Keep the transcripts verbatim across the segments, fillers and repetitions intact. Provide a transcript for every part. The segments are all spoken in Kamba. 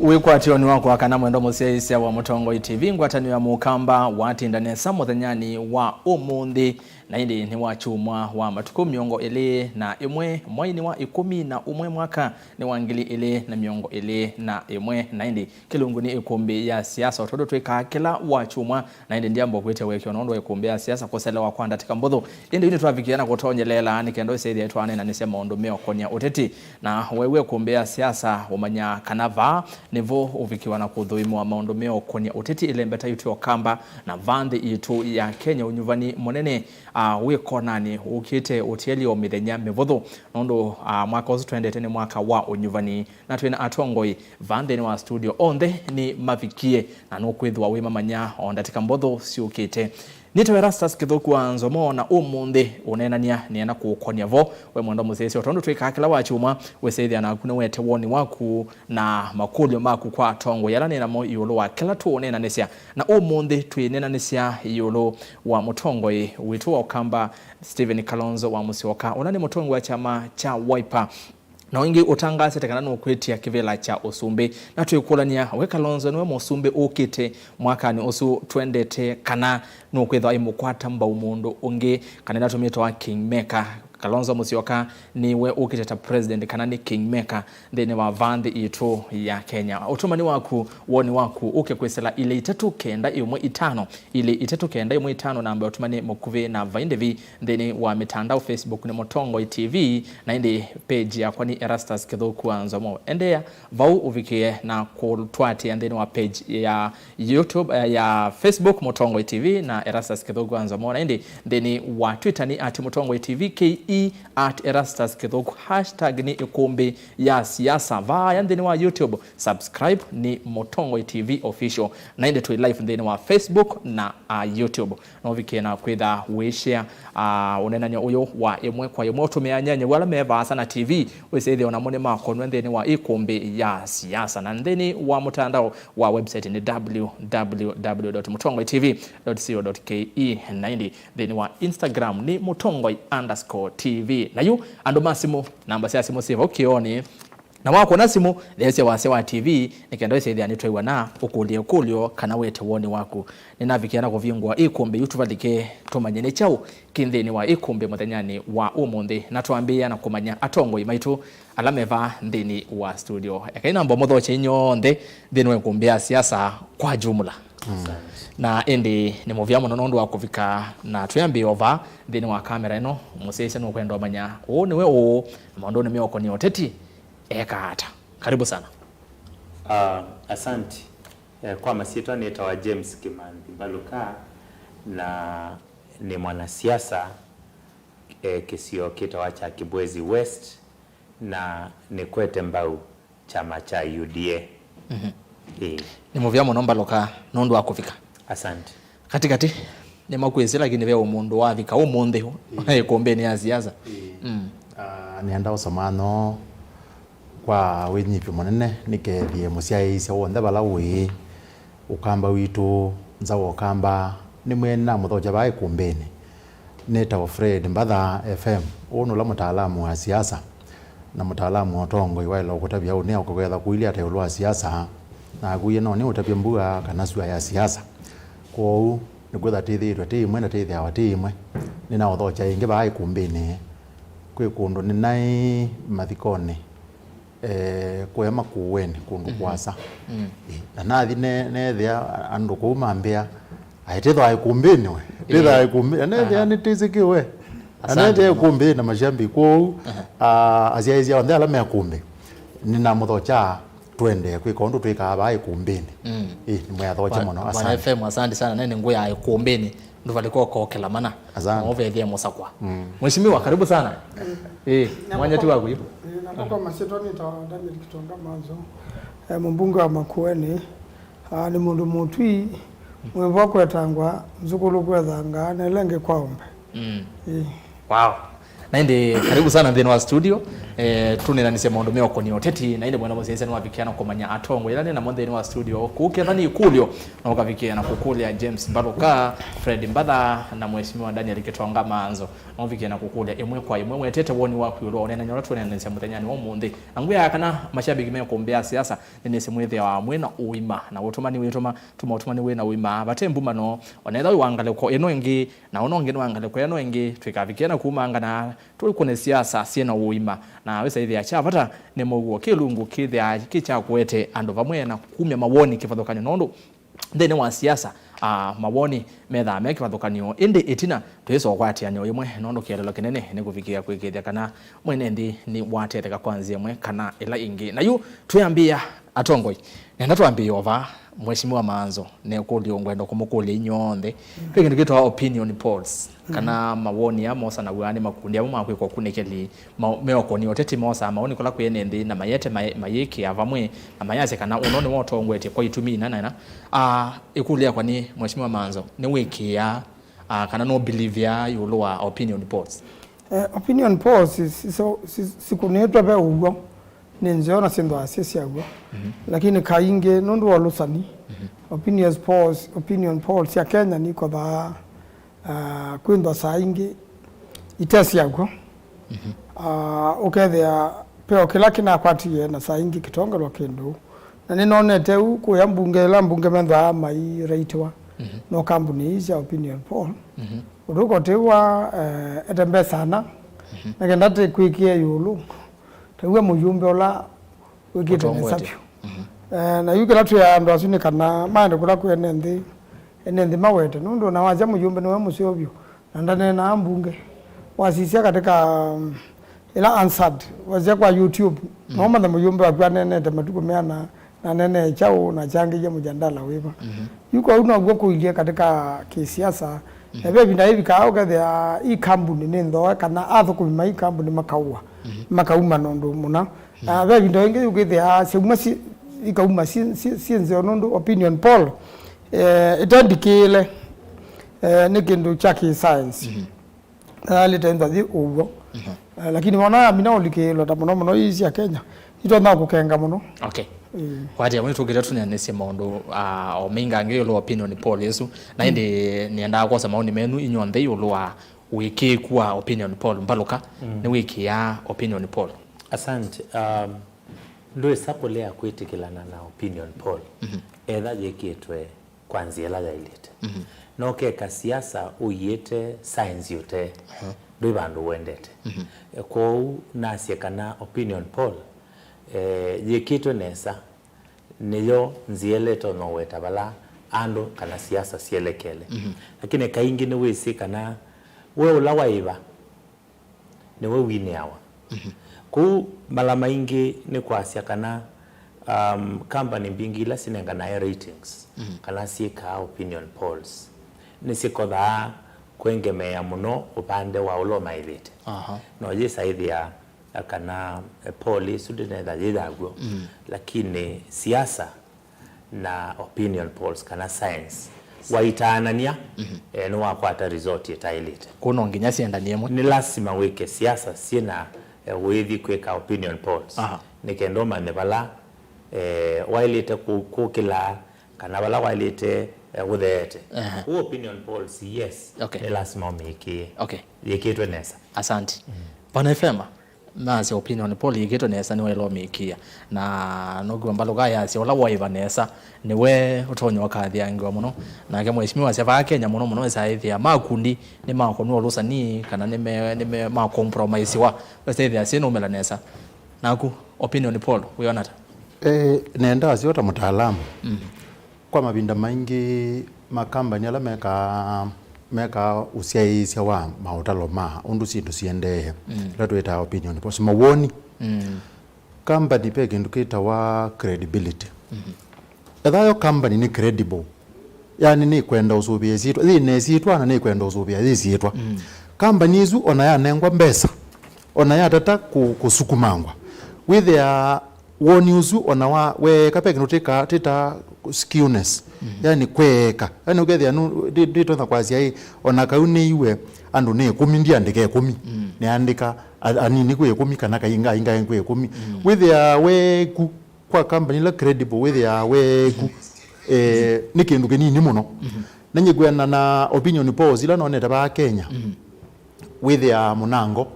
Wĩkwatĩonĩ wakwa kana mwendwa mũsyaĩĩsya wa Mũtongoi T V, ngwatanĩo ya Mũkamba watinda nesa mũthenyanĩ wa ũmũnthĩ, na ĩndĩ nĩ wa kyumwa wa matukũ mĩongo ĩlĩ na ĩmwe, mweinĩ wa ĩkũmi na ũmwe, mwaka nĩ wa ngili ĩlĩ na mĩongo ĩlĩ na ĩmwe, na ĩndĩ kĩlungu nĩ ĩkũmbĩ ya siasa, o tondũ twĩkaa kĩla wa kyumwa, na ĩndĩ ndyamba kwĩtya ũekeo nũndũ wa ĩkũmbĩ ya siasa kũselewa kwa ndatĩka mbũthũ. Ĩndĩ yu nĩtwavikĩe na kũtonyeleela nĩ kenda ũsyaĩthya twĩaneenanĩsya maũndũ meũkonĩa ũteti. Na weew'a ĩkũmbĩ ya siasa, ũmanya kana vaa nĩvo ũvikĩwa na kũthũimĩwa maũndũ meũkonĩa ũteti ĩlembeta yitũ ya Ũkamba, na vaa nthĩ yitũ ya Kenya ũnyuvani mũnene, a, wĩ konanĩ ũkĩte ũtielyo mĩthenya mĩvũthũ, nũndũ, a, mwaka ũsu twendete nĩ mwaka wa ũnyuvani, na twĩ na atongoi vaa nthĩnĩ wa studio onthe nĩ mavikie, na nũkwĩthĩwa wĩmamanya o ndatĩka mbũthũ syũkĩte. Nĩtawa Erastus Kĩthũku wa Nzomo, na ũmũnthĩ ũneenany'a nĩenda kũũkonĩa vo we mwendwa mũsyaĩĩsya, o tondũ twĩkaa kĩla wa kyumwa, wĩsĩthĩa naku nĩwete woni waku na makũlyo maku kwa atongoi ala nĩ namo ĩũlũ wa kĩla tũũneenanĩsya. Na ũmũnthĩ twĩneenanĩsya ĩũlũ wa mũtongoi witũ wa Ũkamba, Stephen Kalonzo wa Musyoka, ũla nĩ mũtongoi wa kyama kya Wiper. Na ũingĩ ũtangaasĩte kana nũkwĩtya kĩvĩla kya ũsumbĩ. Na twĩkũlany'a, we Kalonzo nĩwe mũsumbĩ ũkĩte mwakanĩ ũsu twendete, kana nũkwĩthwa aimũkwata mbau mũndũ ũngĩ, kana ĩla tũmĩtawa kingmaker? Kalonzo Musyoka nĩwe ũkĩte ta president, kana nĩ kingmaker nthĩnĩ wa vaa nthĩ yitũ ya Kenya. Ũtũmani waku, woni waku, ũke kwĩsĩla ilĩ itatũ kenda ĩmwe itano, ilĩ itatũ kenda ĩmwe itano, namba ũtũmani mũkuvĩ na vai ndĩvi nthĩnĩ wa mitandao, Facebook nĩ Mũtongoi T V, na ĩndĩ page yakwa nĩ Erastus Kĩthũku wa Nzomo. Endeea vau ũvikĩe na kũtũatĩĩa nthĩnĩ wa page ya YouTube, eh, ya Facebook Mũtongoi T V na Erastus Kĩthũku wa Nzomo, na ĩndĩ nthĩnĩ wa Twitter nĩ at Mũtongoi T V K E, at Erastus Kĩthũku, hashtag nĩ ĩkũmbĩ ya siasa. Vaaya nthĩnĩ wa YouTube, subscribe nĩ Mũtongoi T V Official, na ĩndĩ twĩ live nthĩnĩ wa Facebook na, ah, YouTube. No ũvikĩe na kwĩtha wĩshare, ah, ũneenany'o ũyũ wa ĩmwe kwa ĩmwe, ũtũmĩa nyanya wala me vaasa na T V, wĩsĩthĩa onamo nĩmakonw'a nthĩnĩ wa ĩkũmbĩ ya siasa. Na nthĩnĩ wa mũtandao wa website nĩ www dot mũtongoi T V dot co dot ke, na ĩndĩ nthĩnĩ wa Instagram nĩ mũtongoi underscore T V. Na yu andũ ma simũ, namba sya simũ syĩ vau kĩoonĩ. Na wakwona simũ, theesya wasya wa T V, nĩ kenda wĩsĩthĩa nĩtwĩw'a na ũkũlye ũkũlyo kana wete woni waku. Nĩnavikĩa na kũvingũa ĩkũmbĩ yu tũvalike tũmanye nĩ kyaũ kĩ nthĩnĩ wa ĩkũmbĩ mũthenyanĩ wa ũmũnthĩ, na twambĩĩa na kũmanya atongoi maitũ ala me vaa nthĩnĩ wa studio. Ekai namba mũthokye inyw'onthe nthĩnĩ wa ĩkũmbĩ ya siasa kwa jumla. Mm. Na ĩndĩ nĩ mũvea mũno nũndũ wa kũvika na twĩambĩĩa o vaa nthĩnĩ wa kamera ĩno. Mũsyaĩĩsya nũkwenda ũmanya ũũ nĩwe ũũ, na maũndũnĩ meũkonĩa ũteti, eka ata? Karibu sana. Ah, asante. Eh, kwa masyĩtwa nĩtawa James Kimanthi Mbaluka, na nĩ mwanasiasa, eh, kĩsio kĩtawa kya Kibwezi West, na nĩkwete mbau kyama kya U D A. Mhm. Ĩĩ. Nĩ mũvea mũno Mbaluka nũndũ wa kũvika. Asante. Katĩ katĩ, nĩmakwĩsĩ, lakini ve mũndũ wavika ũmũnthĩ ĩkũmbĩnĩ ya siasa. Ĩĩ. Mm. Ah, nĩenda ũsomano kwa wĩnyivyo mũnene nĩkethie mũsyaĩĩsya w'onthe vala ũĩ, Ũkamba witũ, Nza wa Ũkamba, nĩmwĩe nĩnamũthokya vaa ĩkũmbĩnĩ. Nĩtawa Fred Mbatha F M. Ũũ nũla mũtaalamu wa siasa na mũtaalamu wa ũtongoi waĩle ũkũtavya ũnĩa ũkũketha kũilye ata ĩũlũ wa siasa, naku iye no nĩ ũtavye mbua kana sua ya siasa. Kwoou, nĩkwĩthwa tĩthĩĩtwe tĩ ĩmwe na tĩthĩawa tĩ ĩmwe. Nĩnaũthokya ĩngĩ vaa ĩkũmbĩnĩ. Kwĩ kũndũ nĩnaĩ mathikonĩ, eh, kũya Makũũenĩ, kũndũ kũasa. Mm. Ĩ, na nathi ne-, neethĩa andũ kũu mambĩa, "Aĩ, tĩthwa ĩkũmbĩnĩ we. Tĩthwa ĩkũmbĩnĩ." Na neethĩa nĩtĩsĩkĩwe. Na neethĩa ĩkũmbĩnĩ na mashabiki. Kwoou, ah, asyaĩĩsya onthe ala me kũmbĩ, nĩnamũthokya twende kwĩka ũndũ twĩkaa vaa ĩkũmbĩnĩ. Mm. Ĩ, nĩmwĩathokye mũno. Bwana asante. F M, asante sana. Nene ngũ ya ĩkũmbĩnĩ. Ndũvalĩka ũkokela mana. Asante. Na ũvethie mũsakwa. Mm. Mheshimiwa, karibu sana. Mm. Eh, na mwanya ti waku yu. Eh, na kwa masyĩtwa nĩtawa Daniel Kitonga Manzo. Eh, mũmbunge wa Makueni. Ah, nĩ mũndũ mũtwi, mwĩvo kwetangwa, nzukulu kwethanga, nelenge kwa ombe. Mm. Eh. Wow. Na ĩndĩ karibu sana nthĩnĩ wa studio. Eh, tũneenanĩsye maũndũ meũkonia ũteti, na ĩndĩ mwenda mũsyaĩĩsya nĩwavikĩa na kũmanya atongoi ĩla nĩ namo nthĩnĩ wa studio. Kũu ketha nĩ ikũlyo, na ũkavikĩa na kũkũlya James Mbaluka, Fred Mbatha, na Mheshimiwa Daniel Kitonga Maanzo. Na ũvikĩa na kũkũlya ĩmwe kwa ĩmwe, wetete woni waku ĩũlũ wa ũneenany'a ũla tũneenanĩsya mũthenyanĩ wa ũmũnthĩ. Na ngwĩaa kana mashabiki mekũmbĩa siasa, nĩnĩsĩ mwĩthĩawa mwĩ na ũima, na ũtũmani wĩtũma, tuma ũtũmani wĩ na ũima, vate mbumano, o na ethĩwa wĩ wa ngalĩko ĩno ĩngĩ, na ũno ũngĩ nĩ wa ngalĩko ĩno ĩngĩ, twĩkavikĩa na kumangana, tũikũne siasa syĩ na ũima. Na wĩsaĩthĩa kya vata nĩ mũuo kĩlungu kĩthĩaa kĩ kya kũete andũ vamwe na kumya mawoni kĩvathũkany'o, nũndũ nthĩnĩ wa siasa, ah, mawoni methaa me kĩvathũkany'o, ĩndĩ ĩtina twĩsa ũkwatĩanĩo ĩmwe, nũndũ kĩeleelo kĩnene nĩ kũvikĩĩa kwĩkĩĩthya kana mwene nthĩ nĩwatetheka kwa nzĩa ĩmwe kana ĩla ĩngĩ. Na yu twĩambĩĩa atongoi, nenda twambĩĩe o vaa, Mheshimiwa Maanzo, ne kũlyo ngwenda kũmũkũlya inyw'onthe. Ve kĩndũ kĩtawa opinion polls, kana mawoni aa mosanaw'a nĩ makundi amwe ma kwĩka ũkunĩkĩli, ma-, meũkonia ũteti, mosaa mawoni kũla kwĩ ene nthĩ, na mayete may-, mayĩkĩa vamwe, na mayasya kana ũno nĩwe ũtongoetye kwa itumi ina na ina. Ah, ĩkũlyo yakwa nĩ, Mheshimiwa Maanzo, nĩwĩkĩaa, ah, kana nũbelievĩaa ĩũlũ wa opinion polls? Eh, opinion polls si-, si-, si-, sikũnĩtwe ve ũw'o nĩ nzeo na syĩthwaa syĩ sya w'o. Lakini kaingĩ nũndũ wa ũlũsani, opinion polls, opinion polls sya Kenya nikothaa, ah, kwĩthwa saa ingĩ ite sya w'o. Ah, ũkethĩa veo kĩla kĩnakwatie na saa ingĩ kĩtongelwa kĩndũ. Na nĩnonete ũu kũya mbunge, ĩla mbunge methwaa mairaitiwa no kambuni ii sya opinion poll. Ũndũ ũkotĩwa, eh, ete mbesa ana, na kenda tĩkwĩkĩe ĩũlũ. Taw'a mũyũmbe ũla wĩkĩte nesa vyũ. Eh, na yu kĩla twĩaa andũ asu nĩ kana maende kũla kwĩ ene nthĩ, ene nthĩ mawete. Nũndũ ona wasya mũyũmbe nĩwe mũseo vyũ, na ndaneenaa mbunge. Wasisya katika, mm, ĩla answered, wasya kwa YouTube, no mathe mũyũmbe waku aneenete matukũ meana, na nene kyaũ na kyangĩie mũjandala wĩva. Yu kwoou now'o kũilye katika kĩsiasa. Na ve ĩvinda yĩvikaa ũkethĩa ii kambuni nĩ nthoe kana athũkũmi ma ii kambuni makaua, makauma nũndũ mũna. Na ve ĩvinda ĩngĩ yũkĩthĩa syĩuma si-, ikauma si-, si-, syĩ nzeo nũndũ opinion poll, eh, ĩtendikĩĩle, eh, nĩ kĩndũ kya kĩ science. Yaĩlĩte ĩthwa yĩ ũw'o. Eh, lakini wona yamina ũlikĩĩlwa ta mũno mũno ii sya Kenya, itonya kũkenga mũno. Okay. Ĩĩ. Kwatĩ amwe tũkĩte tũneenesye maũndũ, ah, o maingangĩ ĩũlũ wa opinion poll ĩsu. Na ĩndĩ nĩendaa kwosa maoni menyu inyw'onthe ĩũlũ wa wĩkĩĩku wa opinion poll. Mbaluka, nĩwĩkĩaa opinion poll? Asante. Um, ndwĩsa kũlea kwĩtĩkĩlana na opinion poll etha yĩkĩtwe kwa nzĩa ĩla yaĩlĩte. Na ũkeka siasa ũiĩte science ũtee, ndwĩ vandũ ũendete. Kwoou nasye kana opinion poll, eh, yĩkĩtwe nesa, nĩyo nzĩa ĩla ĩtonya ũweta vala andũ kana siasa syelekele. Lakini kaingĩ nĩwĩsĩ kana we ũla waĩva nĩwe winĩawa. Kũu mala maingĩ nĩ kwasya kana, um, company mbingĩ ila sinenganae ratings, kana syĩkaa opinion polls, nĩsyĩkothaa kwengemeea mũno ũvande wa ũla ũmaĩvĩte. No yĩsa ĩthĩa kana, eh, poll ĩsu ndĩnetha yĩ ya w'o, lakini siasa na opinion polls kana science waitaanania, eh, nĩwakwata result ĩtaĩlĩte. Kũu no nginya syendanie ĩmwe. Nĩ lasima wĩke siasa syĩna, eh, wĩthi kwĩka opinion polls. Nĩ kenda ũmanye vala, eh, waĩlĩte kũ-, kũkĩla kana vala waĩlĩte, eh, ũtheete. Kũu opinion polls, yes, okay, nĩ lasima ũmĩĩkĩe. Okay. Yĩkĩtwe nesa. Asante. Bwana Efema, nasya opinion poll yĩkĩtwe nesa nĩwaĩle ũmĩĩkĩa. Na nũkw'a Mbaluka yasya ũla waĩva nesa nĩwe ũtonya ũkathĩangĩwa mũno. Nake mheshimiwa asya vaa Kenya mũno mũno ĩsaĩthĩa makundi nĩmakonwa ũlũsani kana nĩme, nĩme ma compromisewa. Ĩsaĩthĩa syĩnaumĩla nesa. Naku opinion poll wĩona ata? Eh, nenda asyo ta mũtaalamu. Kwa mavinda maingĩ, makambani ala mekaa, mekaa ũsyaĩĩsya wa maũtalo ma ũndũ syĩndũ siendee, ĩla twĩtaa opinion polls, mawoni. Kambani ve kĩndũ kĩtawa credibility. Ethĩwa yo kambani nĩ credible, yani nĩkwenda ũsũvĩa ĩsyĩtwa, yĩ na ĩsyĩtwa na nĩkwenda ũsũvĩa yĩ ĩsyĩtwa. Kambani ĩsu ona yanengwa mbesa, ona yatata kũ-, kũsukumangwa, wĩthĩa woni ũsu ona wa, weeka ve kĩndũ tĩka-, tĩta skewness, yani kweeka. Yani ũkethĩa nũ-, ndĩ-, ndĩtonya kwasya ĩ, ona kau nĩiwe andũ nĩ ĩkũmi, ndiandĩke ĩkũmi. nĩandĩka a-, anini kwĩ ĩkũmi kana kainga ainga kwĩ ĩkũmi. Mm. Wĩthĩaa weku kwa company ila credible, wĩthĩaa weku, eh, nĩ kĩndũ kĩnini mũno. Mm-hmm. Na nyĩkwĩana na opinion polls ila nonete vaa Kenya, mm-hmm, wĩthĩaa mũnango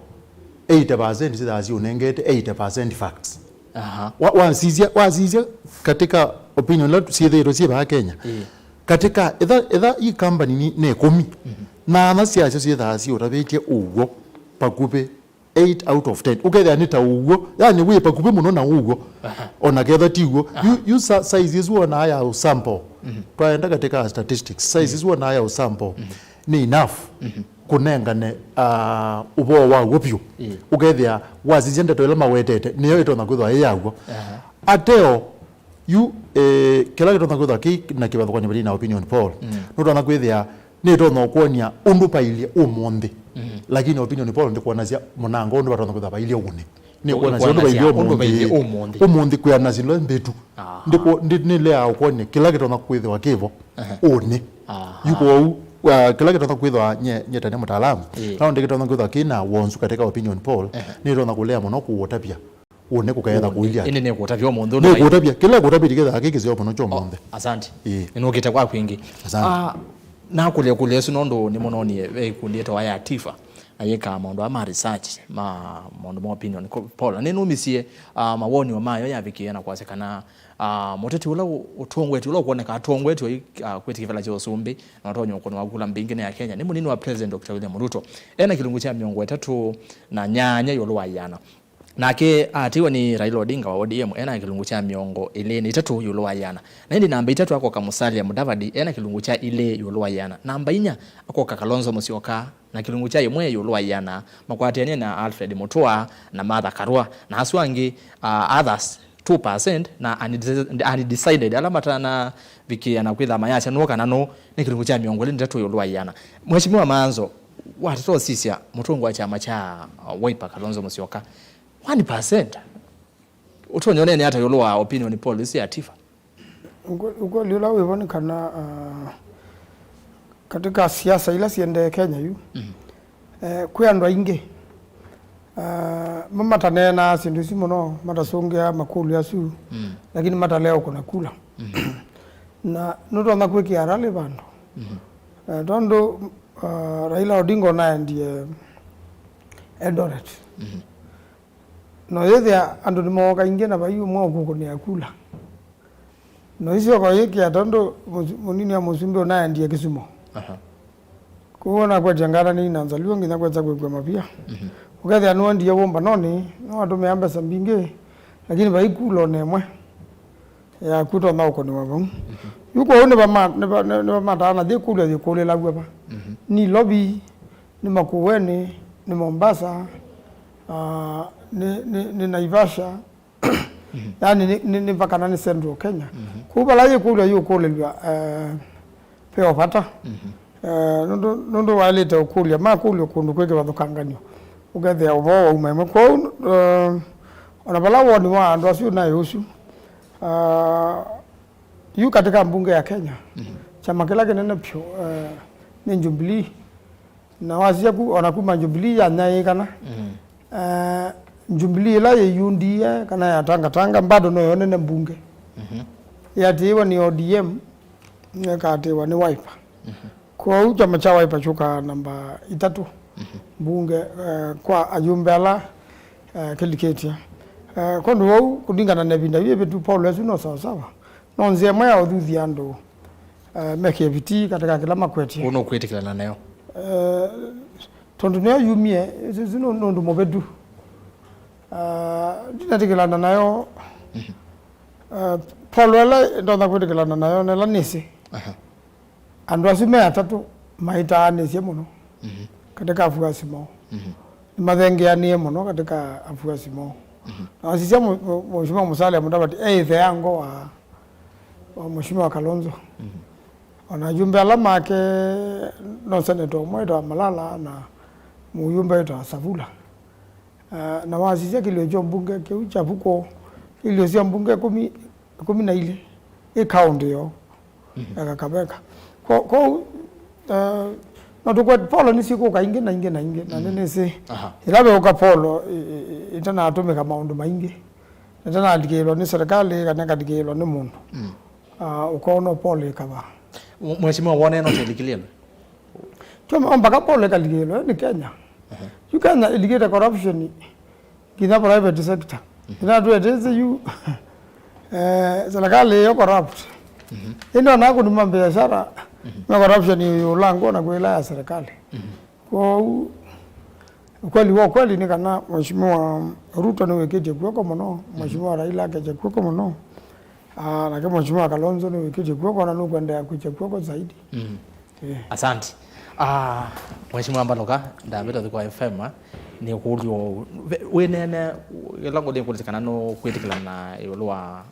eighty percent syĩthaa siũnengete eighty percent facts. Aha. Wa-, wasisya, wasisya katika opinion ila syĩthĩĩtwe syĩ vaa Kenya. Ĩĩ. Katika, etha, etha i company nĩ, nĩ ĩkũmi, mhm, na ana syasyo syĩthaa siũtavĩtye ũw'o pakuvĩ eight out of ten. Ũkethĩa nĩ ta ũw'o, yani wĩ pakuvĩ mũno na ũw'o. Aha. Ona ketha ti ũw'o. Aha. Yu, yu sa-, size ĩsu wonaa ya sample. Mhm. Twaenda katika statistics, size, mhm, ĩsu wonaa ya sample, mhm, nĩ enough, mhm, kũnengane, ah, ũvoo wa w'o vyũ. Ĩĩ. Ũkethĩa wasisya ndeto ĩla mawetete, nĩyo ĩtonya kwĩthwa ĩ ya w'o. Aha. Ateo, yu, eh, kĩla kĩtonya kwĩthwa kĩ na kĩvathũkany'o vathĩnĩ na opinion poll, mm, nũtonya kwĩthĩa nĩtonya ũkwony'a ũndũ vailye ũmũnthĩ. Mm. Lakini opinion poll ndĩkwonasya mũnango ũndũ vatonya kwĩthwa vailye ũnĩ. Nĩkwonasya ũndũ vailye ũmũnthĩ. Ũmũnthĩ kwĩana syĩndũ mbĩtu. Aha. Ndĩkũ-, ndi-, nĩleaa ũkwony'a kĩla kĩtonya kwĩthĩwa kĩvo, aha, ũnĩ. Aha. Yu kwoou, wa, kĩla kĩtonya kwĩthwa nye-, nyetane mũtaalamu. Ĩĩ. Kana ndĩkĩtonya kwĩthwa kĩna wonzu katika opinion poll, aha, nĩtonya kũlea mũno kũũtavya. Ũnĩ kũkaetha kũilya. Ĩndĩ nĩkũtavya ũmũnthĩ ũndũ nĩkũtavya, kĩla kũtavya kĩkethĩwa kĩ kĩseo mũno kya ũmũnthĩ. Oh, asante. Ĩĩ. Nĩnũkĩte kwa kwingĩ. Asante. Ah, nakũlya ĩkũlyo ĩsu nũndũ nĩmũnonie ve ĩkundi yĩtawa ya Tifa, na yĩkaa maũndũ aa ma research ma maũndũ ma opinion ko-, poll. Na nĩnũmisye, ah, mawonio mayo yavikĩĩa na kwasya kana, ah, mũteti ũla ũ-, ũtongoetye, ũla ũkwoneka atongoetye, ah, kwĩtĩkĩla kĩvĩla kya ũsumbĩ na ũtonyi ũkũnĩ wa kula mbingĩ nĩ ya Kenya, nĩ mũnini wa President Doctor William Ruto. Ena kĩlungu kya mĩongo ĩtatũ na nyanya ĩũlũ wa ĩana. Nake aatĩĩwe nĩ Raila Odinga wa O D M, ena kĩlungu kya mĩongo ĩlĩ na itatũ ĩũlũ wa ĩana. Na ĩndĩ namba itatũ akoka Musalia Mudavadi, ena kĩlungu kya ilĩ ĩũlũ wa ĩana. Namba inya akoka Kalonzo Musyoka, na kĩlungu kya ĩmwe ĩũlũ wa ĩana, makwatĩanĩe na Alfred Mutua na Martha Karua, na asu angĩ, uh, others, two percent, na unde-, undecided, ala matanavikĩĩa na kwĩtha mayasya nũũ kana nũũ, nĩ kĩlungu kya mĩongo ĩlĩ na itatũ ĩũlũ wa ĩana. Mheshimiwa Maanzo, watata ũsisya mũtũngwa wa kyama kya, uh, Wiper Kalonzo Musyoka, one percent. Ũtonya ũneena ata ĩũlũ wa opinion poll ĩsu ya Tifa? Ukweli, ukweli ũla wĩvo nĩ kana, ah, katika siasa ila siendee Kenya yu, mhm, eh, kwĩ andũ aingĩ, ah, ma-, mataneenaa syĩndũ isu mũno, matasũngĩaa makũlyo asu, mm, lakini matalea ũkũna kula. Mhm. Na nũtonya kwĩkĩa rally vandũ. Mhm. Eh, tondũ, ah, Raila Odinga onaendie Eldoret. Mhm. No yĩthĩa andũ nĩmooka ingĩ na vai ũmwe ũkũkũnĩa kula. No isyoka yĩkĩa tondũ mũsu-, mũnini wa mũsumbĩ ũnaendie Kisumu. Aha. Kwoou nakwetya ngatanĩi na Nzaluo nginya kwetha kwĩkw'a mavia. Mhm. Ũkethĩa nũendie wũmbanonĩ, no atũmĩa mbesa mbingĩ, lakini vai kula ona ĩmwe yaku ĩtonya ũkũnĩwa vau. Mhm. Yu kwoou nĩvama-, nĩva-, nĩ-, nĩvamataa na yĩkũlya yĩkũlĩlaw'a va. Mhm. Nairobi, nĩ Makueni, nĩ Mombasa, ah, nĩ, nĩ, nĩ Naivasha. Mhm. Yani nĩ, nĩ, nĩ mpaka na nĩ Central Kenya. Mhm. Kũu vala yĩkũlya yũkũlĩlw'a, eh, ve o vata. Mhm. Eh, nũndũ, nũndũ waĩlĩte ũkũlya, makũlyo kũndũ kwĩ kĩvathũkanganyo. Ũkethĩa ũvoo wauma ĩmwe. Kwoou, eh, ona vala woni wa andũ asu naĩ ũsu, ah, yu katika mbunge ya Kenya, mhm, kyama kĩla kĩnene vyũ, eh, nĩ Jubilee. Na wasisya ku, ona kuma Jubilee yanyaĩĩkana, mm, eh, Jubilee ĩla yĩyundie kana yatangatanga bado noyo nene mbunge. Mhm. Yatĩĩwe nĩ O D M, ĩkaatĩĩwa nĩ Wiper. Mhm. Kwoou kyama kya Wiper kyũkaa namba itatũ, mhm, mbunge, eh, kwa ayumbe ala, eh, kĩlikĩtye. Eh, kwondũ wou, kũlingana na ĩvinda yĩĩ ĩvĩtu, poll ĩsu no sawasawa. No nzĩa ĩmwe ya ũthuthya andũ, eh, meke ĩviti katika kĩla makwetye. Ũũ nũkwĩtĩkĩlana nayo? Eh, tondũ nĩyo yumie, ĩsu, ĩsu nũ-, nũndũ mũvĩtu. Ah, ndinatĩkĩlana nayo. Mhm. Eh, poll ĩla ndonya kwĩtĩkĩlana nayo, na ĩla nĩsĩ. Aha. Andũ asu me atatũ maitaanĩsye mũno, mhm, katika afuasi moo. Mhm. Nĩmathengeanĩe mũno katika afuasi moo. Mhm. Na wasisya mu-, mu-, Mheshimiwa Musalia Mudavadi e ĩtheango wa, wa Mheshimiwa Kalonzo. Mhm. Ona ayumbe ala make no senator ũmwe wĩtawa Malala na mũyumbe wĩtawa Savula. Ah, na wasisya kĩlĩo kya mbunge kĩu kya vuko, ilĩo sya mbunge ĩkũmi, ĩkũmi na ilĩ ĩ kaũntĩ yoo, mhm, ya Kakamega. Ko-, kwoou, eh, No tũkwete, polo nĩsyĩkũka ingĩ na ingĩ na ingĩ, na nĩnĩsĩ Aha. ĩla veũka polo ĩ- ĩ- ĩ- ĩtanatũmĩka maũndũ maingĩ, ĩtanalikĩĩlwa nĩ serikali kana ĩkalikĩĩlwa nĩ mũndũ. Mm. Ah, ũkoona polo ĩkavaa. Mwe- Mheshimiwa, wone no tĩlikilĩlwe? Twĩma mpaka polo ĩkalikĩĩlwe nĩ Kenya. Yu Kenya ĩlikĩte corruption nginya private sector. Nginya twetĩsĩ yu eh, serikali ĩyo corrupt. Ĩndĩ ona kũnuma biashara me corruption ĩũlangwa na kwĩla ya serikali. Kwoou ukweli wa ukweli nĩ kana Mheshimiwa Ruto nĩwĩkĩtye kw'oko mũno, Mheshimiwa Raila akekya kw'oko mũno. Ah, nake Mheshimiwa Kalonzo nĩwĩkĩtye kw'oko na nũkwendelea kwĩkya kw'oko zaidi. Eh. Asante. Ah, Mheshimiwa Mbaluka, ndavĩta thĩ kwa F M, ah, nĩ kũlyo wĩnene ĩla ngũthi kũlĩsya kana nũkwĩtĩkĩlana ĩũlũ wa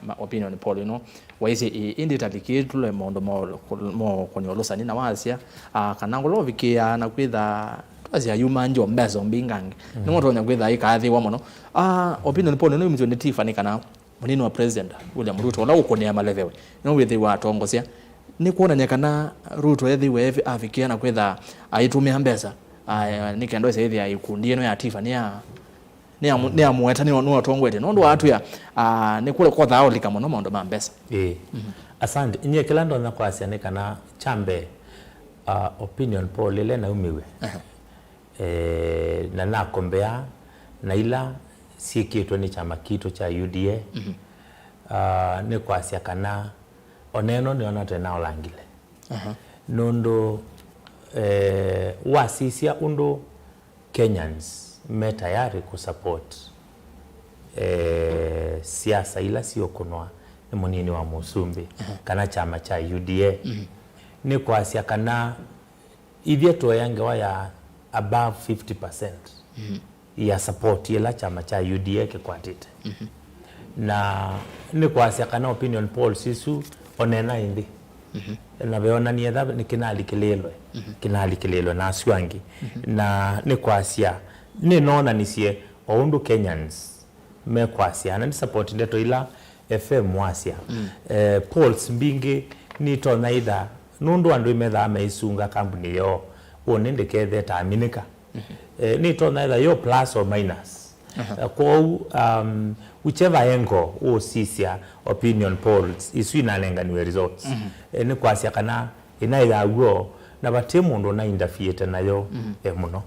ma- opinion poll ĩno, waisye ĩ- ĩndĩ talikĩtũle maũndũ ma- maũkũnĩ ũlũsani na wasya, ah, kana ngũla ũvikĩaa na kwĩtha twasya yuma njo mbesa mbingange. Nĩmo tonya kwĩtha ĩkaathĩwa mũno. Ah, opinion poll ĩno yumĩtwe nĩ Tifa nĩ kana mũnini wa President William Ruto, ũla ũkũnĩa malethewe, nĩwĩthĩwa atongosya, nĩ kwonany'a kana Ruto ethĩwe avikĩa na kwĩtha aitũmĩa mbesa, a, nĩ kenda ĩse ĩthĩa ikundi ĩno ya Tifa nĩ ya nĩ ya nĩ ya mũeta nĩ nĩ ũtongoete nũndũ wa atwĩa, a, nĩ kũle kothaa ũlika mũno maũndũ ma mbesa. Ĩĩ. Asante. Nyie kĩla ndonya kwasya nĩ kana kya mbee, a, opinion poll ĩla naumiw'e, eh, na nakombea na ila syĩkĩtwe nĩ kyama kitũ kya U D A, ah, nĩ kwasya kana ona ĩno nĩona twĩna ũlangile. Nũndũ, eh, wasisya ũndũ Kenyans me tayari kũsupport, eh, siasa ila siũkũnwa nĩ mũnini wa mũsumbĩ kana kyama kya U D A, nĩ kwasya kana ithyĩ tũea ngewa ya above fifty percent ya support ĩla kyama kya U D A kĩkwatĩte. Na nĩ kwasya kana opinion polls isu onena ĩndĩ na veonanie etha nĩ kĩnalikĩlĩlwe, kĩnalikĩlĩlwe na asu angĩ. Na nĩ kwasya nĩnoonanisye o ũndũ Kenyans mekwasya, na nĩ support ndeto ila F M wasya. Eh, polls mbingĩ nitonya itha nũndũ andũ imethaa meisunga kambuni yoo, ũnĩ ndĩkethe taaminika. Eh, nitonya itha yo plus or minus. Eh, kwoou, um, whichever angle ũsisya opinion polls isu inanenganiwe results, eh, nĩ kwasya kana ĩnaĩ ya w'o, na vate mũndũ ũnaindafiĩte nayo e mũno.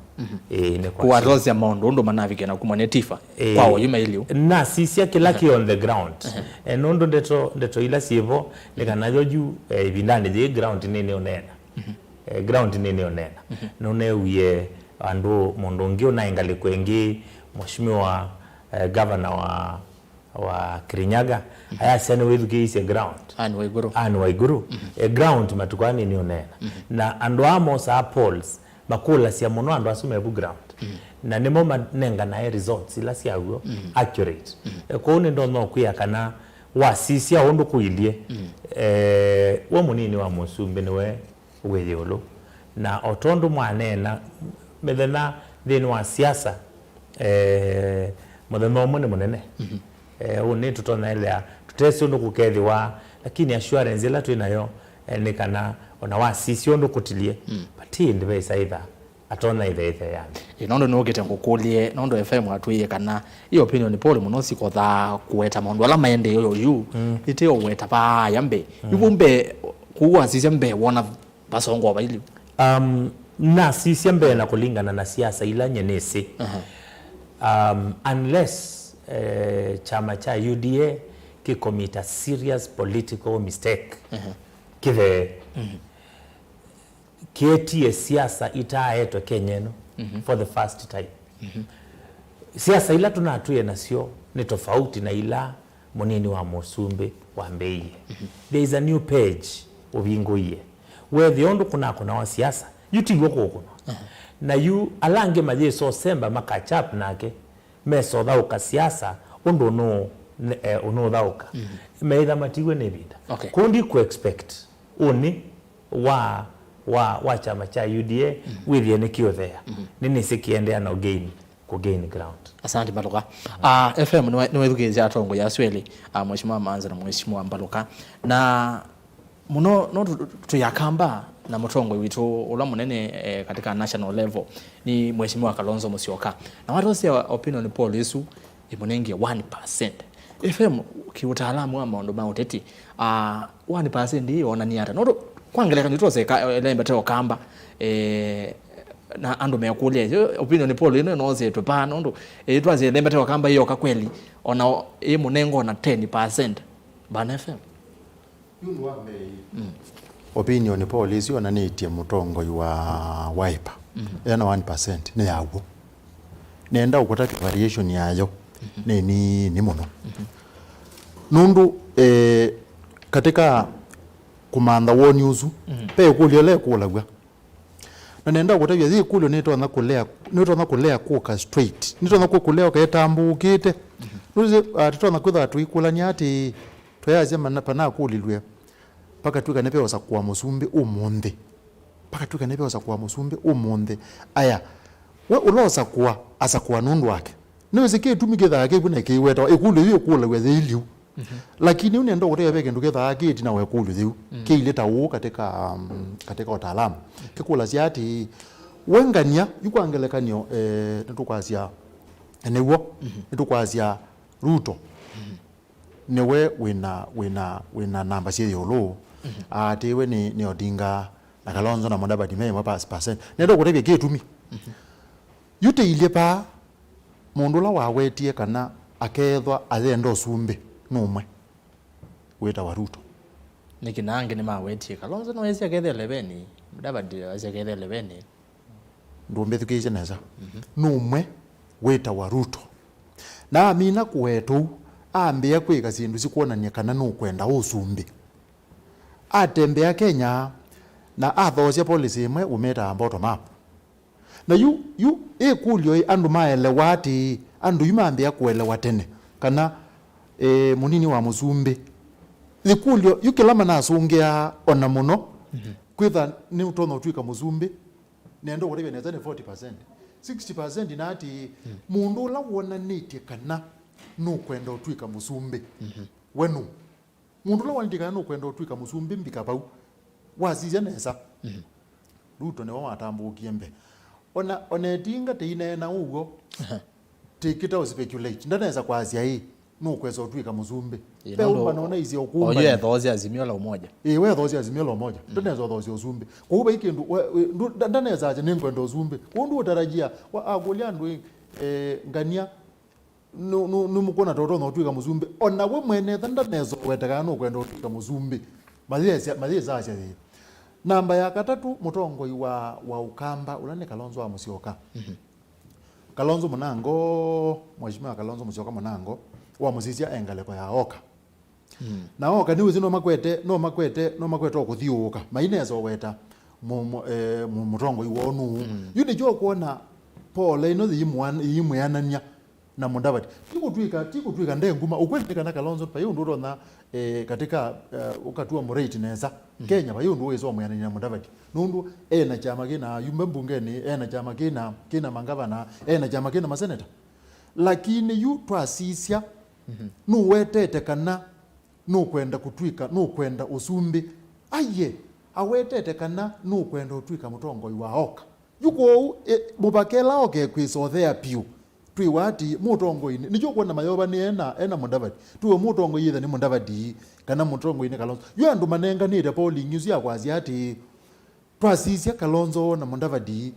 Ĩĩ, nĩ kwa kũwatosya maũndũ ũndũ manavikĩa na kumwa nĩ Tifa. Ĩĩ. Kwa oyu mailiu nasisya kĩla kĩ on the ground. E, nũndũ ndeto, ndeto ila syĩvo nĩ kana yo yu, e, ĩvindanĩ yĩĩ ground nĩnĩũneena. E, ground nĩnĩũneena. Nũneewie andũ, mũndũ ũngĩ ũnaĩ ngalĩko ĩngĩ, mheshimiwa, e, governor wa wa Kirinyaga, ayasya nĩwĩthukĩĩisye ground. Anne Waiguru. Anne Waiguru. E, ground matukũ aa nĩnĩũneena. Na andũ aa mosaa polls, makũlasya mũno andũ asu mevu ground. Na nĩmo manenganae results ila syaw'o accurate. E, kwoou nĩndonya ũkwĩa kana wasisya ũndũ kũilyĩ, e, we mũnini wa mũsumbĩ nĩwe wĩ ĩũlũ. Na o tondũ mwaneena, mĩthenya nthĩnĩ wa siasa, eh, mũthenya ũmwe nĩ mũnene. Eh, ũnĩ tũtonya elea, tũtesĩ ũndũ kũkethĩwa, lakini assurance ĩla twĩ nayo, eh, nĩ kana ona wasisya ũndũ kũtilyĩ, vati ĩndĩ ve ĩsaitha atonya ĩtheĩthe yani. Ĩ, nũndũ nũkĩte ngũkũlye, nũndũ F M atwĩie kana i opinion poll mũno sikothaa kũweta maũndũ ala maendee ũyu, ite ũweta vaaya mbee. Yu vu mbee, kũu wasisya mbee wona vasongwa vailyĩ? Um, nasisya mbee na kũlingana na siasa ila nye nĩsĩ. Um, unless, eh, kyama kya U D A kĩkomita serious political mistake, kĩthee kĩetie siasa itaaetwe Kenya ĩno for the first time. Siasa ila tũnatwĩe nasyo nĩ tofauti na ila mũnini wa mũsumbĩ wambĩĩie. There is a new page ũvingũie. Wethĩa ũndũ kũnakũnawa siasa, yu tiw'o kũkũnwa. Na yu ala angĩ mayĩsa ũsemba makachap nake, mesothaũka siasa ũndũ ũnũ-, ne-, eh, ũnũthaũka. Meĩtha matiw'e nĩ ĩvinda. Okay. Kũu ndi kũ expect ũnĩ wa, wa, wa kyama kya U D A wĩthĩe nĩkĩũthea. Nĩnĩsĩ kĩendeea na gain kũ gain ground. Asante Mbaluka. Ah, F M nĩwe-, nĩwethukĩĩsya atongoi asu elĩ, ah, Mheshimiwa Manza na Mheshimiwa Mbaluka. Na mũno no tũ-, tũ-, tũyakamba na mũtongoi witũ ũla mũnene, eh, katika national level, nĩ Mheshimiwa Kalonzo Musyoka. Na watosea opinion poll ĩsu, ĩmũnengie one percent. F M, kĩũtaalamu wa maũndũ ma ũteti, ah, one percent ĩĩ yonania ata? Nũndũ kwa ngelekany'o twose ka-, elembete Ũkamba, eh, na andũ mekũlya, yo opinion poll ĩno ĩnosetwe paa, nũndũ, eh, twasye elembete Ũkamba ĩyoka kweli, ona o-, ĩmũnenga ona ten percent. Bana F M. Yu nĩ wa mbee. Mm. Opinion poll ĩsu yonanĩtye mũtongoi wa Wiper, mm-hmm, ena one percent nĩ yaw'o. Nenda ũkũtavya variation yayo, mm-hmm, nĩ nini mũno. Mm-hmm. Nũndũ, eh, katika kũmantha woni ũsu, mm-hmm, ve ĩkũlyo ĩla ĩkũlaw'a. Na nenda kũtavya, yĩ ĩkũlyo nĩtonya kũlea, nĩtonya kũlea kũka straight. Nĩtonya kũ-, kũlea ũka ĩtambũũkĩte. Mhm. Nũsĩ, ah, tũtonya kwĩthĩwa tũikũlany'a atĩ, twayasya mana-, panakũlilw'e, pakatw'ĩka nĩveũsakũa mũsumbĩ ũmũnthĩ. Pakatw'ĩka nĩveũsakũa mũsumbĩ ũmũnthĩ. Aya, we ũla ũsakũa, asakũa nũndũ wake. Nĩwĩsĩ kĩtumi kĩthaa kĩkw'o na kĩiwetawa, ĩkũlyo yĩu ĩkũlaw'a yĩ liu. Mhm. Lakini yu nenda kũtavya ve kĩndũ kĩthaa kĩ ĩtina wa ĩkũlyo yĩu. Mm. Kĩilye ta ũũ katika, um, katika ũtaalamu. Kĩkũlasya atĩ, we ngania, yu kwa ngelekany'o, eh, nĩtũkwasya, nĩw'o, mhm, nĩtũkwasya Ruto. Mhm. Nĩwe wĩna, wĩna, wĩna namba syĩ ĩũlũ. Mhm. Aatĩĩwe nĩ, nĩ Odinga na Kalonzo na Mudavadi me ĩmwe pas-, percent. Nenda kũtavya kĩtumi. Mhm. Yu tĩilye paa, mũndũ ũla wawetie kana akeethwa ayenda ũsumbĩ nũmwe wĩtawa Ruto. Nĩkĩ na angĩ nĩmawetie? Kalonzo nĩwaisye akethe eleveni, Mudavadi aisye akethe eleveni. Ndũmbĩthukĩĩsye nesa. Mhm. Nũmwe wĩtawa Ruto. Na amina kũweta ũu, ambĩĩa kwĩka syĩndũ sikwonany'a kana nũkwenda ũsumbĩ. Atembea Kenya na athoosya policy ĩmwe ũmĩtaa bottom up. Na yu, yu ĩkũlyo ĩ, andũ maelewa atĩĩ, andũ yu mambĩa kũelewa tene kana, e, mũnini wa mũsumbĩ. Ĩkũlyo yu kĩla manasũngĩaa ona mũno, mhm, kwĩtha nĩ ũtonya ũtw'ĩka mũsumbĩ, nenda ũkũtavya nesa nĩ forty percent. Sixty percent na atĩĩ, mm, mũndũ ũla wonanĩtye kana nũkwenda ũtw'ĩka mũsumbĩ, mhm, we nũ? Mũndũ ũla wanĩtie kana nũkwenda ũtw'ĩka mũsumbĩ mbika vau, wasisya nesa. Mhm. Ruto nĩwe watambũũkie mbee. Ona, ona ĩtinga tĩineena ũw'o, aha, tĩkĩta ũ speculate. Ndanesa kwasya ĩ, nũkwesa ũtw'ĩka mũsumbĩ. Ĩ, ve nũndũ ũmbano ũnaisye ũkũmbany'a. Oyu ethoosya Azimio la Umoja. Ĩ, we ethoosya Azimio la Umoja. Mm. Ndanesa ũthoosya ũsumbĩ. Kwoou vai kĩndũ, we, we, ndu-, nda-, ndanesa atĩ nĩngwenda ũsumbĩ. Kwoou ndũũtarajia, wa-, akũlya andũ ĩ, eh, ngania, nũ-, nũ-, nũmũkwona ta ũtonya ũtw'ĩka mũsumbĩ. O na we mwene etha ndanesa ũweta kana nũkwenda ũtw'ĩka mũsumbĩ. Mayĩsya-, mayĩsasya yĩĩ. Namba ya katatũ, mũtongoi wa, wa Ũkamba, ũla nĩ Kalonzo wa Mũsyoka. Mhm. Kalonzo Mũnango, Mheshimiwa Kalonzo Mũsyoka Mũnango, wamũsisya e ngalĩko ya Oka. Mm. Na Oka nĩwĩsĩ no makwete, no makwete, no makwete o kũthiũũka. Mainesa ũweta mũ-, mũ-, eh, mũ-, mũtongoi woo nũũ. Mm. Yu nĩkyo ũkwona poll ĩno yĩimũan-, yĩimwĩanany'a na Mudavadi. Ti kũtw'ĩka, ti kũtw'ĩka nde nguma. Ũkweli nĩ kana Kalonzo vai ũndũ ũtonya, eh, katika, eh, ũkatw'a mũrate nesa. Mm. Kenya vai ũndũ wĩsa ũmwĩanany'a na Mudavadi. Nũndũ ena kyama kĩna ayumbe mbungenĩ, ena kyama kĩna, kĩna mangavana, ena kyama kĩna maseneta. Lakini yu twasisya, mhm, nũwetete kana nũkwenda kũtw'ĩka, nũkwenda ũsumbĩ. Aiye, awetete kana nũkwenda ũtw'ĩka mũtongoi wa Oka. Yu kwoou, e, mũvaka ĩla Oka ekwĩsa ũthea vyũ, twĩwa atĩ mũtongoi nĩ, nĩkyo ũkwona mayovanĩe ena, ena Mudavadi. Twĩwe mũtongoi ĩtha nĩ Mudavadi, kana mũtongoi nĩ Kalonzo. Yu andũ manenganĩte polling ĩsu ya kwasya atĩ, twasisya Kalonzo na Mudavadi,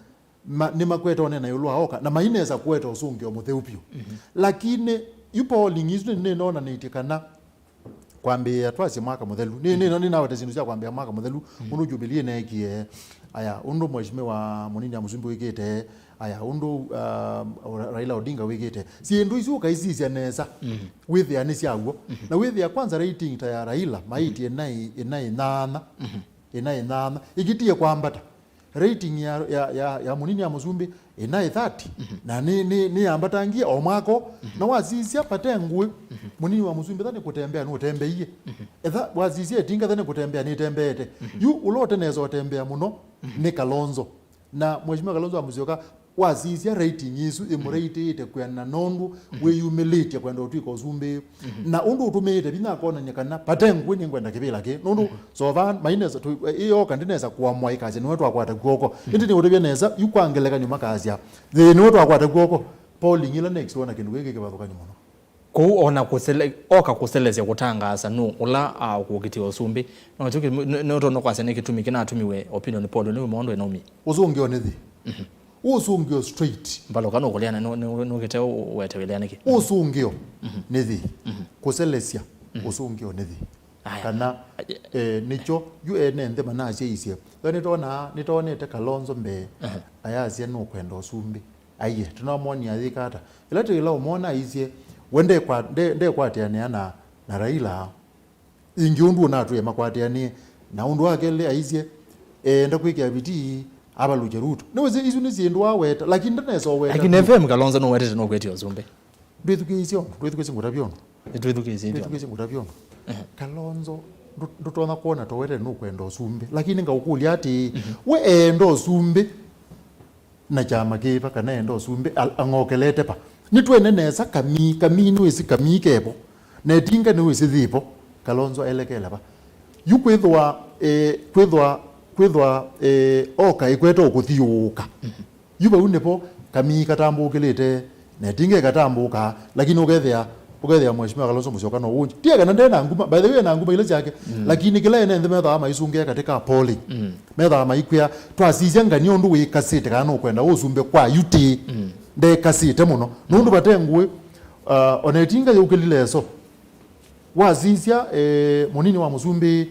ma-, nĩmakwete ũneena ĩũlũ wa Oka, na mainesa kũete ũsũngĩo mũtheu vyũ. Mhm. Lakini yu polling isu nĩ-, nĩnonanĩtye kana kwambĩĩa twasye mwaka mũthelu. Nĩ-, nĩ-, nĩnawete syĩndũ sya kwambĩĩa mwaka mũthelu, mhm, ũndũ Jubilee neekie, aya, ũndũ Mheshimiwa mũnini wa mũsumbĩ wĩkĩte, aya, ũndũ, uh, Ra-, Raila Odinga wĩkĩte. Syĩndũ isu ũkaisisya nesa, mhm, wĩthĩa nĩ syaw'o. Mhm. Na wĩthĩa kwanza rating ta ya Raila, maĩtye ĩna ĩ-, ĩna ĩnyanya. Mhm. Ĩna ĩnyanya. Ĩkĩtie kwambata. Rating ya, ya, ya, ya mũnini ya mũsumbĩ ĩna ĩ thirty, mhm, na nĩ, nĩ, nĩyambatangie o mwako, mhm, na wasisya vate ngũĩ, mhm, mũnini wa mũsumbĩ ĩtha nĩ kũtembea nũtembeie. Mhm. Etha wasisya ĩtinga ĩtha nĩ kũtembea nĩtembeete. Mhm. Yu ũla ũtenesa ũtembea mũno, mhm, nĩ Kalonzo. Na Mheshimiwa Kalonzo wa Musyoka, Wasisya rating ĩsu ĩmũraitĩĩte kwĩanana na ũndũ wĩyumĩlĩtye kwenda ũtw'ĩka ũsumbĩ. Na ũndũ ũtũmĩĩte vinya akonany'a kana vate ngũĩ nĩngwenda kĩvĩla kĩĩ. Nũndũ sovaa mainesa, ĩyoka ndĩnesa kũamũa ĩkasya nĩwe twakwata kw'oko. Ĩndĩ nĩũtavya nesa, yu kwa ngelekany'o makasya, thĩ nĩwe twakwata kw'oko. Polling ĩla next wona kĩndũ kĩngĩ kĩvathũkany'o mũno. Kũu ona kũsele-, oka kũselesya kũtangaasa nũũ ũla aũkũkĩtya ũsumbĩ. No kyo kĩ-, nĩ, nĩ ũtonya kwasya nĩ kĩtumi kĩnatumiwe opinion poll nĩ maũndũ ĩnaumie. Ũsũngĩo nĩ thĩ. Ũsũngĩo straight. Mbalũka nũkũleana, nũ-, nũ-, nũkĩte ũ-, ũete wĩleana kĩ? Ũsũngĩo nĩ thĩ. Kũselesya ũsũngĩo nĩ thĩ. Aya. Kana, eh, nĩkyo, yu ene nthĩ manasyaisye. Yo nĩtona, nĩtonete Kalonzo mbee, ayasya nũkwenda ũsumbĩ. Aiye, tũnamwonia ayĩka ata? Ĩla twĩla ũmwona aisye, we ndekwa-, nde-, ndekwatĩanĩa na, na Raila. Ĩngĩ ũndũ ũnatwĩe makwatĩanĩe, na ũndũ wa kelĩ aisye, eenda kwĩkĩa vitii, avalũkye Ruto. Nĩwĩsĩ isu nĩ syĩndũ waweta, lakini ndanesa ũweta. Lakini F M Kalonzo nũwetete nũkwĩtya ũsumbĩ. Ndwĩthukĩĩsye ũndũ, ndwĩthukĩĩsye ngũtavya ũndũ. Nĩtwĩthukĩĩsye ũndũ. Ndwĩthukĩĩsye ngũtavya ũndũ. Ehe. Kalonzo, ndũ-, ndũtonya kwona towete nũkwenda ũsumbĩ. Lakini ngaũkũlya atĩĩ, we eenda ũsumbĩ na kyama kĩva kana eenda ũsumbĩ al-, ang'okelete va? Nĩtwene nesa kamii, kamii nĩwĩsĩ kamii kevo. Na ĩtinga nĩwĩsĩ yĩvo. Kalonzo elekele va? Yu kwĩthwa, eh, kwĩthwa, kwĩthwa, eh, oka ĩkwete ũkũthiũũka. Yu vau nĩvo kamii katambũkĩlĩte, na ĩtinga ĩkatambũka, lakini ũkethĩa, ũkethĩa Mheshimiwa Kalonzo Musyoka no ũnji. Tiye kana ndena nguma, by the way, ena nguma ila syake, lakini kĩla ene nthĩ methaa maisũngĩa katika polling. Methaa maikwĩa, twasisya ngani ũndũ wĩkasĩte kana nũkwenda ũsumbĩ kwa U T A. Ndekasĩte mũno. Nũndũ vate ngũĩ, uh, ona ĩtinga yũkĩlile ĩso. Wasisya, eh, mũnini wa mũsumbĩ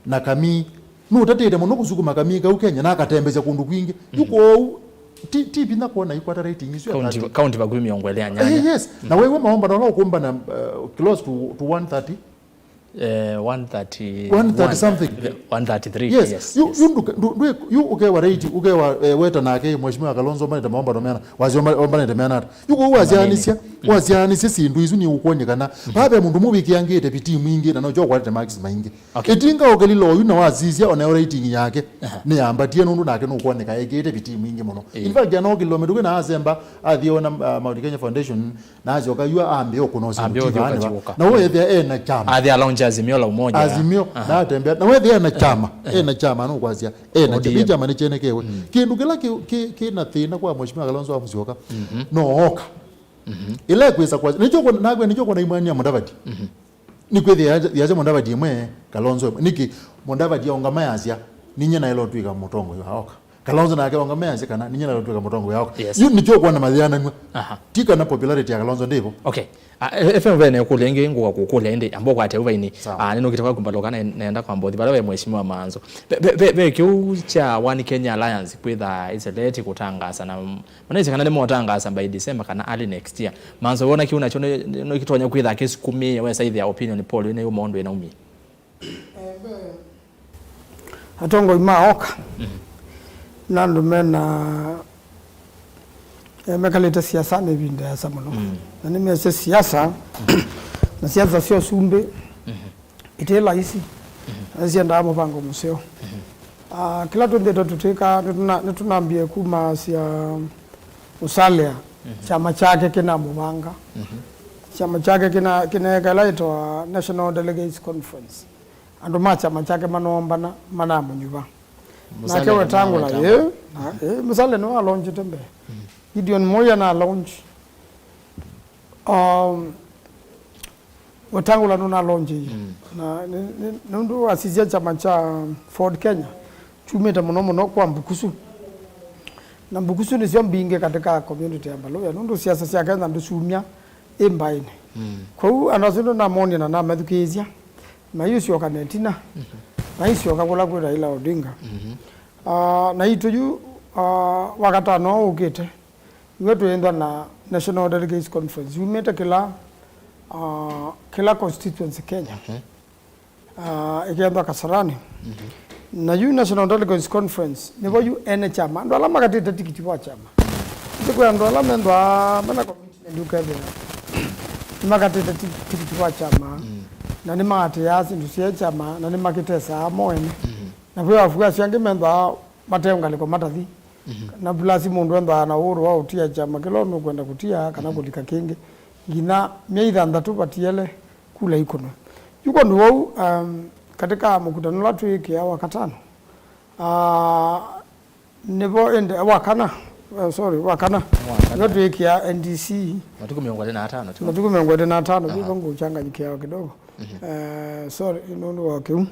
na kamii, nũtatĩte mũno kũsukuma kamii kau Kenya na akatembesya kũndũ kwingĩ. Yu kwoou, ti, ti vinya kwona ikwata rating isu ya Kaunti, thirty. Kaunti vakuvĩ mĩongo ĩlĩ na nyanya. Eh, yes. Na wewe maombano ala ũkũmbana, uh, close to, to one thirty. Eh, one thirty, one thirty something. One thirty-three, yes. Yes, yu, yes. Yu nduka-, ndu-, ndu-, yu ũkewa rating, ũkewa, eh, weta nake Mheshimiwa Kalonzo ombanĩte maombano meana. Wasya omba-, ombanĩte meana ata? Yu kwoou wasyaanĩsya. Wasyaanĩsye syĩndũ isu nĩũkwony'a kana vaa ve mũndũ mũvikĩangĩte vitii mwingĩ na nokyo ũkwatĩte marks maingĩ. Okay. Ĩtinga ũkelile oyu na wasisya onayo rating yake nĩyambatie nũndũ nake nũkwoneka ekĩĩte vitii mwingĩ mũno. Ĩĩ. In fact, anaũkĩlile o mĩtũkĩ na asemba athi ona, uh, Mount Kenya Foundation na asyoka yu ambĩa ũkũna ũsindũ. Ambĩa ũthi tivaanĩ va ũkatiũka. Na wethĩa ena kyama. Athi alaunch Azimio la Umoja. Azimio, na atembea. Na wethĩa ena kyama. Ena kyama, nũkwasya. Ena kyama, kyama nĩkyenekewe. Kĩndũ kĩla kĩ, kĩ, kĩna thĩna kwa Mheshimiwa Kalonzo wa Musyoka, no oka. Ĩla ekwĩsa kwa, nĩkyo kwona, nakwe nĩkyo kwona imwania Mudavadi. Nĩkwĩthĩa yasya Mudavadi ĩmwe, Kalonzo ĩmwe. Nĩkĩ Mudavadi aũngama yasya, ninyie naĩla ũtw'ĩka mũtongoi wa oka. Kalonzo nake aũngama yasya kana, ninyie naĩla ũtw'ĩka mũtongoi wa oka. Yes. Yu nĩkyo kwona mathĩananw'a. Aha. Ti kana popularity ya Kalonzo ndĩvo. Okay. Ah, F M vene kũlya ĩngĩ ngũka kũkũlya ĩndĩ, amba ũkwate ũvaini. Sawa. Ah, nĩnũkĩte kwa kumbaluka na nenda kwamba ũthi vala ve Mheshimiwa Manzo. Ve, ve, ve, ve kĩu kya One Kenya Alliance kwĩtha ĩseleti kũtangaasa na Manaisye kana nĩmotangaasa by December kana early next year. Manzo, wona kĩu nakyo nĩ, nĩ, nĩkĩtonya kwĩtha kĩsukumĩe wesa ĩthĩa opinion poll ĩna yu maũndũ ĩnaumie? Atongoi ma oka na andũ mena, eh, mekalĩte siasanĩ ĩvinda yasa mũno. Na nĩmesĩ siasa, na siasa sya ũsumbĩ iti laisi, na nĩsyendaa mũvango mũseo. Ah, kĩla twĩthĩĩtwe tũtĩka, nĩtũna-, nĩtũnambie kumasya Musalia, kyama kyake kĩnamũvanga. Kyama kyake kĩna-, kĩneeka ĩla yĩtawa National Delegates Conference. Andũ ma kyama kyake manoombana, manamũnyuva. Nake Wetangula, ĩ, na, ĩ, Musalia nĩwe walaunchĩte mbee. Gideon Moi ana launch. Um, Wetangula nũnalonjie. Na nĩ, nĩ, nũndũ wasisya kyama kya Ford Kenya kyumĩte mũno mũno kwa Mbukusu. Na Mbukusu nĩsyo mbingĩ katika community ya Mbaluya, nũndũ siasa sya Kenya ndũsumya ĩ mbaĩnĩ. Kwoou andũ asu nĩnamonie na namethukĩĩsya. Mayĩsyoka na ĩtina. Mayĩsyoka kũla kwĩ Raila Odinga. Ah, na itũ yu, ah, wakatano ũkĩte. Iwe twĩnthwa na National Delegates Conference yumĩte kĩla, ah, kĩla constituency Kenya. Ah, ĩkethwa Kasarani. Na yu National Delegates Conference nĩvo yu ene kyama, andũ ala makatĩte tikiti wa kyama. Nĩkwĩ andũ ala menthwa mena commitment ũkethĩa nĩmakatĩte ti-, tikiti wa kyama, na nĩmaatĩaa syĩndũ sya kyama, na nĩmakĩtesaa mo ene. Na kwĩ afuasi angĩ menthwa mate ngalĩko matathi. Na plus mũndũ endaa na ũhuru wa ũtia kyama kĩla nũkwenda kũtia kana kũlika kĩngĩ, nginya myei thanthatũ vatiele kula ikũnwe. Yu kwondũ wau, um, katika mũkutano ũla twĩĩkĩa wa katano, ah, nĩvo ĩndĩ, wa kana, eh, sorry, wa kana, nĩvo twĩĩkĩa N D C. Matukũ mĩongo ĩlĩ na atano tu. Matukũ mĩongo ĩlĩ na atano, vivo ngũchanganyikĩawa kidogo. Eh, sorry, nũndũ wa kĩu.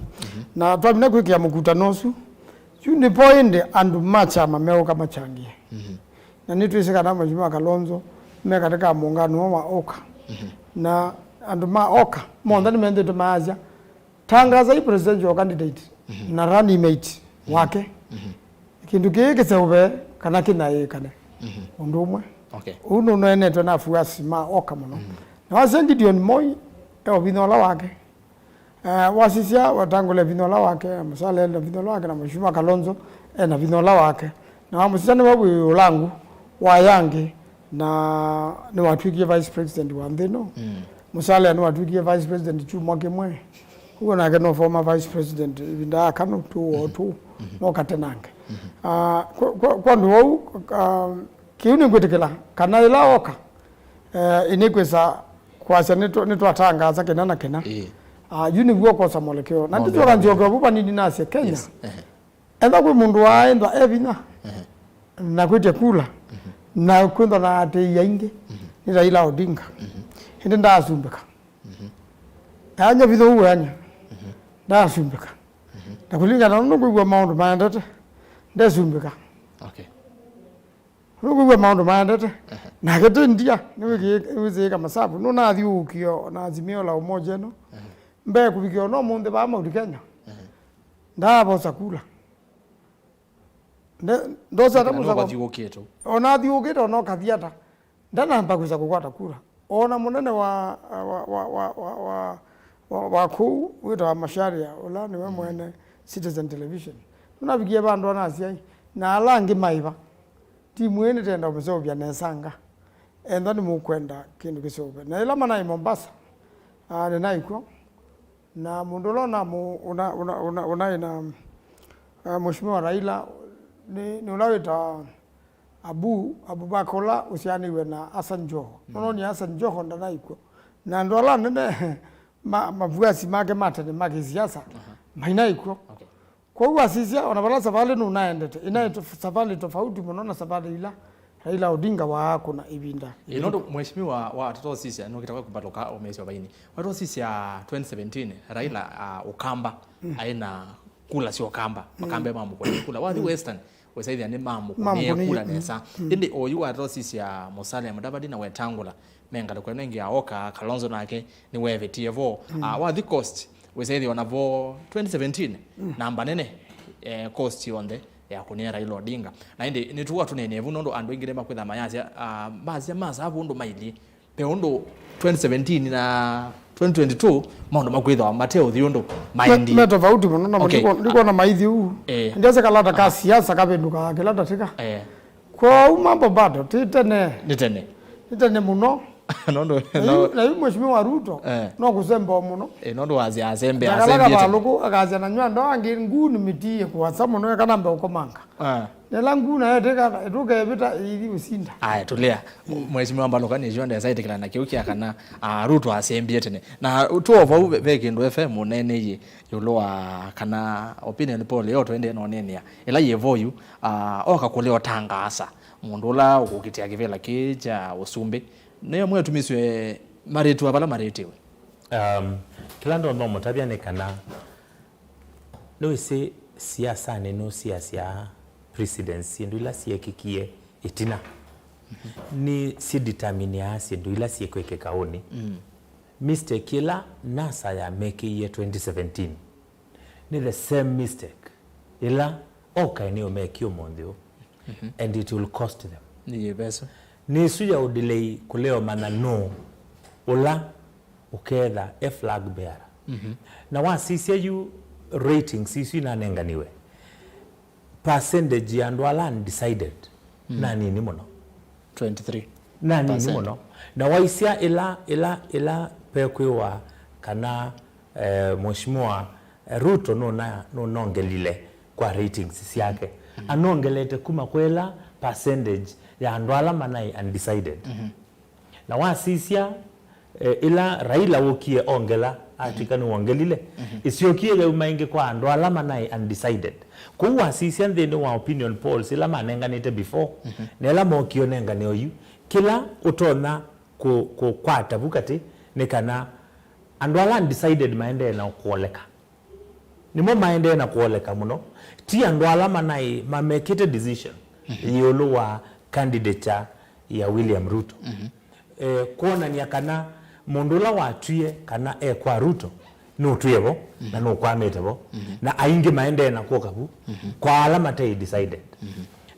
Na twamina kwĩkĩa mũkutano ũsu, yu nĩvo ĩndĩ andũ ma kyama meũka machangie. Na nĩtwĩsĩ kana Mheshimiwa Kalonzo me katika mũngano wa OKA. Na andũ ma OKA monthe nĩmendĩte maasya, tangaza hii presidential candidate na running mate wake. Kĩndũ kĩĩ kĩseũve kana kĩnyaĩĩkane ũndũ ũmwe. Okay. Ũu nũneenetwe na afuasi ma OKA mũno. Na wasya Gideon Moi e ũvinya ũla wake. Eh, wasisya watangũle vinya ũla wake, Musalia ena vinya ũla wake, na Mheshimiwa Kalonzo ena vinya ũla wake. Na wamũsisya nĩwe wĩ ũlangu wa yangĩ, na nĩwatw'ĩkie vice president wa nthĩ ĩno. Musalia nĩwatw'ĩkie vice president kyumwa kĩmwe. Ũguo nake no former vice president ĩvinda ya kanu tu o tu, no katenange. Ah, kwa, kwa, kwa ũndũ wau, ah, kĩu nĩngwĩtĩkĩla kana ĩla oka, eh, ĩnĩkwĩsa kwasya nĩtwa-, nĩtwatangaasa kĩna na kĩna. Ĩĩ. Ah, yu nĩw'o ũkosa mwelekeo. Na ndĩsyoka nzyoke vu vanini nasye Kenya. Yes. Ehe. Etha kwĩ mũndũ waaĩndwa e vinya na kwĩtya kula na kwĩnthwa na atĩĩi aingĩ nĩ Raila Odinga, ĩndĩ ndaasumbĩka. Anya vinya ũu anya ndaasumbĩka. Na kũlingana na ũndũ ngwĩw'a maũndũ maendete, ndesumbĩka. Okay. Nũkwĩw'a maũndũ maendete. Nake ti ndia, nĩwĩsĩĩka masavu. Nũnathyũũkie na Azimio la Umoja ĩno. Mbee kũvikĩa ona ũmũnthĩ vaa Mount Kenya. Ndaavosa kula. Nde-, ndosa ata mũsako. Ona ũkathyũũkĩte, ona ũkathi ata. Ndanamba kwĩsa kũkwata kula. Ona mũnene wa, wa, wa kũu wĩtawa Macharia, ũla nĩwe mwene Citizen Television. Nũnavikie vandũ anasya, "Ai, na ala angĩ maĩva? Timu ĩĩ nĩtenda ũmĩseũvya nesanga. Ethwa nĩmũkwenda kĩndũ kĩseũve." Na ĩla manaĩ Mombasa, ah, nĩnaĩ kw'o. Na mũndũ ũla ũna-, ũna-, ũna-, ũna-, ũnaĩ na, ah, Mheshimiwa Raila nĩ, nĩ ũla wĩtawa Abu, Abubakar ũla ũsyaanĩw'e na Hassan Joho. Nũnoonie Hassan Joho ndanaĩ kw'o. Na andũ ala anene ma, mavuasi make ma tene ma kĩsiasa mainaĩ kw'o. Okay. Kwoou asisya, ona vala savalĩ nũnaendete, ĩnaĩ to-, savalĩ tofauti mũno na savalĩ ila Raila Odinga waakũna ĩvinda. Ĩ, nũndũ mheshimiwa wa tũtosisya nũkĩte kwa kũmbatũka ũmĩĩsyo vaini. Watosisya twenty seventeen, Raila, ah, Ũkamba, aĩ na kula sya Ũkamba, Makamba mamũkũnĩa kula. Wathi Western, wĩsaĩthĩa nĩ mamũkũnĩe kula nesa. Ĩndĩ oyu watosisya Musalia Mudavadi na Wetangula, me ngalĩko ĩno ĩngĩ ya OKA, Kalonzo nake nĩweevĩtie vo. Ah, wathi Coast, wĩsaĩthĩa ona vo twenty seventeen, namba nene, eh, Coast yonthe yakũnĩe Raila Odinga. Na ĩndĩ nĩtũwa tũneenee vu nũndũ andũ aingĩ nĩmakwĩtha mayasya, ah, masya masaa vu ũndũ mailyĩ. Ve ũndũ twenty seventeen na twenty twenty-two, maũndũ makwĩthwa mate ũthi ũndũ maendie. Me tofauti mũno, na ndikwona maithi ũu. Eh. Ndiasya kalata ka siasa kavĩndũkaa kĩla ndatĩka. Eh. Kwoou mambo bado, ti tene. Nĩ tene. Nĩ tene mũno. Nũndũ, na yu, na yu Mheshimiwa Ruto, eh, no kũsemba mũno. Eh, nũndũ wasya asembe, asembie tene. Kavalũku, akasya na nyua ndo angĩ nguu nĩmĩtiie kũasa mũno, eka nambe ũkomanga. Ah. Nela nguu nayo ĩtĩka, ĩtũkevĩta ithi ũsinda. Aya, tũlea. Mheshimiwa Mbalũka nĩsyo ndesa ĩtĩkĩla na kĩu kya kana, ah, Ruto asembie tene. Na tuo vau ve, ve kĩndũ F M ũneeneie ĩũlũ wa kana opinion poll yo tũendee noneenea. Ĩla yĩvo yu, ah, oka kũlea ũtangaasa mũndũ ũla ũkũkitĩa kĩvĩla kĩĩ kya ũsumbĩ. Nĩyo mwĩtumisye marĩtwa vala marĩtĩwe. Um, kĩla ndonya ũmũtavya nĩ kana nĩwĩsĩ siasanĩ nũsiasya precedents, syĩndũ ila syekĩkie ĩtina nĩ sidetermineaa syĩndũ ila syĩkwĩkĩka ũnĩ. Mm. Mistake ĩla NASA yamekĩie twenty seventeen nĩ the same mistake ĩla oka ĩnĩũmekie ũmũnthĩ ũũ. Mhm. And it will cost them. Nĩ yĩveso. Nĩ ĩsu ya ũdelay kũlea ũmanya nũũ ũla ũketha e flag bearer. Mhm. Na wasisya yu ratings isu inanenganiwe, percentage ya andũ ala undecided, mm, na nini mũno. Twenty-three percent. Na nini mũno. Na waisya ĩla, ĩla, ĩla pekwĩwa kana, eh, Mheshimiwa, eh, Ruto nũna-, nũnongelile kwa ratings syake. Anongelete kuma kwa ĩla percentage ya andũ ala manaĩ undecided. Na wasisya, eh, ĩla Raila wũkie ongela, atw'ĩka nĩwongelile, ĩsyokie yauma ĩngĩ kwa andũ ala manaĩ undecided. Kwoou wasisya nthĩnĩ wa opinion polls ila manenganĩte before, na ĩla mokie ũnengane oyu, kĩla ũtonya kũ-, kũkwata vu katĩ nĩ kana andũ ala undecided maendee na kũoleka. Nĩmo maendee na kũoleka mũno, ti andũ ala manaĩ mamekĩte decision ĩũlũ wa candidature ya William Ruto. Eh, kwonany'a kana mũndũ ũla watwie kana e kwa Ruto nũtwĩe vo na nũkwamĩte vo, na aingĩ maendee na kũka vu kwa ala mataĩ decided.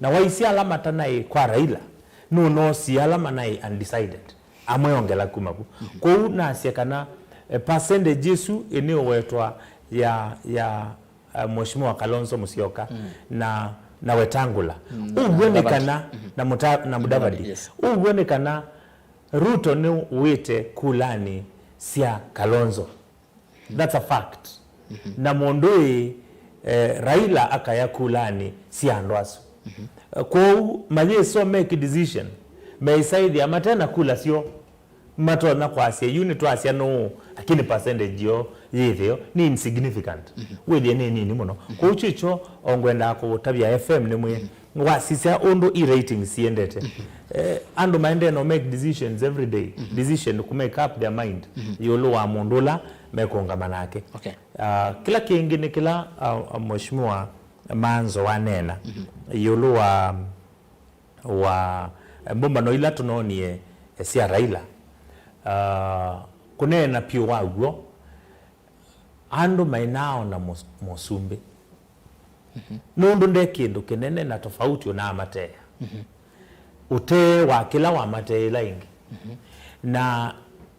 Na waisye ala matanaĩ kwa Raila, nũnoosie ala manaĩ undecided, amwe ongela kuma vu. Kwoou nasya kana, eh, percentage ĩsu ĩnĩũwetwa ya, ya, eh, Mheshimiwa Kalonzo Musyoka na, na Wetangula. Ũw'o nĩ kana, na Muta-, na Mudavadi. Yes. Ũw'o nĩ kana Ruto nĩwĩte kulanĩ sya Kalonzo. That's a fact. Na mũndũ ĩ, eh, Raila akaya kulanĩ sya andũ asu. Eh, kwoou mayĩso make decision, meĩsaĩthya mate na kula syoo, matonya kwasya yu nĩtwasya nũũ, lakini percentage yoo yĩthĩo nĩ insignificant. Wĩthĩe nĩ nini mũno. Kwoou kyĩkyo o ngwendaa kũtavya F M nĩmwĩe, wasisya ũndũ i ratings siendete. Eh, andũ maendee no make decisions every day. Decision to make up their mind ĩũlũ wa mũndũ ũla mekũũngama nake. Okay. Ah, kĩla kĩngĩ nĩ kĩla, ah, ah, Mheshimiwa Manzo waneena ĩũlũ wa, wa, eh, mbũmbano ila tũnoonie, eh, sya Raila. Ah, kũneena pyũ wa w'o, andũ mainaona mũs-, mũsumbĩ. Nũndũ nde kĩndũ kĩnene na tofauti ũnaamateea. Ũtee wa kĩla wamateĩla ĩngĩ. Na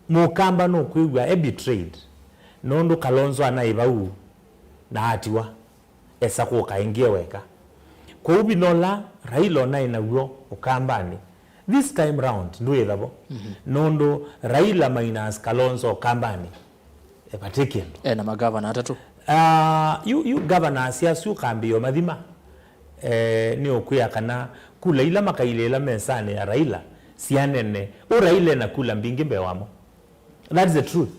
mũkamba nũkwĩw'a e betrayed. Nũndũ Kalonzo anaĩ vau na atiwa. Esa kũka ĩngĩ e weka. Kwoou vinya ũla Raila onaĩ naw'o ũkambanĩ, this time round ndwĩtha vo. Nũndũ Raila minus Kalonzo ũkambanĩ, e, vate kĩndũ. E na magavana atatũ. Ah, yu, yu governors asu ũkambĩĩa ũmathima. Eh, nĩ ũkwĩa kana kula ila makailĩĩla mesanĩ ya Raila syanene. Ũ Raila ena kula mbingĩ mbee wamo. That is the truth.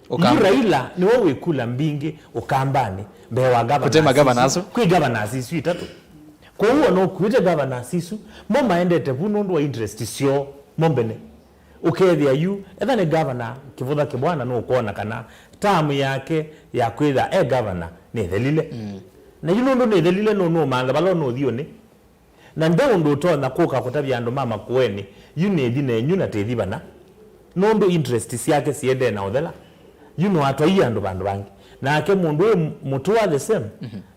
Yu Raila nĩwe wĩ kula mbingĩ ũkambanĩ mbee wa governors isu. Kwĩ governors isu itatũ. Kwoou ona ũkuĩte governors isu, mo maendete vu nũndũ wa interest syoo mo mbene. Ũkethĩa yu, etha nĩ governor Kĩvũtha Kĩbwana nũkwona kana term yake ya kwĩtha e governor nĩthelile. Na yu nũndũ nĩthelile, nũnũmantha vala ũnũthiũnĩ. Na nde ũndũ ũtonya kũka kũtavya andũ ma Makueni, yu nĩthi nenyu na tĩthi vana. Nũndũ interest syake siendee na ũthela. Yu no atwaie andũ vandũ vangĩ. Nake mũndũ wĩ Mũtũa the same.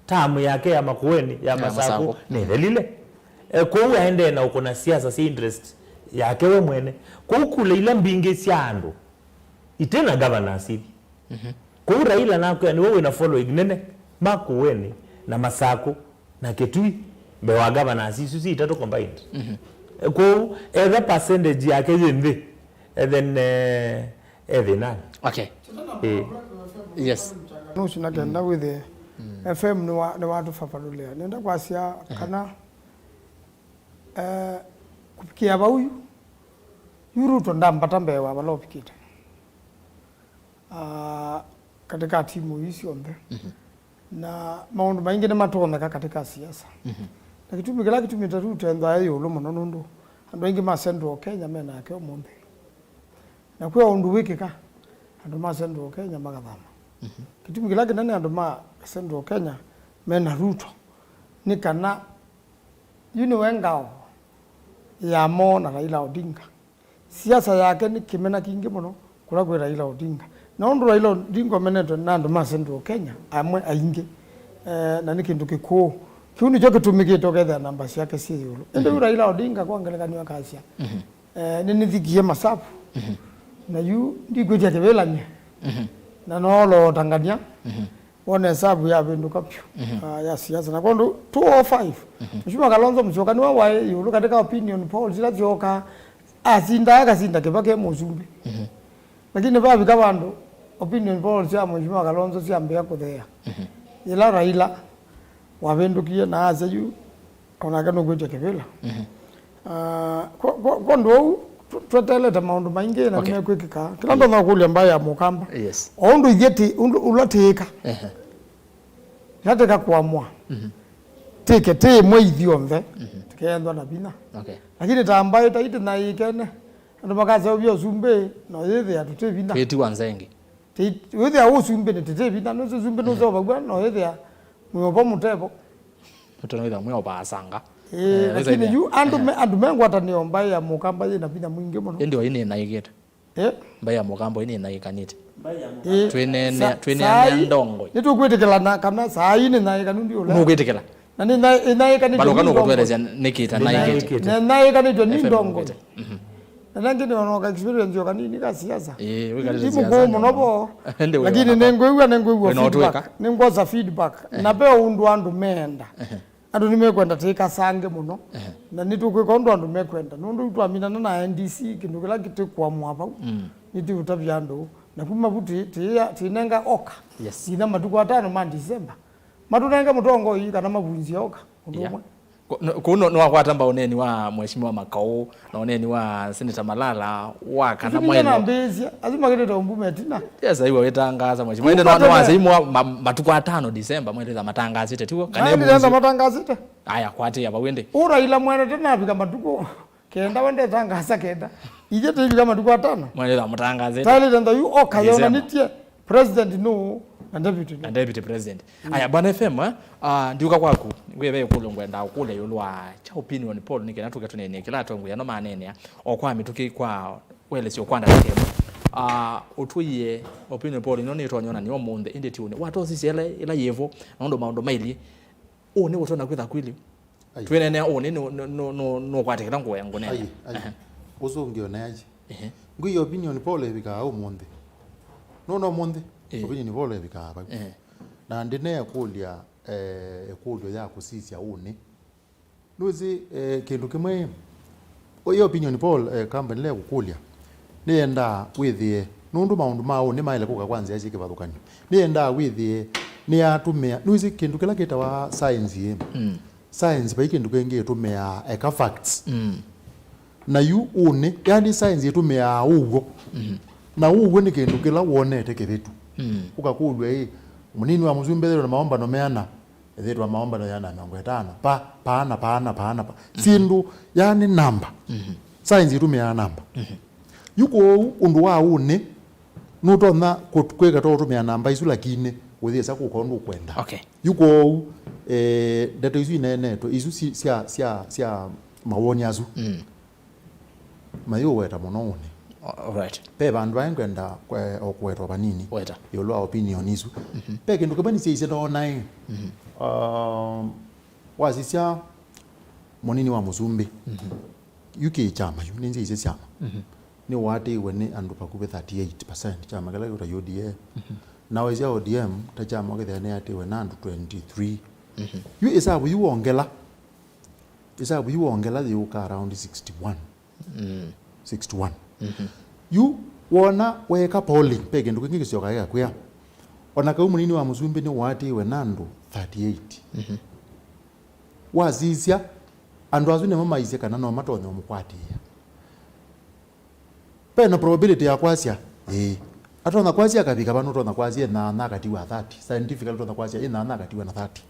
Term yake ya Makueni, ya Masakũ, nĩthelile. E, kwoou aendee na ũkũna siasa sya interest yake we mwene. Kwoou kula ila mbingĩ sya andũ itena governors ithi. Kwoou Raila nakwĩa nĩwe wĩna following nene Makueni na Masakũ na Kitui mbee wa governors isu si itatũ combined. E, kwoou etha percentage yake yĩ nthĩ, e, then, eh, e thĩnanĩ. Okay. Eh. Yes. Nusu na kenda wĩthĩe F M nĩwa-, nĩwatũfafanũlĩa. Nenda kwasya kana, eh, kũvikĩa vau yu, yu Ruto ndambata mbee wa vala ũvikĩte. Ah, katika timu ii syonthe. Na maũndũ maingĩ nĩmatonyeka katika siasa. Na kĩtumi kĩla kĩtumĩte Ruto ethwa e ĩũlũ mũno nũndũ andũ aingĩ ma Central Kenya me nake ũmũnthĩ. Na kwĩ o ũndũ wĩkĩka, andũ ma Central Kenya makathama. Kĩtumi kĩla kĩnene andũ ma Central Kenya me na Ruto nĩ kana yu nĩwe ngao ya moo na Raila Odinga. Siasa yake nĩ kĩmena kingĩ mũno kũla kwĩ Raila Odinga. Na ũndũ Raila Odinga ũmenetwe na andũ ma Central Kenya, amwe aingĩ, eh, na nĩ kĩndũ kĩkũũ. Kĩu nĩkyo kĩtũmĩkĩte ũkethĩa namba syake syĩ ĩũlũ. Ĩndĩ yu Raila Odinga kwa ngelekany'o akasya, eh, nĩnĩthikie masavu. Na yu ndikwĩtya kĩvĩlanyo. Na noolotangany'a. Wona ĩsavu yavĩndũka vyũ, ah, ya siasa. Na kwondũ two oh five, Mheshimiwa Kalonzo Musyoka nĩwe waĩ ĩũlũ katika opinion polls ila syookaa, asinda, akasinda Kĩvaka e mũsumbĩ. Lakini vavika vandũ opinion polls sya Mheshimiwa Kalonzo syambĩĩa kũtheea. Yĩla Raila wavĩndũkie na asya yu onake nũkwĩtya kĩvĩla. Mhm. Ah, kwa, kwa, kwa ũndũ ũu, tũ-, tweteelete maũndũ maingĩ na Okay. nĩmekwĩkĩka. Kĩla ndonya kũlya mbaĩ ya mũkamba. Yes. O ũndũ ithyĩ tĩ-, ũndũ ũla tĩĩka. Ehe. Ĩla tĩka kũamũa. Mhm. Tĩke tĩ ĩmwe ithyonthe. Mhm. Tĩkeenthwa na vinya. Okay. Lakini ta mbaĩ ta itĩnaĩkene. Andũ makaseũvya ũsumbĩ, no yĩthĩa tũtĩ vinya. Twĩtiwa nzengi. Ti-, wĩthĩa ũsumbĩ nĩ tĩtĩ vinya, nũsĩ ũsumbĩ nũseũvaw'a, no yĩthĩa mwĩovo mũtevo. Tũtano wĩthĩa mwĩovaa sanga. Ĩĩ, Eh, lakini wĩthĩa yu andũ me, andũ me ngwatanĩo mbaĩ ya mũkamba yĩna vinya mwingĩ mũno. Ĩndĩ wa inĩnaĩkĩte. Eh? Mbaĩ ya mũkamba inĩnaĩkanĩte. Ĩĩ. Twĩneenea, Sa-, twĩneenea saa ii, ndongoi. Nĩtũkwĩtĩkĩlana kana saa ii nĩnaĩkanu ndiũla. Nũkwĩtĩkĩla? Na nĩ na, ĩnaĩkanĩtwe Valoka nĩ ndongoi. Nũkũtũelesya nĩkĩ ĩtanaĩkĩte. Na ĩnaĩkanĩtwe nĩ F M ndongoi. Nũkĩte. Mhm. Na nangĩ nĩonoka experience yo kanini ka siasa. Ĩĩ, wĩkalĩte Ndi siasa mũkũũ mũno nyono. Vo. Ĩndĩ wĩ Lakini ona nĩngwĩw'a, nĩngwĩw'a Wĩna ũtwĩka. feedback. Nĩngwosa feedback. Ehe. Na ve ũndũ andũ meenda. Ehe. Andũ nĩmekwenda tĩkasange mũno. Ehe. Na nĩtũkwĩka ũndũ andũ mekwenda. Nũndũ twaminana na N D C, kĩndũ kĩla kĩtĩkũamũa vau. Mm. Nĩtĩũtavya andũ. Na kuma vu tĩ-, tĩ-, tĩnenga oka. Yes. Ina matukũ atano ma December. Matũnenge mũtongoi kana mavunzie oka ũndũ Yeah. ũmwe. Kũ-, no-, kũu no-, nĩwakwata mba ũneeni wa Mheshimiwa Makau, na ũneeni wa Senator Malala, wa kana Isu nĩnya mwaĩno. nambĩĩsya, asu makĩtĩte ũmbu metina. Yes, aiwa wĩtangaasa, Mheshimiwa. Ĩndĩ no-, Kuma tene. nĩwasya imwe ma-, matukũ atano December, mwaĩlĩtha matangaasĩte, tiw'o? Kana Maĩlĩtha ĩmwe matangaasĩte. Aya, kwatĩĩa vau ĩndĩ. Ũ Raila mwene tene avika matukũ kenda, we ndetangaasa kenda. Ithyĩ tĩivika matukũ atano. Mwaĩlĩtha mũtangaasĩte. Taĩlĩte ntha yu oka December. yonanĩtye. President nũ na deputy nũ? Na deputy president. Mm. Aya, Bwana F M, eh, ah, ndiũka kwaku, ngwĩve ĩkũlyo ngwenda ũkũlya ĩũlũ wa kya opinion poll, nĩ kana tũke tũneenea kĩla atongoi ano maneenea, o kwa mĩtũkĩ kwa welesyo kwa ndatĩka ĩmwe. Ah, ũtwĩe opinion poll ĩno nĩtonya onany'a ũmũnthĩ, ĩndĩ ti ũnĩ. Watosisye ĩla, ĩla yĩvo, na ũndũ maũndũ mailyĩ, ũnĩ ũtona kwĩtha kwĩlĩ. Ai. Twĩneenea ũnĩ nũ-, nũ-, nũ-, nũ-, nũkwatĩkĩla ngũe ngũnene. Ai, ai. Ehe. Ũsũngĩo nĩ aji. Ehe. Ngwĩ opinion poll ĩvikaa ũmũnthĩ. Nũna ũmũnthĩ, Eh. opinion poll ĩvikaa vau. Ehe. Na ndĩneekũlya, eh, ĩkũlyo ya kũsisya ũnĩ. Nũĩsĩ, eh, kĩndũ kĩmwe, ĩ opinion poll, eh, kamba nĩle kũkũlya. Nĩyendaa wĩthĩe, nũndũ maũndũ ma ũnĩ maĩle kũka kwa nzĩa syĩ kĩvathũkany'o. Nĩyendaa wĩthĩe, nĩyatũmĩa, nũĩsĩ kĩndũ kĩla kĩtawa science ĩ. Mm. Science vai kĩndũ kĩngĩ ĩtũmĩaa eka facts. Mm. Na yu ũnĩ, yani science ĩtũmĩaa ũw'o. Mm-hmm. Na ũw'o nĩ kĩndũ kĩla wonete kĩvĩtu. Mm. Ũkakũlw'a ĩ, mũnini wa mũsumbĩ ethĩwa na maombano meana, ethĩwa maombano yana mĩongo ĩtano. Pa, paana, paana, paana, pa. Mm-hmm. Syĩndũ, yani namba. Mm-hmm. Science ĩtũmĩaa namba. Mm-hmm. Yu kwoou ũndũ wa ũnĩ, nũtonya kũ-, kwĩka ta ũtũmĩa namba isu, lakini ũyĩsa kũka ũndũ ũkwenda. Okay. Yu kwoou, eh, ndeto isu ineenetwe, isu si-, sya, sya, sya mawoni asu. Mm. Mayũweta mũno ũnĩ. A-, all right. Ve vandũ vaĩ ngwenda kwe-, o kũwetwa vanini Weta. ĩũlũ wa opinion isu. Mhm. Ve kĩndũ kĩmwe nĩsyaisye ndonae. Mhm. Um, wasisya mũnini wa mũsumbĩ. Mhm. Yu kĩ kyama yu, nĩnzĩisye syama. Mhm. Nĩwaatĩĩwe nĩ andũ vakuvĩ thirty-eight percent, kyama kĩla kĩũta U D A. Mhm. Na waisya O D M, ta kyama ũkethĩa nĩyaatĩĩwe na andũ twenty-three. Mhm. Yu ĩsavu yu wongela, ĩsavu yu wongela yĩũka around sixty-one. Mm. Sixty-one. Mhm. Yu wona weeka polling, ve kĩndũ kĩngĩ kĩsyoka gĩkakwĩa. Ona kau mũnini wa mũsumbĩ nĩwaatĩĩwe na andũ thirty-eight. Mhm. Wasisya, andũ asu nĩmo maisye kana no matonya ũmũkwatĩĩa. Ve na probability ya kwasya, ĩĩ. Atonya kwasya akavika vano, ũtonya kwasya ĩnyaanya akatiwa thirty. Scientifically ũtonya kwasya ĩnyaanya akatiwa na thirty.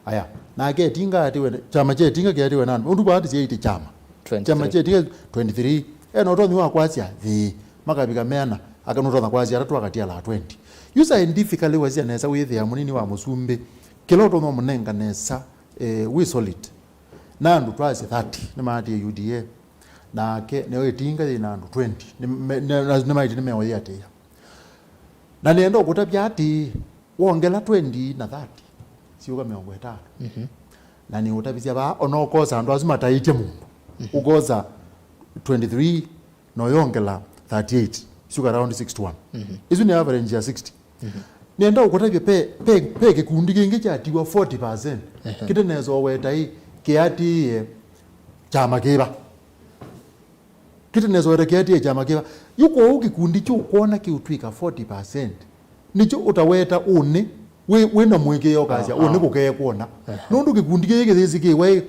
Aya, nake Etinga atiwe, kyama kya Etinga kĩatiwe na andũ. Ũndũ party syaĩtye kyama. Twenty-three. Kyama kya Etinga, twenty-three. Ena ũtonyi wa kwasya, ĩĩ. Makavika meana, aka nũtonya kwasya atatũ akatiala twenty. Yu scientifically wasya nesa wĩthĩa mũnini wa mũsumbĩ. Kĩla ũtonya ũmũnenga nesa, eh, wĩ solid. Na andũ twasye thirty nĩmaatie U D A. Nake nĩyo Etinga yĩna andũ twenty. Nĩ, me, nĩ, na, nĩmaĩtye nĩmeũyĩatĩĩa. Na nĩenda ũkũtavya atĩĩ, wongela twenty na thirty, syũka mĩongo ĩtano. Mhm. Na nĩũtavisya vaa, ona ũkosa andũ asu mataĩtye mũndũ. Mhm. Ũkosa twenty-three, na ũyongela thirty-eight, syũka around sixty-one. Mhm. Isu nĩ average ya sixty. Mhm. Nĩenda ũkũtavya pe, pe, pe kĩkundi kĩngĩ kyatiwa forty percent. Ehe. Kĩtenesa ũweta ĩ, kĩatĩĩe kyama kĩva. Kĩtenesa ũweta kĩatĩĩe kyama kĩva. Yu kwoou kĩkundi kĩu kwona kĩũtw'ĩka forty percent. Nĩkyo ũtaweta ũnĩ, wĩ, wĩ na mũĩkĩĩo ũkasya, Ah, ũnĩ ah. kũkeekwona. Ehe. Nũndũ kĩkundi kĩĩ kĩthĩsĩ kĩwa ĩ,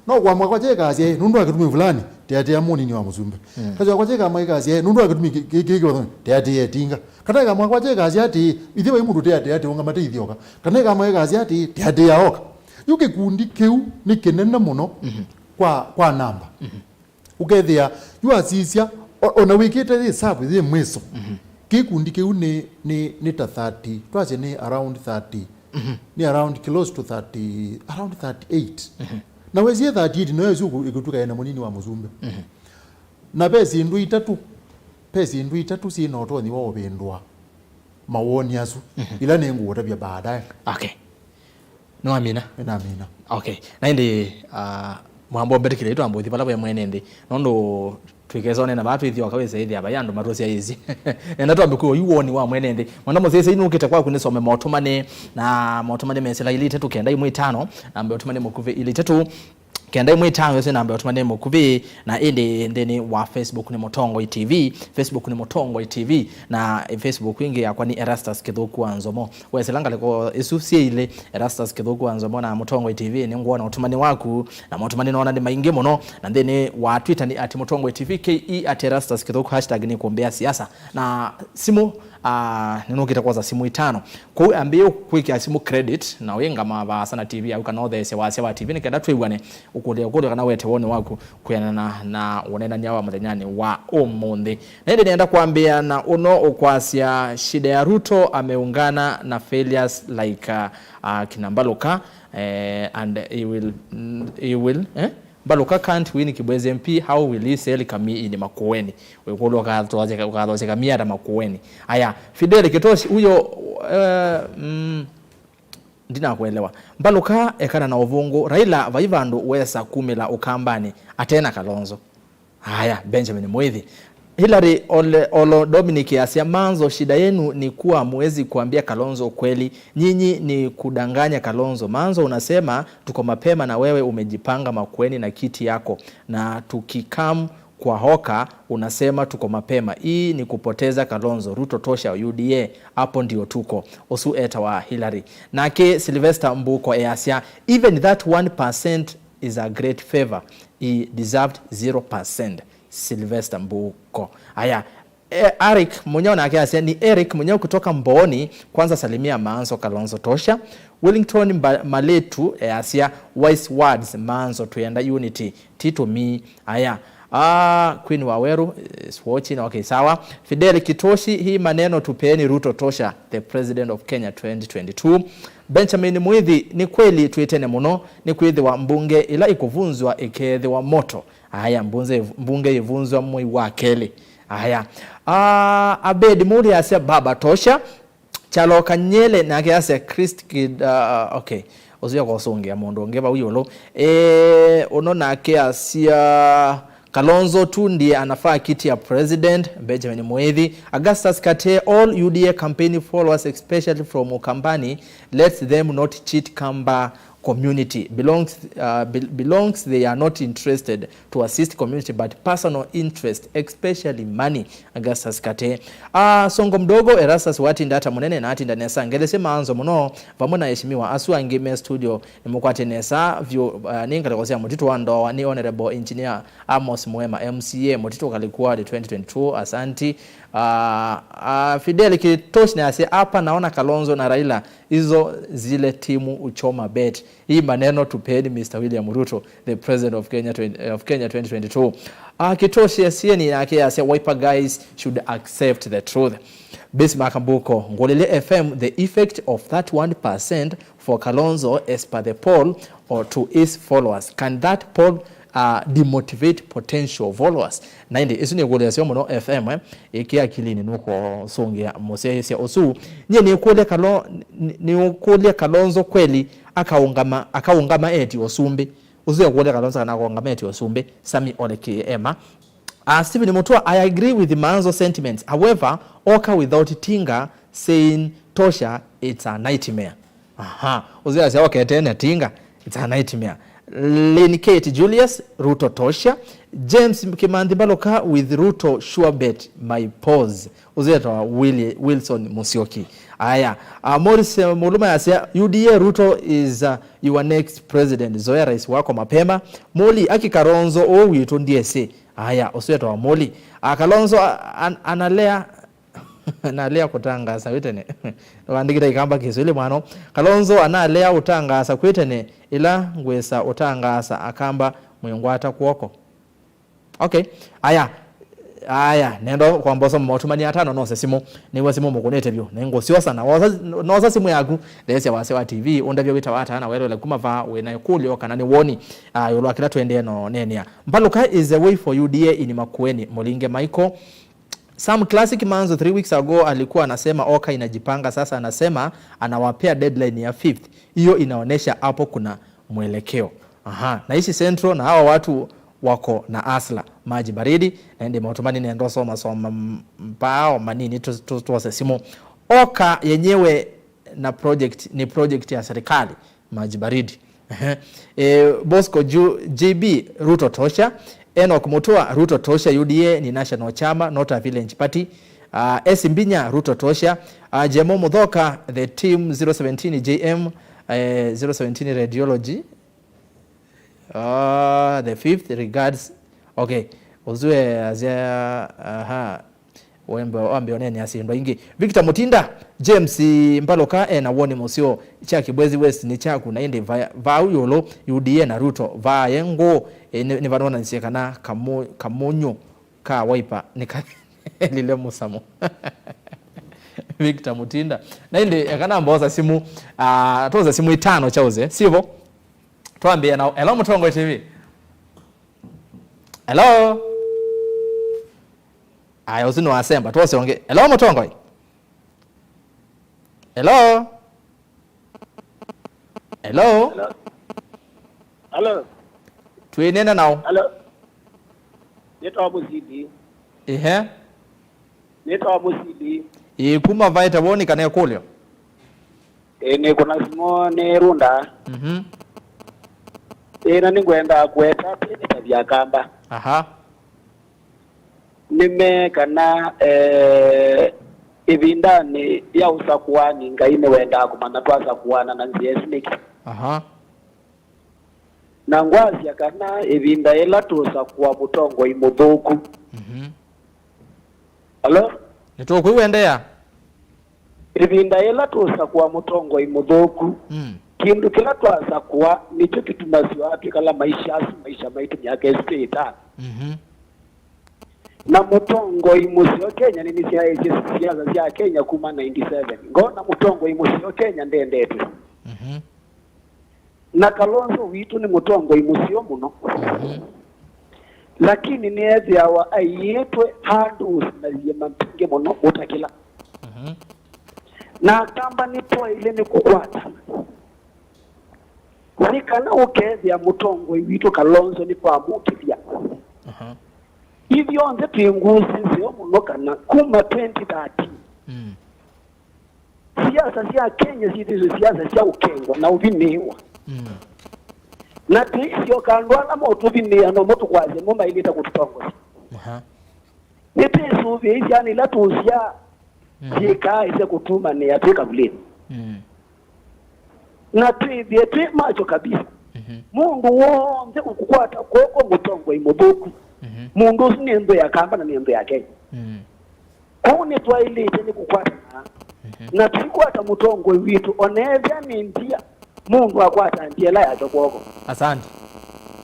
No kwa mwaka kyekasya, "Ĩ, nũndũ wa kĩtumi fulani, teatĩa mũnini wa mũsumbĩ." Mm. Kasya kwa kyekama ĩkasya, "Ĩ, nũndũ wa kĩtumi kĩ-, kĩ-, kĩ-, kĩothoni, teatĩa ĩtinga." Kana kwa mwaka kyekasya atĩ, "Ithe vai mũndũ teatĩa atĩ ũngamate ithyoka." Kana ĩkama ĩkasya atĩ, "Teatĩa oka." Yu kĩkundi kĩu nĩ kĩnene mũno, mhm, kwa, kwa namba. Mhm. Ũkethĩa, yu asisya, o-, ona wĩkĩte yĩ savu yĩ mwiso. Mhm. Kĩkundi kĩu nĩ, nĩ, nĩ ta thirty, twasye nĩ around thirty. Mhm. Nĩ around close to thirty, around thirty-eight. Mhm. Na wesie thirty-eight, no ĩsu ĩkũtuka ĩna mũnini wa mũsumbĩ. Mhm. Na ve syĩndũ itatũ, ve syĩndũ itatũ syĩ na ũtonyi wa ũvĩndũa mawoni asu, mhm, ila nĩngũũtavya baadaye. Okay. Nĩwamina? Nĩnamina. Okay. Na ĩndĩ, ah, mwambo mbetĩkĩle twambe ũthi vala ve mwene nthĩ. Nũndũ twĩkesone na vaa twĩthyoka wĩsĩ ĩthĩa vai andũ matũsyaĩĩsye. Nenda twambe kwĩ oyu woni wa mwene nthĩ. Mwana mũsyaĩĩsya nũkĩte kwaku nĩsome motũmani, na motũmani mesĩla ilĩ itatũ kenda imwe itano, nambe ũtũmani mũkuvĩ ilĩ itatũ kenda imwe itano, ĩsu namba ya ũtũmani mũkuvĩ, na ĩndĩ nthĩnĩ wa Facebook nĩ Mũtongoi T V, Facebook nĩ Mũtongoi T V, na Facebook ĩngĩ yakwa nĩ Erastus Kĩthũku wa Nzomo. Wesĩla ngalĩko ĩsu syĩ ilĩ, Erastus Kĩthũku wa Nzomo na Mũtongoi T V, nĩngwona ũtũmani waku, na motũmani noona nĩ maingĩ mũno, na nthĩnĩ wa Twitter nĩ at Mũtongoi T V, K E at Erastus Kĩthũku, hashtag nĩ kũmbĩa siasa. Na simũ, ah, nĩnũkĩte kwosa simũ itano. Kwoou ambĩĩe kwĩkĩa simũ credit, na ũingama vaasa na T V yaku, kana ũtheesye wasya wa T V, nĩ kenda twĩw'ane ũkũlya ũkũlyo kana wete woni waku kwĩanana na ũneenany'a wa mũthenyanĩ wa ũmũnthĩ. Na ĩndĩ nĩenda kwambĩĩa na ũno ũkwasya, shida ya Ruto ameungana na failures like, uh, uh, kina Mbaluka, eh, and he will, he will, eh? Mbaluka can't win Kibwezi M P, how will he sell Kamii in Makueni? Wĩkũlwa ũkathosya, ũkathosya Kamii ata Makueni? Aya, Fidel Kitoshi, huyo, eh, mm, ndinakuelewa. Mbaluka ekana na ũvũngũ, Raila vai vandũ wesa kumĩla Ũkambanĩ, atena Kalonzo. Haya, Benjamin Mwithi. Hillary Ole-, Olo Dominic asya, Manzo, shida yenu ni kuwa hamwezi kuambia Kalonzo ukweli. Nyinyi ni kudanganya Kalonzo. Manzo, unasema tuko mapema na wewe umejipanga Makueni na kiti yako. Na tukikam kwa hoka, unasema tuko mapema. Hii ni kupoteza Kalonzo. Ruto tosha, U D A. Hapo ndio tuko. Ũsu etawa Hillary. Nake Sylvester Mbuko easya, even that one percent is a great favor. He deserved zero percent. Sylvester Mbuko. Aya, eh, Eric Munyao nake asya, ni Eric Munyao kutoka Mbooni, kwanza salimia Manzo Kalonzo tosha. Wellington Mba-, Maletu, eh, asya, wise words Manzo, twenda unity. Tito mi. Aya. Ah, Queen Waweru is watching. Okay, sawa. Fidel Kitoshi, hii maneno tupeni Ruto tosha, the president of Kenya twenty twenty-two. Benjamin Mwithi, ni kweli twitene muno, ni kwithiwa mbunge ila ikuvunzwa ikeethiwa moto. Aya, mbunze-, mbunge ivunzwa mwei wa kelĩ. Aya. Ah, Abed Muli asya, baba tosha. Kyalo Kanyele nake asya Christ Kid, uh, okay. Ũsu yakosũngĩa mũndũ ũngĩ vau ĩũlũ. Eh, ũno nake asya Kalonzo tu ndiye anafaa kiti ya president, Benjamin Mwithi. Augustus Kate, all U D A campaign followers, especially from Ukambani, let them not cheat Kamba community belongs, uh, be-, belongs, they are not interested to assist community but personal interest, especially money. Augustus Kate. Ah, Songo Mdogo, Erastus watinda ata mũnene na atinda nesa. Ngelesye Manzo mũno vamwe na eshimiwa asu angĩ me studio. Nĩmũkwatye nesa vyũ, ah, nĩ ngalĩko sya mũtitũ wa Ndoa, nĩ Honorable Engineer Amos Mwema, M C A, mũtitũ Kalikwali twenty twenty-two, asanti. Ah, ah, Fidel Kitosh nĩasya, hapa naona Kalonzo na Raila, hizo zile timu uchoma bet. Hii maneno tupeni Mister William Ruto, the president of Kenya twenty, of Kenya twenty twenty-two. Ah, Kitoshi Asieni nake asya, Wiper guys should accept the truth. Bismarck Mbuko, Ngulile F M, the effect of that one percent for Kalonzo as per the poll or to his followers. Can that poll, uh, demotivate potential followers? Na ĩndĩ, ĩsu nĩ ĩkũlyo yaseo mũno F M, eh? Ĩkĩa akilinĩ nũkũsũngĩa mũsyaĩĩsya ũsu. Nyie nĩkũlya Kalo-, nĩ-, nĩũkũlya Kalonzo kweli akaũngama, akaũngama eti ũsumbĩ? Ũsu ekũlya Kalonzo kana akaũngama eti ũsumbĩ? Sami Ole Kiema. Uh, Stephen Mutua, I agree with Manzo sentiments. However, oka without Tinga saying tosha, it's a nightmare. Aha, ũsu asya okete na Tinga, it's a nightmare. Lynn Kate Julius, Ruto tosha. James Kimanthi Mbaluka with Ruto sure bet my pause. Ũsu wĩtawa Willi-, Wilson Musyoki. Aya, uh, Morris, uh, Muluma yasya, U D A Ruto is, uh, your next president. Zoea rais wako mapema. Moli aki Kalonzo ũũ witũ ndiesĩ. Aya, ũsu wĩtawa Moli. Uh, Kalonzo, uh, an-, analea Nalea kũtangaasa kwĩ tene. Nĩwandĩkĩte Ikamba Kĩswahili mwano. Kalonzo analea ũtangaasa kwĩ tene, ĩla ngwĩsa ũtangaasa Akamba mwĩngwata kw'oko. Okay. Aya. Aya, nenda kwamba ũsoma motũmani atano nose simũ. Nĩw'a simũ mũkũnĩte vyũ. Nĩngũsyosa na wosa, nosa simũ yaku. Theesya wasya wa T V, ũndavya wĩta wa atana welwela kuma vaa wĩna ĩkũlyo kana nĩ woni. Ah, ĩũlũ wa kĩla tũendee no neenea. Mbaluka is a way for U D A in Makueni, Mũlinge Michael. Sam Classic Manzo three weeks ago alikuwa anasema Oka inajipanga, sasa anasema anawapea deadline ya fifth. Hiyo inaonesha hapo kuna mwelekeo. Aha, naishi Central na hawa watu wako na asla, maji baridi, na ende maũtũmani nenda soma soma m-, mbao manini tu-, tu-, tuose simu. Oka yenyewe na project, ni project ya serikali. Maji baridi. Ehe. Eh, Bosco Ju-, J B, Ruto tosha. Enoch Mutua, Ruto tosha, U D A ni national chama, not a village party. Ah, S Mbinya, Ruto tosha. Ah, Jemo Muthoka, the team zero seventeen J M, eh, zero seventeen radiology. Ah, the fifth regards. Okay. Uzue azia, aha. Wembe wambe onene asindwa ingi. Victor Mutinda, James Mbaluka ena woni mũseo kya Kibwezi West nĩ kyaku na ĩndĩ va-, vau yũlũ U D A na Ruto vaaye ngũ, e, nĩ, nĩvanonanĩsye kana kamu-, kamunyu ka Wiper nĩkalile mũsamo. Victor Mutinda. Na ĩndĩ eka namba osa simu, ah, twosa simu itano chauze, sivo? Twambie nao. Hello, Mũtongoi T V. Hello? Aya, ũsu nĩ wasemba. Twose ũngĩ. Hello, Mũtongoi? Hello? Hello? Hello? Hello? Twĩnena nao. Hello? Nĩtawa Mũsili. Ihe. Nĩtawa Mũsili. Ĩĩ, kuma vaĩte woni kana ĩkũlyo? Ĩĩ, nĩ kũna simũ nĩ Runda. Mhm. Ĩĩ, na nĩngwenda kũeta atĩ nĩ ta Akamba. Aha. Nĩme kana, eh, ĩvindanĩ ya ũsakũani, Ngai nĩwendaa kũmanya twasakũana na nzĩa ĩsu nĩkĩ. Aha. Na ngwasya kana ĩvinda yĩla tũũsakũa mũtongoi mũthũku. Mhm. Alo? Nĩtũkwĩw'a, endeea. Ĩvinda yĩla tũũsakũa mũtongoi mũthũku, mm, kĩndũ kĩla twasakũa nĩkyo kĩtumasya twĩkala maisha asu, maisha maitũ myaka ĩsu twĩ ĩtano. Mhm. Na mũtongoi mũseo Kenya nĩnĩsyaĩĩsye siasa sya Kenya kuma ninety-seven. Ngona mũtongoi mũseo Kenya ndendetwe. Mhm. Na Kalonzo witũ nĩ mũtongoi mũseo mũno. Mhm. Lakini nĩethĩawa aiĩtwe handũ ũsinaie mambingĩ mũno ũtakĩla. Mhm. Na Akamba nĩtwaĩle nĩ kũkwatana. Nĩ kana ũkethĩa mũtongoi witũ Kalonzo nĩtwamũkĩlya. Aha. Ithyonthe twĩ ngũsĩ nzeo mũno kana kuma twenty thirteen, mm, siasa sya Kenya syĩthĩĩtwe siasa sya ũkengwa na ũvinĩĩwa. Mm. Na tũisyoka andũ ala maũtũvinĩĩa nomo tũkwasya mo maĩlĩte kũtũtongosya. Aha. Nĩtwĩsũvĩĩsya nĩ ila tũsyaa, mhm, syĩkaa ĩse kũtumanĩa twĩ kavulĩnĩ. Mm. Na twĩthĩe twĩ macho kabisa. Mhm. Mũndũ w'onthe ũkũkwata kw'oko mũtongoi mũthũku, mhm, mũndũ ũsu nĩ nthũ ya Akamba na nĩ nthũ ya Kenya. Mm. Kwoou nĩtwaĩlĩte nĩ kũkwatana, mhm, na tũikwata mũtongoi witũ, o na ethĩa nĩ ndia, mũndũ akwata ndia ĩla yake kw'oko. Asante.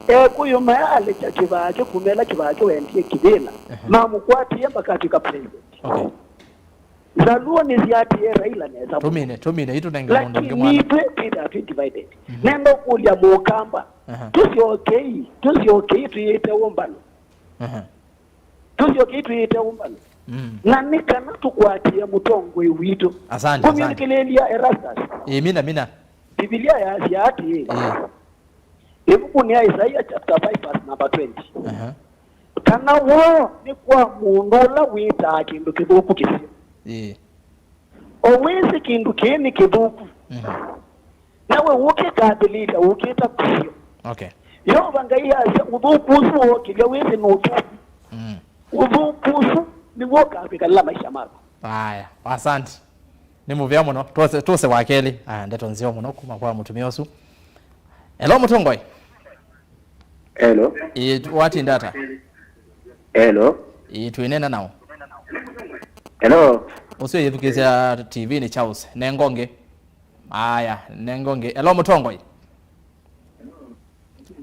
Ekũyũ mayalekya Kĩvakĩ kuma ĩla Kĩvakĩ wendie Kĩvĩla, ehe, mamũkwatie mpaka atw'ĩka president. Okay. Nzaluo nĩsiatĩĩe Raila nesa mũno. Tũmine, tũmine, itũnenge mũndũ ũngĩ. Lakini mwana itwe twĩthaa twĩ divided. Mhm. Nenda ũkũlya Mũkamba, aha, tũsyokei, tũsyokei twĩĩte ũmbano. Aha. Tũsyokei twĩĩte ũmbano. Mm. Na nĩ kana tũkwatĩe mũtongoi witũ. Asante, asante. Kũmĩthikĩlĩlya Erastus. Ĩĩ, mina, mina. Mbivilia yasya atĩĩ, ĩĩ, ĩvukunĩ ya Isaia chapter five verse number twenty, aha, kana woo nĩ kwa mũndũ ũla wĩtaa kĩndũ kĩthũku kĩseo. Ĩĩ. O wĩsĩ kĩndũ kĩĩ nĩ kĩthũku. Mhm. Nawe ũkĩkathĩlĩĩlya ũkĩta kũseo. Okay. Yeova Ngai asya, ũthũku ũsu wookĩlya wĩsĩ nũtũ. Mm. Ũthũku ũsu nĩw'o ũkavĩkalĩla maisha maku. Aya, asante. Nĩ mũvea mũno. Tũse, tũse wa kelĩ. Aya, ndeto nzeo mũno kuma kwa mũtumĩa ũsu. Hello, mũtongoi. Hello. Ĩĩ, tu- watinda ata? Hello. Ĩĩ, twĩnena nao. Hello. Ũsu yĩthukĩĩsya T V nĩ Charles. Nenga ũngĩ. Aya, nenga ũngĩ. Hello, mũtongoi.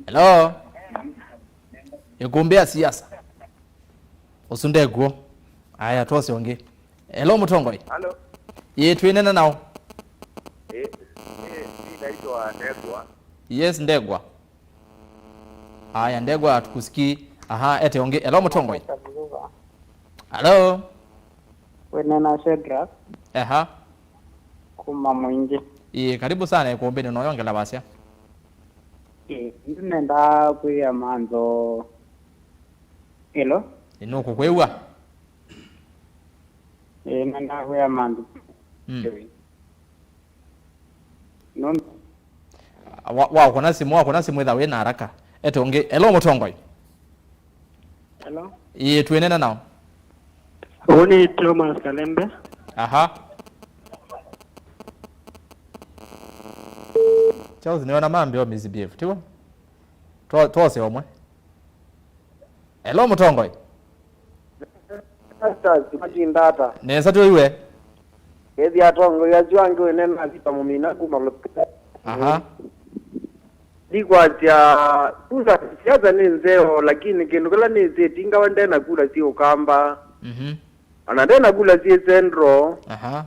Hello. Ĩkumbi ya siasa. Ũsu ndekuo. Aya, twose ũngĩ. Hello, mũtongoi. Hello. Ĩĩ, twĩnena nao. Ĩĩ, ĩĩ, nĩ naitwa Ndegwa. Yes, Ndegwa. Aya, Ndegwa, hatukusikii. Aha, ete ũngĩ. Hello, mũtongoi. Hello. Wĩnena Shadrack. Aha. Kuma Mwingi. Ĩĩ, karibu sana ĩkumbĩnĩ, noyongela wasya. Ĩĩ, nĩnendaa kwĩa mantho. Hello? Ĩĩ, nũkũkwĩw'a. Ĩĩ, nendaa kwĩa mantho. Mm. Ĩĩ. Nũndũ wa, wakũna simũ, wakũna simũ ĩtha wĩ na haraka. Ete ũngĩ. Hello, mũtongoi. Hello? Ĩĩ, twĩnena nao. Ũũ nĩ Thomas Kalembe. Aha. Charles, nĩwona mambĩa misbehave, tiw'o? Twa-, twose ũmwe. Hello, mũtongoi. Pastors, matinda ata? Nesa twĩw'e. Ĩthi atongoi asu angĩ wĩnena Vita Mũmina kuma Lũtũkũ. Aha. Ndikwasya kula siasa nĩ nzeo, lakini kĩndũ kĩla nĩsĩ tingawa ndena kula syĩ Ũkamba. Mhm. Ona ndena kula syĩ Central. Aha.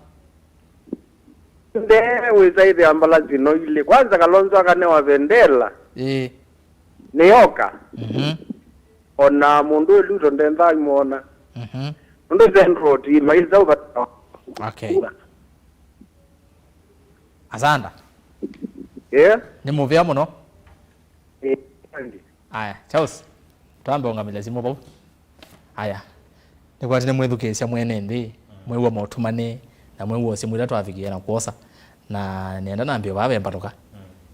Nde wĩsa ĩthĩa mbalasi no ilĩ. Kwanza Kalonzo akanewa vendela. Ĩĩ. Nĩyoka. Mhm. Ona mũndũ ũyũ Ruto ndenthaa imwona. Mhm. Nũndũ Central ti maitha ũvata. Okay. Asanda. Yeah. Nĩ mũvea mũno. Eh, asante. Aya, Charles, twambe ũngamĩle simũ vau. Aya, nĩkwati nĩmwĩthukĩĩsya mwene nthĩ, mwĩw'a motumanĩ, na mwĩw'a simũ ila twavikie na kwosa. Na nĩenda nambie vaa vembatũka.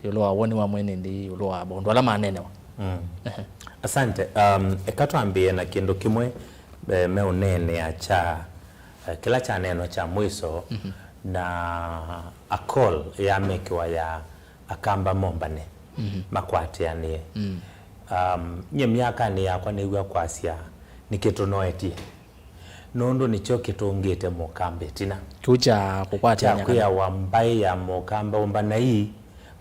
Ĩũlũ wa woni wa mwene nthĩ, ĩũlũ wa maũndũ ala manenewa. Mm. Ehe. Asante. Um, eka twambie na kĩndũ kĩmwe, eh, meũneenea kya, eh, kĩla kyaneenwa kya mwiso, mhm, na a call yamekiwa ya Akamba mombane, mhm, makwatĩanĩe. Mm. Um, nyie myakanĩ yakwa nĩw'a kwasya nĩkĩ tũnoetie, nũndũ nĩkyo kĩtũngĩte Mũkamba ĩtina. Kĩu kya kũkwatĩanĩa kana kwĩawa mbaĩ ya Mũkamba ũmbanai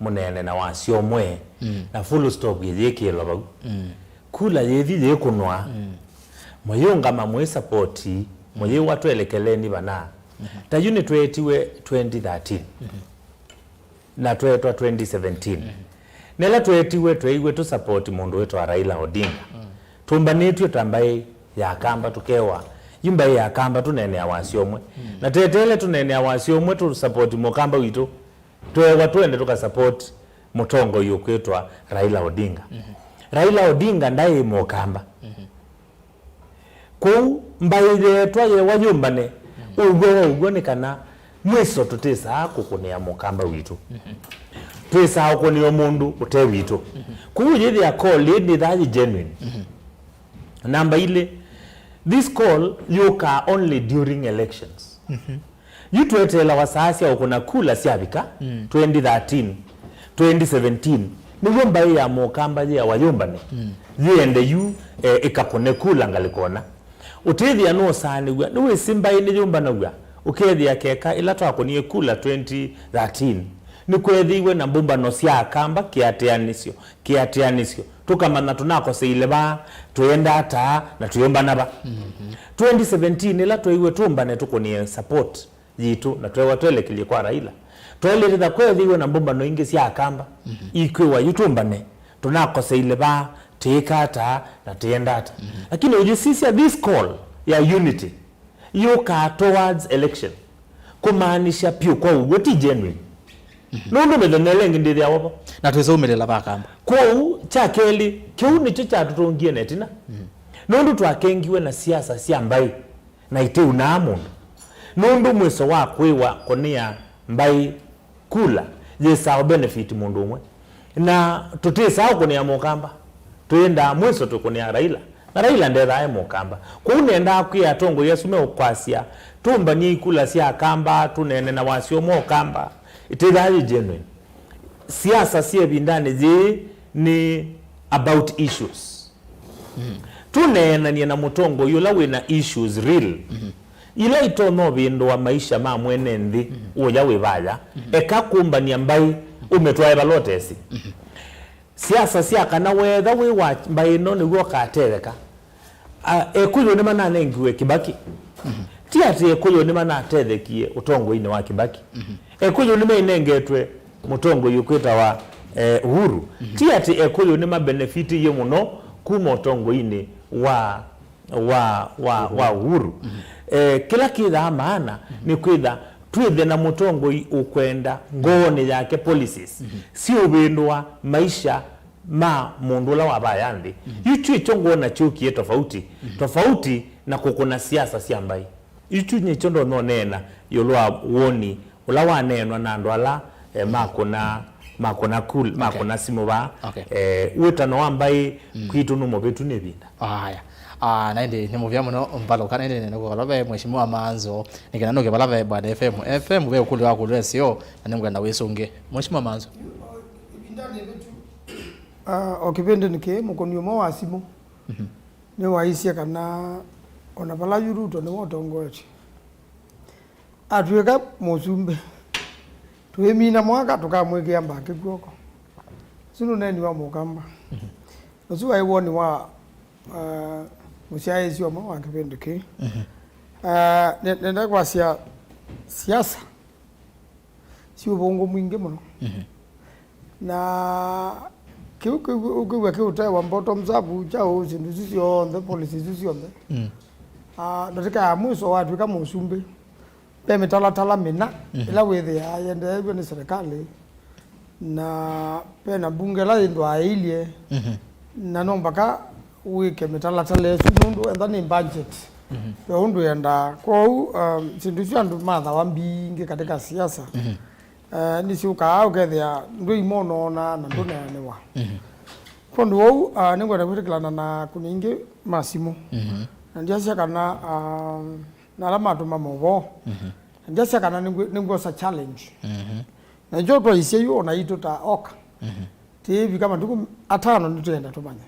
mũneene na wasyo ũmwe, mm, na full stop yĩyĩkĩĩlwa vau. Mm. Kula yĩthi yĩkũnwa, mm, mũyĩũngama mũyĩsapoti, mũyĩw'a twelekeleni vana. Mhm. Ta yu nĩtweetiwe twenty thirteen. Mhm. Na tweetwa twenty seventeen. Mm. Nela tweetiwe, tweeiwe tũsapoti mũndũ wĩtawa Raila Odinga. Mm. Tũmbanĩtw'e ta mbaĩ ya Akamba tũkewa, yu mbaĩ ya Akamba tũneenea wasyo ũmwe. Mm. Na teteele tũneenea wasyo ũmwe tũsapoti Mũkamba witũ, tweewa twende tũkasapoti mũtongoi ũkwĩtwa Raila Odinga. Mhm. Raila Odinga ndaĩ Mũkamba. Mhm. Kwoou mbaĩ yeetwa yewa yũmbane, ũw'o wa ũw'o nĩ kana mwĩso tũtĩsaa kũkũnĩa Mũkamba witũ. Twĩsaa ũkũnĩwa mũndũ ũte witũ. Kwoou yĩthĩa call ĩĩ nĩthaa yĩ genuine. Namba ilĩ, this call yũkaa only during elections. Yu tweteelawa saa sya ũkũna kula syavika, mm, twenty thirteen, twenty seventeen, nĩw'o mbaĩ ya Mũkamba yĩawa yũmbane, mm, yĩende yu, eh, ĩkakũne kula ngalĩko ũna. Ũtĩthĩa nũũsaanĩw'a, nĩwĩsĩ mbaĩ nĩyũmbanaw'a, ũkethĩa keka ĩla twakũnie kula twenty thirteen, nĩkweethĩiwe na mbũmbano sya Akamba kĩatĩanĩsyo, kĩatĩanĩsyo, tũkamanya tũnakoseile va, twĩenda ata, na twĩũmbana va. Mhm. Twenty seventeen, ĩla twaiwe tũmbane tũkũnĩe support yitũ, na tweewa twelekelye kwa Raila, twaĩlĩte ta kweethĩiwe na mbũmbano ingĩ sya Akamba, mhm, ikwĩwa yu tũmbane, tũnakoseile va, tĩĩka ata, na tĩenda ata. Mhm. Lakini ũyĩsisya this call ya unity, yũkaa towards election, kũmaanisha pyũ kwa ũw'o ti genuine. Mhm. Nũndũ mĩthenya ĩla ĩngĩ ndĩthĩawa vo. Na twĩsaumĩlĩla va Akamba. Kwoou, kya kelĩ, kĩu nĩkyo kyatũtũngie na ĩtina. Mhm. Nũndũ twakengiwe na siasa sya mbaĩ na itiunaa mũndũ. Nũndũ mwĩso wa kwĩwa kũnĩa mbaĩ kula yĩsaa benefit mũndũ ũmwe. Na tũtĩsaa ũkũnĩa mũkamba, twĩendaa mwiso tũkũnĩa Raila. Na Raila ndethaa e mũkamba. Kwoou nendaa kwĩa atongoi asu meũkwasya, tũmbany'e ikula sya Akamba, tũneene na wasyo mwa Ũkamba. Ĩtĩthaa yĩ genuine. Siasa syĩ ĩvindanĩ yĩĩ nĩ about issues. Tũneenanie na mũtongoi ũla wĩ na issues real, ila itonya ũvĩndũa maisha ma mwene nthĩ ũya wĩ vaya. Eka kũmbany'a mbaĩ, ũmĩtwae vala ũtesĩ. Siasa sya kana weetha wĩ wa mbaĩ ĩno nĩw'o ũkatetheka. A, Ekũyũ nĩmananengiwe Kibaki. Ti atĩ Ekũyũ nĩmanatethekie ũtongoinĩ wa Kibaki. Ekũyũ nĩmainengetwe mũtongoi ũkwĩtawa, eh, Uhuru. Ti atĩ Ekũyũ nĩmabenefitiie mũno kuma ũtongoinĩ wa, wa, wa, wa Uhuru. Eh, kĩla kĩthaa maana nĩ kwĩtha twĩthe na mũtongoi ũkwenda ngoonĩ yake policies siũvĩndũa maisha ma mũndũ ũla wavaya nthĩ. Yu kyu ĩkyo ngwona kyũkie tofauti, tofauti na kũkũna siasa sya mbaĩ. Yu kyu nĩkyo ndonya ũneena ĩũlũ wa woni ũla waneenwa na andũ ala, eh, makũna, makũna cool, makũna simũ vaa. Okay. Eh, wĩtano wa mbaĩ kwitũ nĩ mũvĩtu nĩ ĩvinda. Aya. Ah, na ĩndĩ nĩ mũvea mũno mbalũka, na ĩndĩ nĩ kũkala ve Mheshimiwa Manzo, nĩ kana nũke vala ve Bwana F M. F M ve ũkũlyo wa kũlweseo, na nĩngwenda wĩsũngĩ. Mheshimiwa Manzo. Ah, o kĩvĩndĩnĩ kĩĩ, mũkũni ũmwe wa simũ nĩwaisye kana ona vala yu Ruto nĩwe ũtongoetye, atw'ĩka mũsumbĩ, twĩmina mwaka tũkamwĩkĩa mbakĩ kw'oko. Ũsu nĩ ũneeni wa mũkamba. Ũsu waĩ woni wa, ah, mũsyaĩĩsya ũmwe wa kĩvĩndĩ kĩĩ. Ah, ne-, nenda kwasya siasa syĩ ũvũngũ mwingĩ mũno. Na kĩu, kĩu ũkĩw'a kĩũtewa bottoms up, kyaũ, syĩndũ isu syonthe, policy isu syonthe. Ah, ndatĩka ya mwiso watw'ĩka mũsumbĩ, ve mĩtalatala mĩna ĩla wĩthĩaa yendeew'e nĩ serikali, na ve na mbunge ĩla yĩndwaa ĩilye, na no mpaka wĩke mĩtalatala ĩsu nũndũ enda nĩ budget ve ũndũ yendaa. Kwoou, um, syĩndũ isu andũ mathawa mbingĩ katika siasa, eh, nĩsyũkaa ũkethĩa ndwĩimonoona na ndũneanĩwa. Kwondũ wou, ah, nĩngwenda kwĩtĩkĩlana na kũni ingĩ ma simũ. Na ndyasya kana, um, na ala matũma maũvoo. Na ndyasya kana nĩngwĩ-, nĩngwosa challenge. Na njo twaisye yu ona itũ ta oka. Tĩĩvika matukũ atano nĩtwĩenda tũmanye.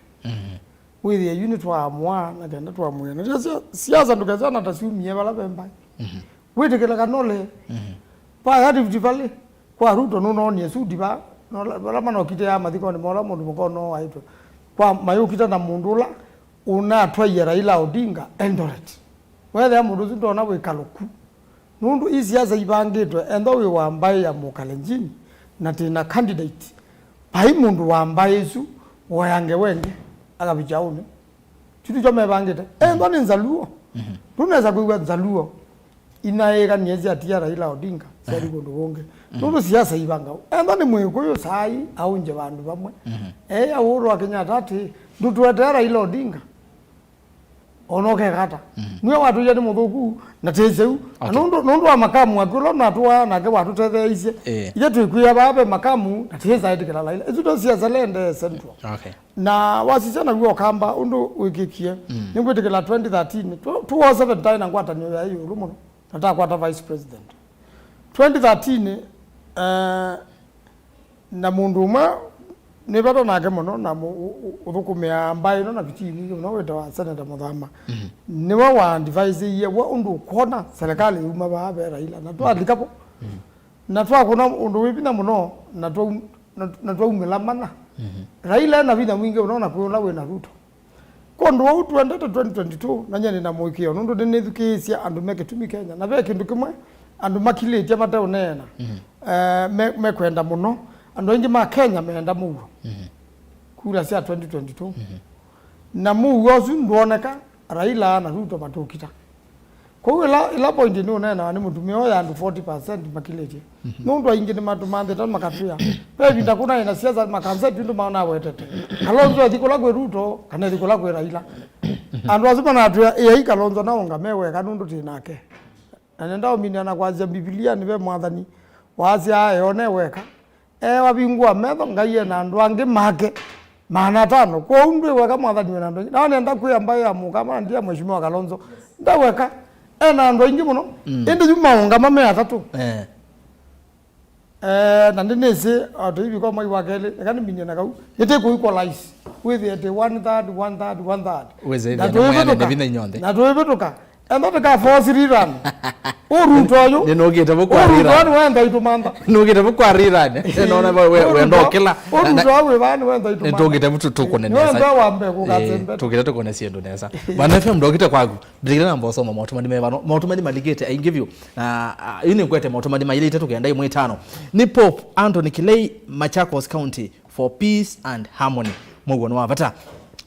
Wĩthĩe yu nĩtwaamũa na kenda twamwĩa. Na ndyasya siasa ndũkesana ta syumie vala ve mbaĩ. Wĩtĩkĩle kana ũle. Vaya Rift Valley, kwa Ruto nũnoonie suti va, no-, vala manokitĩaa mathikonĩ mola mũndũ mũka ũnooaĩtwe. Kwa mayũkita na mũndũ ũla ũnatwaie Raila Odinga Eldoret. Weethĩa mũndũ ũsu ndona wĩkalo ku. Nũndũ ii siasa ivangĩtwe, ethwa wĩ wa mbaĩ ya Mũkalenjin na tĩ na candidate, vai mũndũ wa mbaĩ ĩsu woya ngewa ĩngĩ akavikya ũnĩ. Kyu nĩkyo mevangĩte. Ethwa nĩ Nzaluo, ndũnesa kwĩw'a Nzaluo inaĩĩkanie syatia Raila Odinga syali kũndũ kũngĩ. Nũndũ siasa ivangau. Ethwa nĩ Mwĩkũyũ saai aũngye vandũ vamwe. Eĩa ũũlũ wa Kenyatta atĩ, ndũtũetee Raila Odinga. Ona ũkeka ata. Nĩwe watwĩie nĩ mũthũku na tĩseu. Na nũndũ, nũndũ wa makamu waku ũla natũaa nake watũtetheeisye. Ithe twĩkwĩa vaa ve makamu na tĩĩsa ĩtĩkĩla Raila. Isu ndio siasa lende Central. Na wasisya naw'o Ũkamba ũndũ wĩkĩkie, nĩngwĩtĩkĩla twenty thirteen, two, two oh seven taĩ na ngwatanĩo ya ĩũlũ mũno, na takwata vice president. Twenty thirteen, eh, na mũndũ ũmwe nĩ vata nake mũno, na mũ-, ũ-, ũ-, ũthũkũmĩaa mbaĩ ĩno na vitii nyingĩ mũno, wĩtawa Senator Mũthama. Nĩwe wa adviseie we ũndũ ũkwona serikali yuma vaa ve Raila, na twalika vo. Na twakũna ũndũ wĩ vinya mũno, na twau-, na, na twaumĩla mana. Raila ena vinya mwingĩ ũno na kwĩ ũla wĩ na Ruto. Kwondũ ũu twendete twenty twenty-two, na nyie nĩ na mũĩkĩĩo, nũndũ nĩnĩthukĩĩsya andũ me kĩtumi Kenya. Na ve kĩndũ kĩmwe andũ makilĩtye mateũneena, eh, me, mekwenda mũno. Andũ aingĩ ma Kenya meenda mũuo. Kura sya twenty twenty-two. Na mũuo ũsu ndwoneka, Raila na Ruto matũkita. Kwoou ĩla, ĩla point nĩũneenawa nĩ mũtumĩa ũũ ya andũ forty percent makilĩtye. Nũndũ aingĩ nĩmatũmanthĩte makatwĩa. Ve ĩvinda kũnaĩ na siasa makanza twĩndũ manawetete. Kalonzo ethi kũla kwĩ Ruto, kana ethi kũla kwĩ Raila. Andũ asu manatwĩa, ĩai Kalonzo naũngame weka nũndũ twĩ nake. Na nenda ũminĩa na kwasya Mbivilianĩ ve mwathani wasyaa eone weka. E, wavingũa metho, Ngai e na andũ angĩ make maana atano. Kwoou ndwĩ weka, mwathani, wĩ na andũ aingĩ. Na nenda kwĩa mbaĩ ya Mũkamba, na ndia Mheshimiwa Kalonzo, nde weka, e na andũ aingĩ mũno. Mm. Ĩndĩ yu maũngama me atatũ. Eh. Eh, na ndĩnĩsĩ, o, tũivika mwai wa kelĩ, eka nĩminie na kau. Nĩtĩkũ equalize. Wĩthĩe atĩ one third, one third, one third. Wĩsĩ na ĩthĩa nĩ mweanene tũivĩtũka, vinya inyonthe. Na tũivĩtũka. Enda tũka force rerun. Ũruto ũyũ. Nĩnũkĩte vu kwa rerun. Ũruto nĩwenda itũmantha. Nũkĩte vu kwa rerun. Nĩnona we, we, we ndokĩla. Ũruto ũyũ wĩ vaa nĩwenda itũmantha. Nĩtũkĩte vu tũkũne nesa. Nĩwenda wambe kũkatembea. Eh, tũkĩte tũkũne syĩndũ nesa. Bana F M ndokĩte kwaku. Ndikĩte na mbosoma maũtũmani me vano. Maũtũmani malikĩte aingĩ vyũ. Na, ah, yu nĩngwete maũtũmani mailĩte tũkenda ĩmwe ĩtano. Nĩ Pope Anthony Kilei, Machakos County, for peace and harmony. Mũuo nĩ wa vata.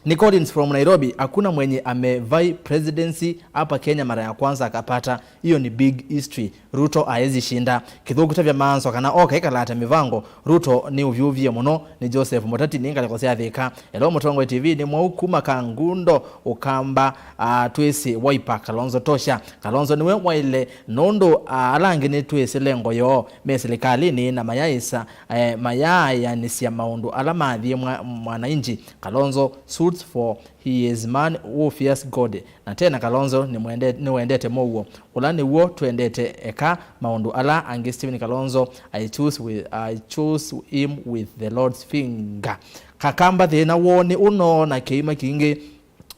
Ni Collins from Nairobi, hakuna mwenye amevai presidency hapa Kenya mara ya kwanza akapata. Hiyo ni big history. Ruto haezi shinda. Kĩthũku tavya maanzo kana oka ikalata mĩvango. Ruto nĩ ũvyũvie mũno. Nĩ Joseph Mutati, nĩ ngalĩko sya Thika. Hello Mũtongoi T V, nĩ mwau kuma Kangundo, Ũkamba, ah, twĩsĩ Wiper, Kalonzo tosha. Kalonzo nĩwe waĩle, nũndũ, ah, ala angĩ nĩtwĩsĩ lengo yoo me silikalĩnĩ na mayaĩsa, eh, mayaayanĩsya maũndũ ala mathiĩ mwa-, mwananchi. Kalonzo suits for he is man who fears God. Na tena Kalonzo nĩmwende-, nĩwendete mũuo. Ũla nĩw'o twendete, eka maũndũ ala angĩ. Stephen Kalonzo, I choose with, I choose him with the Lord's finger. Kakamba thĩna woo nĩ ũno na kĩima kingĩ.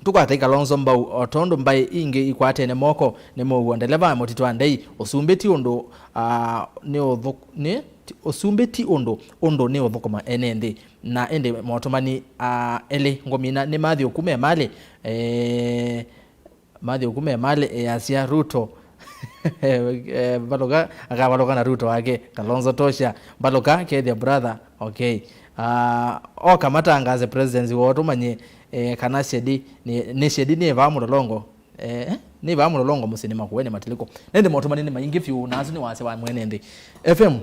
Tũkwatei Kalonzo mbau, o tondũ mbaĩ ingĩ ikwatene moko nĩ mũuo. Ndeleva mũtitũ wa ndei, ũsumbĩ ti ũndũ, ah, nĩ ũthũ-, nĩ, ti, ũsumbĩ ti ũndũ, ũndũ nĩ ũthũkũma ene nthĩ. Na ĩndĩ maũtũmani, ah, elĩ ngũmina nĩ Matthew kuma Emali, eh, Matthew kuma Emali, eh, asya Ruto. Eh, mbalũka, akavalũka na Ruto wake, Kalonzo tosha, mbalũka, kethia brother, okay. Ah, oka matangaze presidency woo tũmanye, eh, kana shedi, nĩ, nĩ shedi nĩ vaa mũlolongo. Eh, nĩ vaa mũlolongo mũsyĩ nĩ Makueni Matilikũ. Nĩndĩ maũtũmani nĩ maingĩ vyũ, na asu nĩ wasya wa mwene nthĩ. F M,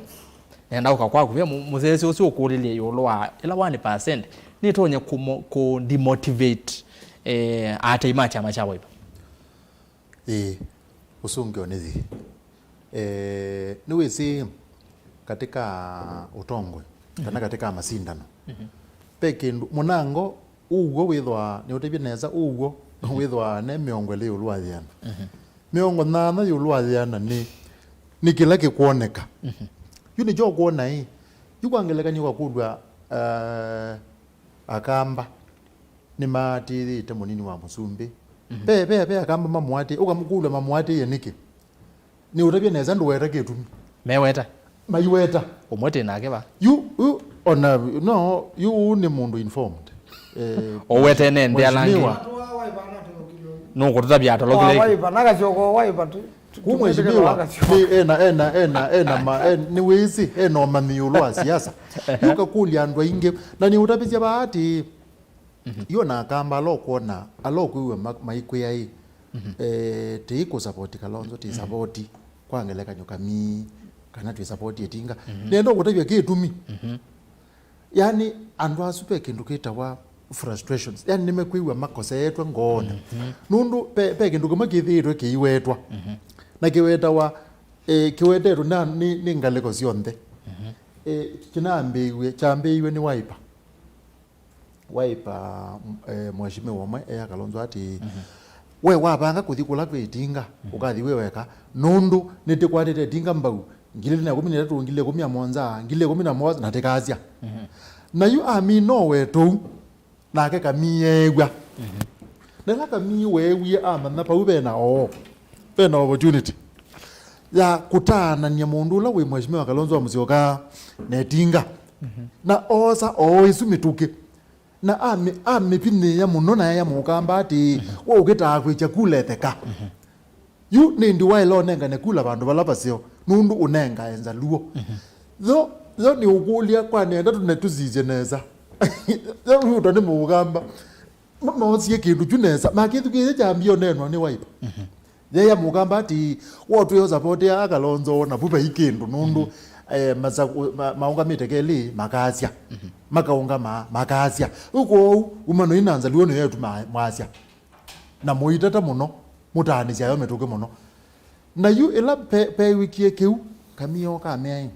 nenda ũka kwaku, ve mũ-, mũsesi ũsu ũkũlĩlye ĩũlũ wa ĩla one percent nĩtonye kũmo-, kũ demotivate, eh, aatei ma kyama kya Wiper. Ĩĩ, ũsu ngeo nĩ yĩ. Eh, nĩwĩsĩ katika ũtongoi, kana katika masindano, ve kĩndũ, mũnango ũw'o wĩthwa, nĩũtavye nesa, ũw'o wĩthwa ne mĩongo ĩlĩ ĩũlũ wa yĩana. Mĩongo nyanya ĩũlũ wa yĩana nĩ, nĩ kĩla kĩkwoneka. Yu nĩkyo ũkwona ĩ. Yu kwa ngelekany'o ũkakũlw'a, eh, Akamba nĩmaatĩĩte mũnini wa mũsumbĩ. Ve, ve, ve Akamba mamũatĩĩe, ũkamũkũlw'a mamũatĩĩe nĩkĩ? Nĩũtavye nesa, ndũweta kĩtumi. Meweta. Maiweta. Ũmwe twĩ nake va? Yu, yu, ona, no, yu ũũ nĩ mũndũ informed. Eh, ũwetene nthĩ ala angĩ. Mheshimiwa. Nũkũtũtavya atolokile. Wa Wiper, na kasyoka wa Wiper tu, tu, ku tu, mheshimiwa, kasyoka. Nĩ, ena, ena, ena, ena, ma, en-, nĩwĩsĩ, ena ũmanyi ĩũlũ wa siasa. Yu kakũlya andũ aingĩ, na nĩũtavisya vaa atĩ, Yu ona Akamba ala ũkwona, ala ũkwĩw'a ma-, maikwĩa ĩ, eh, tĩi kũsapoti Kalonzo, tĩ sapoti, kwa ngelekany'o, Kamii, kana twĩ sapoti Ĩtinga. Nenda ũkũtavya kĩtumi. Yani, andũ asu ve kĩndũ kĩtawa frustrations. Yani, nĩmekwĩw'a makoseetwe ngoonĩ. Nũndũ ve, ve kĩndũ kĩmwe kĩthĩĩtwe kĩiwetwa. Na kĩwetawa, eh, kĩwetetwe na, nĩ, nĩ ngalĩko syonthe. Eh, kĩnambĩĩw'e, kyambĩĩw'e nĩ Wiper. Wiper, eh, mheshimiwa ũmwe ea Kalonzo atĩ, we wavanga kũthi kũla kwĩ Ĩtinga, ũkathi wĩ weka, nũndũ nĩtĩkwatĩte Ĩtinga mbau, ngili ilĩ na ĩkũmi na itatũ, ngili ikũmi na mũonza, ngili ikũmi na mũonza, na tĩkasya. Na yu amina o we tũu, nake Kamii eew'a. Na ĩla Kamii weewie amanya vau vena oo, vena opportunity ya kũtaanany'a mũndũ ũla wĩ Mheshimiwa Kalonzo wa Musyoka na Ĩtinga. Na oosa oo ĩsu mĩtũkĩ. Na amĩ-, amĩvinyĩĩa mũno na ea Mũkamba atĩ, we ũkĩtaa kwĩkya kula etheka. Yu nĩndĩ waĩle ũnengane kula vandũ vala vaseo, nũndũ ũnengae Nzaluo. Yo, yo nĩũkũlya kwa nenda tũne tũsisye nesa. Yo Ruto nĩ Mũkamba. Ma-, moosie kĩndũ kyu nesa. Makĩthukĩĩsya kyambie ũneenwa nĩ Wiper. Yeya Mũkamba atĩ, wotwĩe ũsapoti aa Kalonzo, na vu vai kĩndũ, nũndũ, eh, masa-, ma-, maũngamĩte kelĩ, makasya. Makaũngama, makasya. Ũkũou, umanoi na Nzaluo nĩyo ĩtuma mwasya. Na mũitata mũno, mũtaanĩsya yo mĩtũkĩ mũno. Na yu ĩla pe-, peewikie kĩu, Kamii ooka amea ĩ,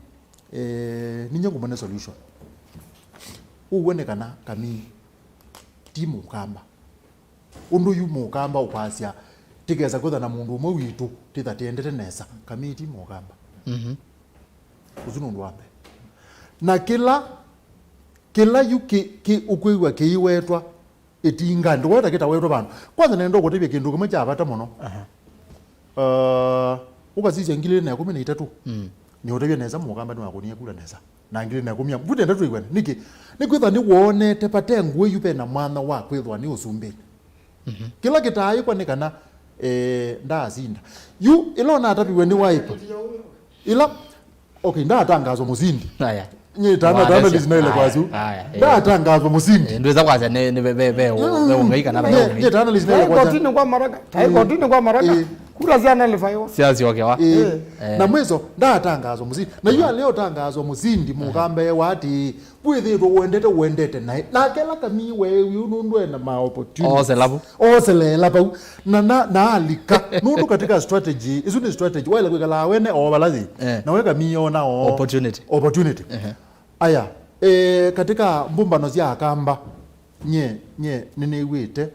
eh, ninyie ngũmone solution. Ũw'o nĩ kana Kamii ti Mũkamba. Ũndũ yu Mũkamba ũkwasya, tikesa kwĩtha na mũndũ ũmwe witũ tĩtha tĩendete nesa, Kamii ti Mũkamba. Mhm. Ũsu nĩ ũndũ wa mbee. Na kĩla, kĩla yu kĩ, kĩ, ũkwĩw'a kĩiwetwa ĩtinga, ndũkwata kĩtawetwa vandũ. Kwanza nenda ũkũtavya kĩndũ kĩmwe kya vata mũno. Aha. Uh, ũkasisya ngili ilĩ na ĩkũmi na itatũ. Mm. Nĩũtavya nesa Mũkamba nĩwakũnie kula nesa. Na ngili na ĩkũmi ya, vu nenda twĩw'ane. Nĩkĩ? Nĩkwĩthwa nĩwoonete vate ngũĩ yu vena mwanya wa kwĩthwa nĩ ũsumbĩnĩ. Mhm. Kĩla kĩtaaĩkwa nĩ kana, eh, ndaasinda. Yu, ĩla ũnataviwe nĩ Wiper. Ĩla, okay, ndaatangazwa mũsindi. Aya. Nye tana, tana lizi naile kwa zu. Aya, eh. Ndaatangazwa mũsindi. Eh, ndwĩsa kwasya nĩ, nĩ ve, ve, ve, ve ũngai kana ve ũngai. Nye tana lizi naile kwa zu. Kotini kwa maraka. Tai kotini kwa maraka. Eh. Kura sya nalifaiwa. Syasyokewa. Eh. Eh. Na mwiso, ndaatangazwa mũsindi. Na yu aleo tangazwa mũsindi, Mũkamba ewa ati, kwĩthĩtwe wendete, wendete naĩ. Nake ĩla Kamii weewie ũu nũndũ ena ma opportunities. Oosela vu. Ooselela vau. Na, na, na alika. Nũndũ katika strategy, isu nĩ strategy. Waĩle kwĩkalaa wene o vala yĩ. Eh. Na we Kamii ona o opportunity. Opportunity. Ehe. Aya, eh, katika mbumbano sya Akamba, nye, nye, nĩnĩw'ĩte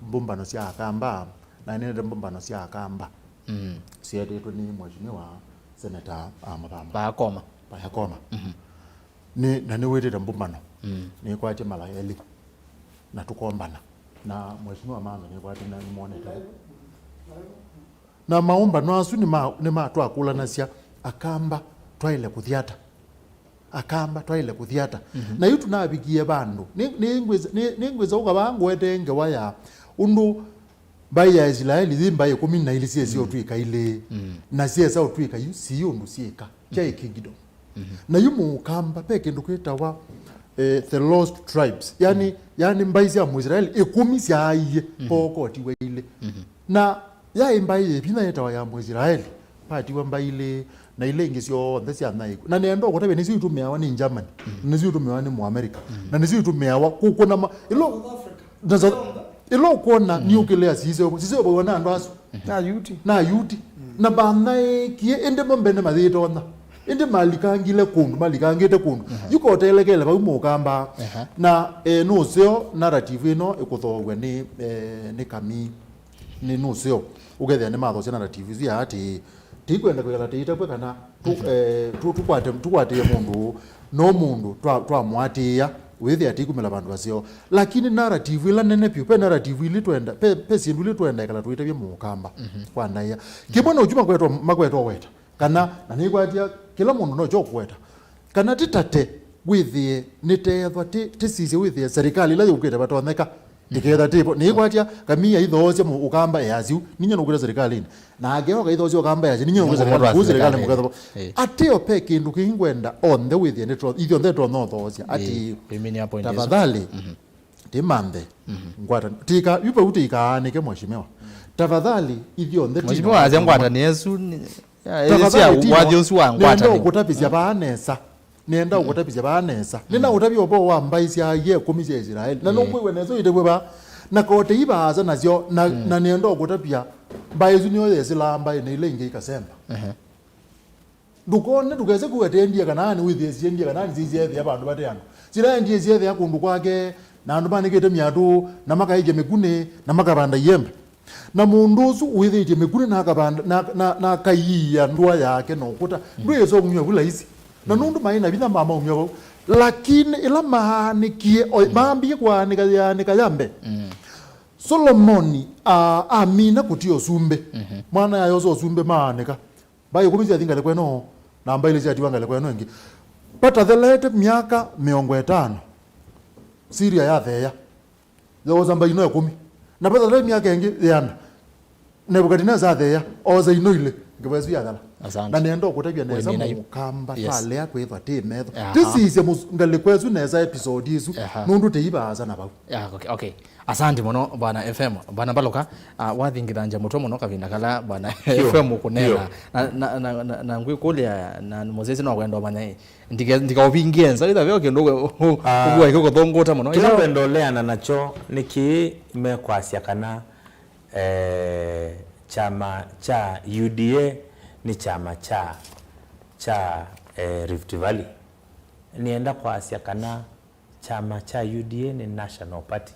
mbumbano sya Akamba, na nĩnĩte mbumbano sya Akamba. Mm. Sietĩtwe nĩ Mheshimiwa Senator, ah, Mũthama. Bayakoma. Bayakoma. Mhm. Nĩ, na nĩwĩtĩte mbumbano. Mm. Nĩkwatye mala elĩ. Na tũkombana. Na Mheshimiwa Manzo nĩkwatye na nĩmonete. Na maumbano asu nĩma, nĩmatwakũlanasya Akamba twaĩle kũthi ata. Akamba twaĩle kũthi ata. Mhm. Na yu tũnavikie vandũ. Nĩ, nĩngwĩsa, nĩ, nĩngwĩsa ũka vaa ngwete ngewa ya ũndũ mbaĩ ya Isilaeli yĩ mbaĩ ĩkũmi na ilĩ syĩsĩ, mm, ũtw'ĩka ilĩ. Mm. Na syesa ũtw'ĩka yu, sii ũndũ syĩka. Kyaĩ kingdom. Mhm. Na yu Mũkamba, ve kĩndũ kĩtawa, eh, the lost tribes. Yani, mm, yani mbaĩ sya Mũisilaeli ĩkũmi syaaie, mhm, pookotiwe ilĩ. Mhm. Na yaĩ mbaĩ yĩ vinya yĩtawa ya Mũisilaeli, patiwa mbaĩ ilĩ, na ila ingĩ syonthe sya nyaĩku. Na nenda ũkũtavya nĩsyo itũmĩawa nĩ Germany, mm, na nĩsyo itũmĩawa nĩ Mũamerika, mm, na nĩsyo itũmĩawa kũkũna ma-, ĩlo, South Africa. Na South, ĩlo ũkwona, mm, nuclear siseo, siseovaw'a na andũ asu. Na Ayuti. Na Ayuti. Mm. Na manyaĩkie, ĩndĩ mo mbene mayĩtonya. Ĩndĩ malikangile kũndũ, malikangĩte kũndũ. Mhm. Yu kotelekele vau Mũkamba. Aha. Na, eh, nũseo narrative ĩno ĩkũthoow'a nĩ, eh, nĩ Kamii. Nĩ nũseo. Ũkethĩa nĩmathoosya narrative isu ya atĩ, tĩikwenda kwĩkala tĩitavw'a kana tũ-, mhm, eh, tũ-, tũkwate, tũkwatĩe mũndũ ũũ, no mũndũ twa-, twamũatĩĩa, wĩthĩa tĩikumĩla vandũ vaseo. Lakini narrative ĩla nene vyũ, ve narrative ili twenda, ve, ve syĩndũ ili twenda ĩkala tũitavya Mũkamba, mhm, kwa ndaĩa. Kĩmwe no kyu makwetwa, makwetwa weta. Kana, na nĩkwatya, kĩla mũndũ no kyo kũweta. Kana tĩtate wĩthĩe, nĩteethwa tĩ, tĩsisye wĩthĩe serikali ĩla yũkĩte vatonyeka, mhm, ĩketha tĩvo. Nĩkwatya, Kamii aithoosya Mũkamba easya ũu, ninyie nũkwĩte serikalini. Nake oka aithoosya Ũkamba easya, ninyie nũkwĩte serikalini, kũu serikalini mũkethavo. Eh. Ateo ve kĩndũ kĩngĩ ngwenda onthe wĩthĩe, nĩtũ-, ithyonthe tũtonya ũthoosya. Ati, eh, tafadhali, mhm, tĩmanthe, mhm, ngwata-, tika, yu vau tĩikaanĩke, mheshimiwa. Tafadhali, ithyonthe tũtonya. Mheshimiwa asya ngwatanĩo ĩsu nĩ, ya, tafadhali, ĩsya tino, wathi ũsu wa nenda ngwatanĩo. Ũkũtavisya vaa nesa. Nenda, mm, ũkũtavisya vaa nesa. Mm. Nĩnaũtavya ũvoo wa mbaĩ sya ĩkũmi sya Isilaeli. Na, eh, nũkwĩw'a nesa ũitew'e vaa. Na kotei vaasa nasyo, na, mm, na nenda ũkũtavya mbaĩ ĩsu nĩyo yesĩlaa mbaĩ na ila ingĩ ikasemba. Ehe. Ndũkone, ndũkese kuwa tendie Kanaani, wĩthĩe siendie Kanaani sisyaethĩa vandũ vate andũ. Silaendie syaethĩa kũndũ kwake, na andũ manĩkĩte myatũ, na makaĩkya mĩkunĩ, na makavanda iembe. Na mũndũ ũsu ũĩthĩtye mĩkunĩ na akavanda, na, na, na akaiia ndũa yake na ũkũta, mm, ndwĩsa ũng'w'a vu laisi. Na, mm, nũndũ maĩ na vinya mamaumya vau. Lakini ĩla maanĩkie, o, mm, mambie kũanĩka yaanĩka ya mbee. Mm. Solomoni, a, amina kũtia ũsumbĩ. Mhm. Mwana yayosa ũsumbĩ maanĩka. Mbaĩ ĩkũmi syathi ngalĩko ĩno, na mbaĩ ilĩ syatiwa ngalĩko ĩno ĩngĩ. Vatathelete myaka mĩongo ĩtano, Siria yatheea, yoosa mbaĩ ino ĩkũmi. Na vatathelete myaka ĩngĩ yĩana, Nebukadinesa atheea, oosa ino ilĩ, ngewa ĩsu yathela. Asante. Na nenda ũkũtavya nesa, wĩmina yu, Mũkamba, yes, twalea kwĩthwa tĩ metho. Aha. Tĩsisye mũs-, ngalĩko ĩsu nesa, episode ĩsu, aha, nũndũ tĩivaasa na vau. Ya, okay, okay. Asante mũno, Bwana F M. Bwana Mbaluka, ah, wathingithangya mũtwe mũno kavinda kala Bwana, sure, F M ũkũneena. Sure. Na, na, na, na, na ngwĩkũlya, na mũsyaĩĩsya no kwenda ũmanya, ĩ, ndike-, ndikaũvingie nza, ĩtha veo kĩndũ ũ-, ũ-, ah, ũkua kĩkũthũngũta mũno. Kĩla ngwenda ũleana nakyo nĩ kĩĩ mekwasya kana, eh, kyama kya U D A nĩ kyama kya, kya eh, Rift Valley. Nĩenda kwasya kana kyama kya U D A nĩ National Party.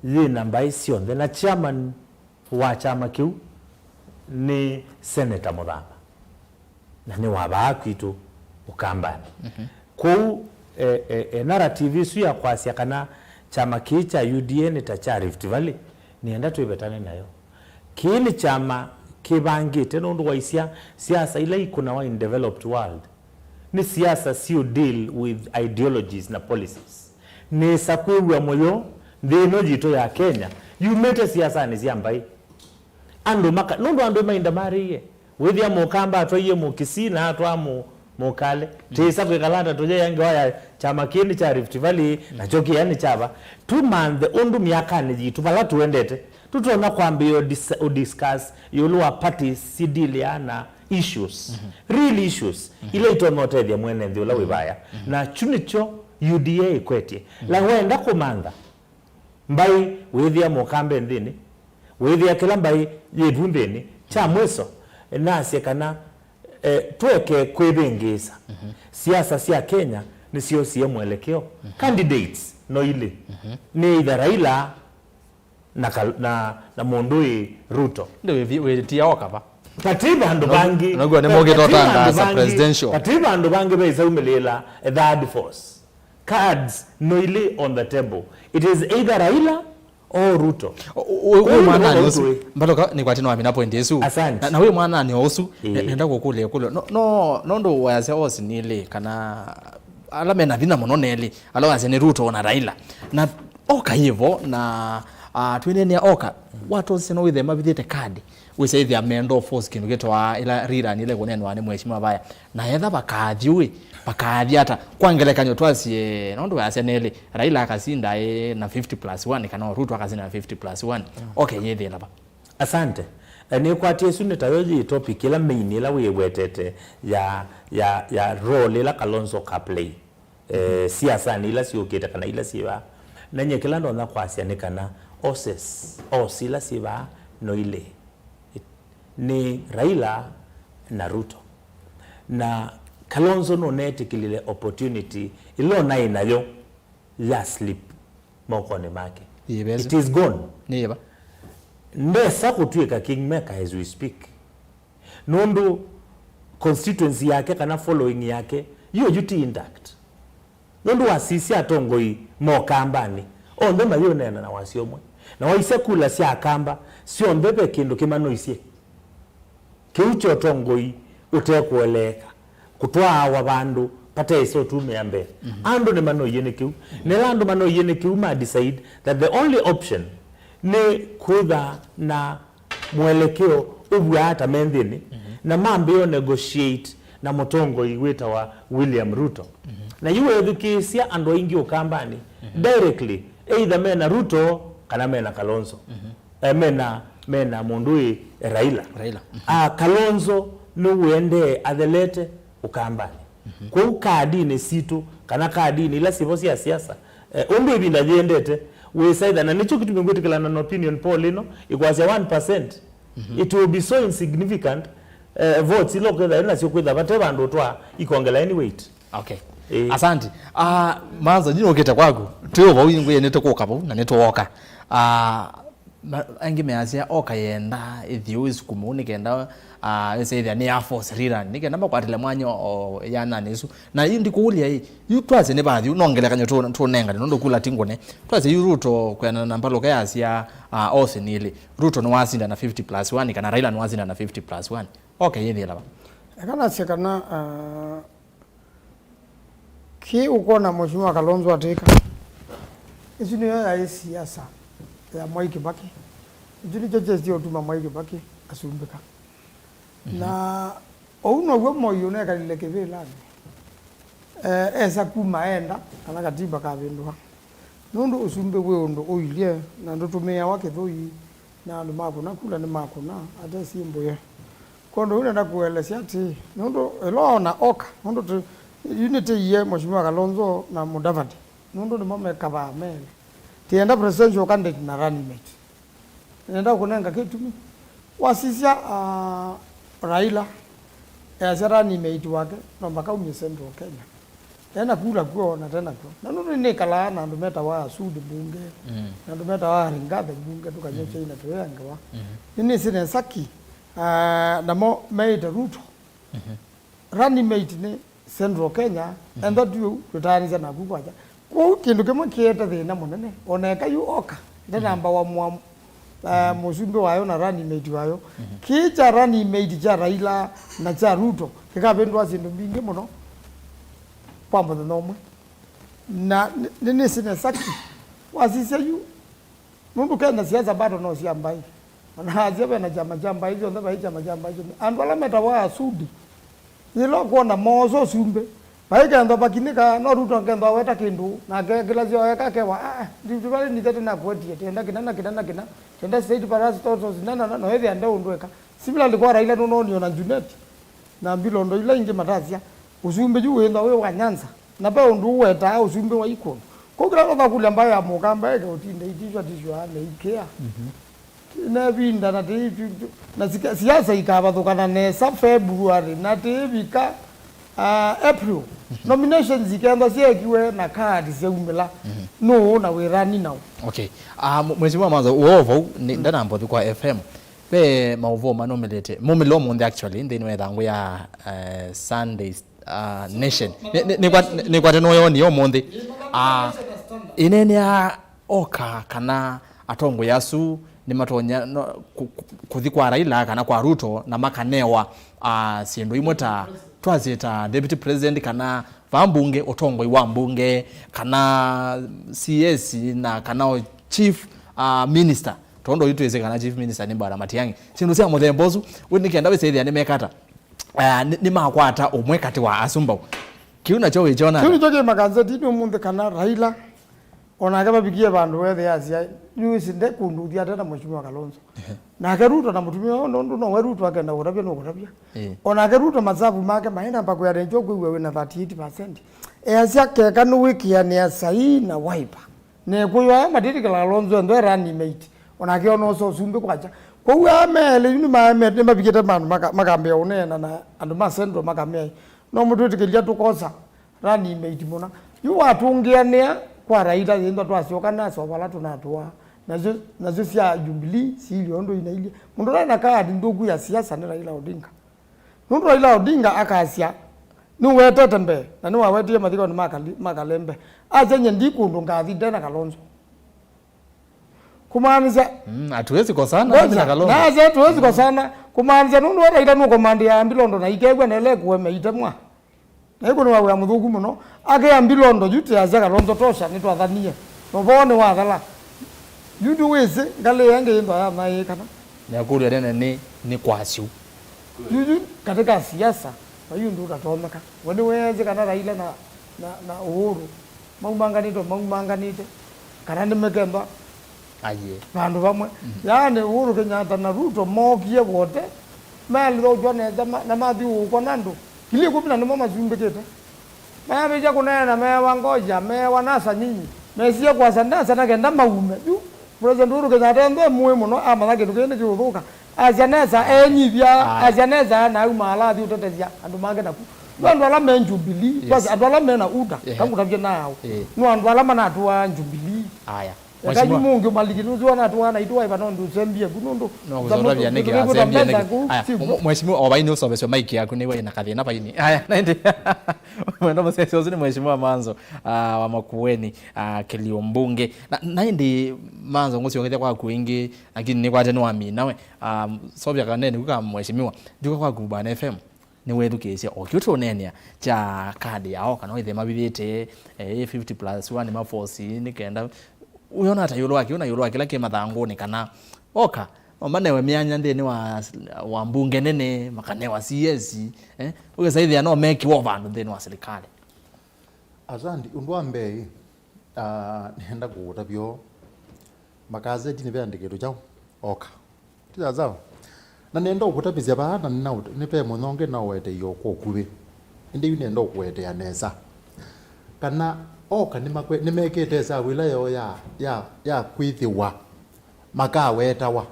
Yĩ na mbaĩ syonthe, na chairman wa kyama kĩu nĩ Senator Mũthama, na nĩ wa vaa kwitũ Ũkambanĩ. Mhm. Kwoou, eh, eh, eh, narrative ĩsu ya kwasya kana kyama kĩĩ kya U D A nĩ ta kya Rift Valley, nĩenda twĩvetane nayo. Kĩĩ nĩ kyama kĩvangĩte nũndũ wa isya, siasa ila ikũnawa in developed world nĩ siasa siũ deal with ideologies na policies. Nĩsa kwĩw'a mũyo nthĩ ĩno yitũ ya Kenya yumĩte siasanĩ sya mbaĩ. Andũ maka, nũndũ andũ maĩnda marĩie, wĩthĩa Mũkamba atwaie Mũkisii na atwaa Mũ-, Mũkale. Tĩsa kwĩkala ata tũyea ngewa ya kyama kĩĩ nĩ kya Rift Valley, nakyo kĩya nĩ kyava. Tũmanthe ũndũ myakanĩ yitũ, vala tũendete, tũtonya kwambĩĩa ũdis-, ũdiscuss ĩũlũ wa parties sidilea na issues, real issues, ila itonya ũtethya mwene nthĩ ũla wĩ vaya. Na kyu nĩkyo U D A ĩkwetye. La wenda kũmantha mbaĩ, wĩthĩa Mũkambe nthĩnĩ, wĩthĩa kĩla mbaĩ yĩ vu nthĩnĩ. Kya mwĩso, nasye kana, eh, tũeke kwĩvĩngĩĩsa. Siasa sya Kenya nĩsyosie mwelekeo. Candidates no ilĩ. Nĩ either Raila na Kal-, na, na mũndũ ĩ Ruto. Ndĩ wĩvi-, wĩtia Oka va? Vati vandũ vangĩ. Noguo nĩ mokĩte ũtangaasa presidential. Vati vandũ vangĩ vaisaumĩlĩĩla a third force. Cards no ilĩ on the table. It is either Raila or Ruto. Ũyũ mwana nĩ ũsu. Mbatũka nĩ kwati no amina point ĩsu. Asante. Na, na ũyũ mwana nĩ ũsu. Nenda kũkũlĩa kũlĩa. No, no, nũndũ wayasya osi nĩ ilĩ kana ala mena vinya mũno nĩ elĩ. Ala wayasya nĩ Ruto na Raila. Na Oka yĩvo na, ah, twĩneenea Oka. Watosisye no wĩthĩe mavithĩte kadi. Wĩsa ĩthĩa mendo force kĩndũ kĩtwa ila rira nĩ ile kũneenwa nĩ mheshimiwa vaya. Na etha vakaathi ũĩ, vakaathi ata? Kwa ngelekany'o twasye, nũndũ wayasya nĩ elĩ, Raila akasinda ĩ na fifty plus one, kana Ruto akasinda na fifty plus one. Oka yĩthĩla va? Asante. Eh, nĩkwatie ĩsu nĩ tayo yĩ topic ĩla main ĩla wĩwetete ya, ya, ya role ĩla Kalonzo ka play, eh, siasanĩ ila syũkĩte kana ila syĩ vaa. Na nyie kĩla ndonya kwasya nĩ kana horses, horse ila syĩ vaa no ilĩ. Nĩ Raila na Ruto. Na Kalonzo nũnetĩkĩlile opportunity ĩla ũnaĩ nayo ya slip mokonĩ make. Yĩva ĩsu? It is gone. Nĩ yĩva? Ndesa kũtw'ĩka kingmaker as we speak. Nũndũ constituency yake kana following yake, yu yu ti intact. Nũndũ wasisya atongoi ma Ũkambanĩ, onthe mayũneena na wasya ũmwe. Na waisya kula sya Akamba, syonthe ve kĩndũ kĩmanoisye. Kĩu kya ũtongoi ũtekũeleeka, kũtwaawa vandũ pateĩsa ũtumĩa mbee. Andũ nĩmanoie nĩ kĩu. Na ĩla andũ manoie nĩ kĩu, ma decide that the only option nĩ kwĩtha na mwelekeo ũvw'aa ta me nthĩnĩ, na mambĩĩa negotiate na mũtongoi wĩtawa William Ruto. Na yu weethukĩĩsya andũ aingĩ Ũkambanĩ, directly, either mena Ruto kana mena Kalonzo. Eh, mena, mena mũndũ wĩ Raila. Raila. Ah, Kalonzo nĩwĩendee athelete Ũkambanĩ. Kwoou kaadinĩ sitũ, kana kaadinĩ ila sivo sya siasa, eh, ũndũ ĩvinda yĩendete, wĩsaitha, na nĩkyo kĩtumi ngwĩtĩkĩlana na opinion poll ĩno, ĩkwasya one percent, it will be so insignificant, eh, votes ila ũkwĩtha nasyo kwĩtha vate vandũ ũtwaa ikongela any weight. Okay. Eh. Asante. Ah, Manzo, nyinyi ũkĩte kwaku. Twĩ o vau, ngwĩe nĩtũkũka vau, na nĩtũoka. Ah, ma-, angĩ measya Oka yenda ĩthiũ ĩsukumũ nĩ kenda, ah, ĩsĩthĩa nĩ ya force rira, nĩ kenda makwatĩle mwanya o yananĩ ĩsu. Na yu ndikũũlya ĩ, yu twasye nĩ vathi, no ngelekany'o tũ-, tũnengane, nũndũ kula ti ngũne. Twasye yu Ruto kwĩanana na mbalũka yasya, ah, osi nĩ ilĩ. Ruto nĩwasinda na fifty plus one, kana Raila nĩwasinda na fifty plus one. Okay, yĩthĩe lava. Eka nasye kana, ah, kĩ ũkwona Mheshimiwa Kalonzo atĩka, ĩsu nĩyo yaĩ siasa ya Mwai Kĩbakĩ. Ĩsu nĩkyo kyesĩ ũtuma Mwai Kĩbakĩ asumbĩka. Na ũu now'o Moi ũnekalile kĩvĩlanĩ. Eh, esa kuma enda kana katiba kavĩndũa. Nũndũ ũsumbĩ wĩ ũndũ ũilye na ndũtũmĩawa kĩthũi, na andũ makũna kula nĩmakũna ate syĩ mbũye. Kwondũ ũu nenda kũelesya atĩĩ, nũndũ ĩla oona Oka, nũndũ tũ-, yu nĩtĩie Mheshimiwa Kalonzo na Mudavadi, nũndũ nĩmo mekavaa mele. Tĩenda presidential candidate na running mate. Nenda kũnenga kĩtumi. Wasisya, ah, Raila, easya running mate wake no makaumye Central Kenya. Ena kula kw'o na tena kw'o. Na nũndũ nĩkalaa na andũ metawa Sudi mbunge, Mm. na andũ metawa Rigathi mbunge, tũkanywa Mm. chai na tũyangewa. Mm. Nĩnĩsĩ nesa ki, ah, namo meĩte Ruto. Mm-hmm. Running mate nĩ Central Kenya, Mm-hmm. enda tu tũtaanĩsya naku kwacha. Kwoou kĩndũ kĩmwe kĩete thĩna mũnene, ona eka yu oka, ndenamba wa mwa, uh, mũsumbĩ wayo na running mate wayo. Mhm. Kĩĩ kya running mate kya Raila na kya Ruto kĩkavĩndũa syĩndũ mbingĩ mũno kwa mũthenya ũmwe. Na nĩ- nĩ- nĩsĩ nesa ki wasisya yu, nũndũ Kenya siasa bado no sya mbaĩ. Ona asya ve na kyama kya mbaĩ syonthe, vai kyama kya mbaĩ syonthe. Andũ ala metawa Asudi, yĩla ũkwona moosa ũsumbĩ, vai kethwa vakinĩka, no Ruto kethwa aweta kĩndũ, nake kĩla syo eka kewa, "Ah, ah, Rift Valley nithe tĩnakũetie, tenda kĩna na kĩna na kĩna, tenda state parasitostos nana na noĩthĩa nde ũndũ eka." Similarly kwa Raila nũnonio na Junet na mbilondo ila ingĩ matasya, ũsumbĩ yu wĩthwa wĩ wa Nyanza. Na ve ũndũ ũwetaa ũsumbĩ wa ikũlũ. Kwoou kĩla ũthakulya mbaĩ ya mũkamba eke ũtinda itishwa tishwa ameikĩa. Mhm. Nevinda na ti- na sika- siasa ikavathũkana nesa February na tiivika, ah, April. Mhm. Nominations ikethwa syeekiwe na kaati syaumĩla. Mhm. Nũũ na wĩrani naũ? Okay. Ah, mwe- Mheshimiwa Manzo, uo vau, ni- Mm. ndanamba ũthi kwa F M. Ve maũvoo manũmĩlĩte. Mumĩlo mũnthĩ actually, nthĩnĩ wa ĩthangũ ya, eh, Sunday uh, Nation. Nĩ- nĩ- nĩkwa- nĩ- nĩkwate nũyoni ũmũnthĩ. Ah, ĩneenea oka kana atongoi asu nĩmatonya no, ku- ku- kũthi kwa Raila kana kwa Ruto na makanewa, ah, syĩndũ imwe ta twasye ta deputy president kana vaa mbunge, ũtongoi wa mbunge, kana C S na kana o chief, ah, minister. Tondũ yu twĩsĩ kana chief minister nĩ Bwana Matiang'i. Syĩndũ sya mũthemba ũsu, we nĩ kenda wĩsĩthĩa nĩmekata ah, nĩ- nĩmakwata ũmwe katĩ wa asu mbau. Kĩu nakyo wĩkyona Kĩu ata? Nĩkyo kĩ makanzetini ũmũnthĩ kana Raila, onake vavikie vandũ wethĩa asya, yu ĩsi nde kũndũ ũthi ate na Mheshimiwa Kalonzo. Ehe. Nake Ruto na mũtumĩa ũyũ, nũndũ nowe Ruto akenda kũtavya, nũkũtavya. Ĩĩ. Onake Ruto masavu make maenda mbakwĩa nenjo kwĩw'a wĩna thirty-eight percent. Easya keka nĩwĩkĩanĩa saii na Wiper. Na ĩkũyũ aya matĩtĩkĩla Kalonzo ethwe running mate, onake onoosa ũsumbĩ kwakya. Kwoou aa me elĩ yu nĩma- me- nĩmavikĩte vandũ maka- makambĩĩa ũneena na andũ ma Central makamea, no mũtwĩtĩkĩlya tũkosa running mate mũna. Yu watũngĩanĩa kwa Raila yĩnthwa twasyoka nasa o vala tũnatũaa. Nasyo, nasyo sya Jubilee siilye ũndũ inailyĩ. Mũndũ ũla na kaati nthũku ya siasa nĩ Raila Odinga. Nũndũ Raila Odinga akasya, nĩwetete mbee, na nĩwawetie mathikonĩ ma Kali- ma Kalembe. Asya, "Nye ndi kũndũ ngathi nde na Kalonzo." Kumaanisya, Mm, hatuwezi kosana, mimi na Kalonzo. Nase tuwezi kosana. Kumaanisya, nũndũ we Raila nũkomandĩaa Mbilondo na ikew'a na ĩla ĩkũemea itemwa. Na ĩkũnĩwa wĩa mũthũku mũno. Akĩa Mbilondo, yu tĩasya Kalonzo tosha, nĩtwathanie. Na ũvoo nĩwathela. Yu ndũwĩsĩ, ngalĩ ĩyo ĩngĩ yĩthwa yathaĩĩkana. Nĩakũlya nene nĩ, nĩ kwasyu. Yu, yu, katika siasa, vai ũndũ ũtatonyeka. We nĩweesĩ kana Raila na, na, na Uhuru maumanganĩte, maumanganĩte, kana nĩmekendwa Aye. Vandũ vamwe. Mhm. Yaani Uhuru Kenyatta na Ruto mookie vote, mealithaũkw'a nesa ma- na mathyũũkwa na andũ. Ngili ĩkũmi na nĩmo masumbĩkĩte. Mayambĩĩsya kũneena meewa ngoja, meewa nasa nyinyi. Mesie kwasa nasa na kenda maume. Yu, President Uhuru Kenyatta ethwe mũĩ mũno, amanya kĩndũ kĩĩ nĩkĩũthũka. Asya nesa, eenyivya, Aye. Asya nesa, na auma ala athi ũtetethya andũ make naku. Yu andũ ala me Jubilee, Yes. basi andũ ala me na UDA, Ehe. kangũtavye nao. Eh. No andũ ala manatũaa Jubilee. Aya. Eka Mheshimiwa. Yu mũngĩ malikini ũsu anatũaa na itũ waiva nũndũ ũsembie ku nũndũ. No kũsotavya nĩkĩ asembie nĩkĩ? Aya, mwe- mheshimiwa, o vai nĩ ũsovesyo maiki yaku nĩ wĩ na kathĩna vaini. Aya, na ĩndĩ. Mwenda mũsesi ũsu nĩ mheshimiwa Manzo, ah, wa Makueni, ah, kĩlio mbunge. Na, na ĩndĩ Manzo ngũsyongethya kwaku ĩngĩ, lakini nĩkwate nĩwamina we. Ah, sovya kanene kuka mheshimiwa. Ndyuka kwaku Bwana F M. Nĩwethukĩĩsya o kĩu tũũneenea kya kadi yao, kana wĩthĩe mavithĩte, eh, fifty plus one maforce nĩ kenda. Wĩona ata ĩũlũ wa kĩu na ĩũlũ wa kĩla kĩ mathangũnĩ, kana oka no manewe myanya nthĩnĩ wa, wa mbunge nene, makanewa C S, eh? Ũkesa ĩthĩa no mekiwa o vandũ nthĩnĩ wa silikalĩ? Asandi, ũndũ wa mbee, ah, nĩenda kũũtavya ũũ. Makazetini veandĩkĩtwe kyaũ? Oka. Ti sawa sawa? Na nenda ũkũtavĩsya vaa, na nĩna ũt- nĩ ve mũnyonge na ũeteie o kwa ũkuvĩ. Ĩndĩ yu nenda ũkũetea nesa. Kana oka nĩmakwe- nĩmekĩte ĩsavu ĩla yoo ya, ya, ya kwĩthĩwa makawetawa.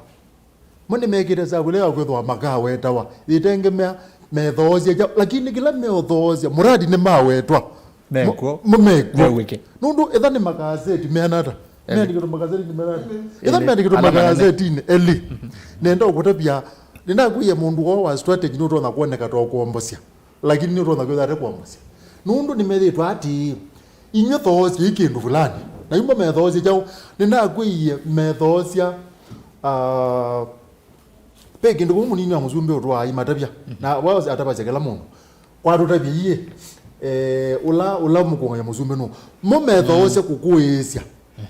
Mo nĩmekĩte ĩsavu ĩla ya kwĩthĩwa makawetawa. Yĩtengemea Methoosya kyaũ, lakini kĩla meũthoosya, muradi nĩmawetwa. Mekw'o. Mo-, mo-, mekw'o. Mew'ĩke. Nũndũ etha nĩ magazeti, meana ata? Ĩĩ. Meandĩkĩtwe magazetinĩ meana ata? Etha meandĩkĩtwe magazetinĩ, elĩ. Nenda ũkũtavya, nĩnakwĩie mũndũ woo wa strategy nũtonya kuoneka ta ũkũombosya. Lakini nĩũtonya kwĩthĩa ate kũombosya. Nũndũ nĩmethĩĩtwe atĩĩ, inyw'ĩ thoosya ĩ kĩndũ fulani. Na imwe methoosya kyaũ? Nĩnakwĩie methoosya, ah, Ve kĩndũ kĩmwe mũnini wa mũsumbĩ ũtũaa aimatavya, na wao atavasya kĩla mũndũ. Kwatũtavya iĩ, eh, ũla, ũla mũkũngany'a mũsumbĩ nũũ? Mo methoosya kũkũĩĩsya.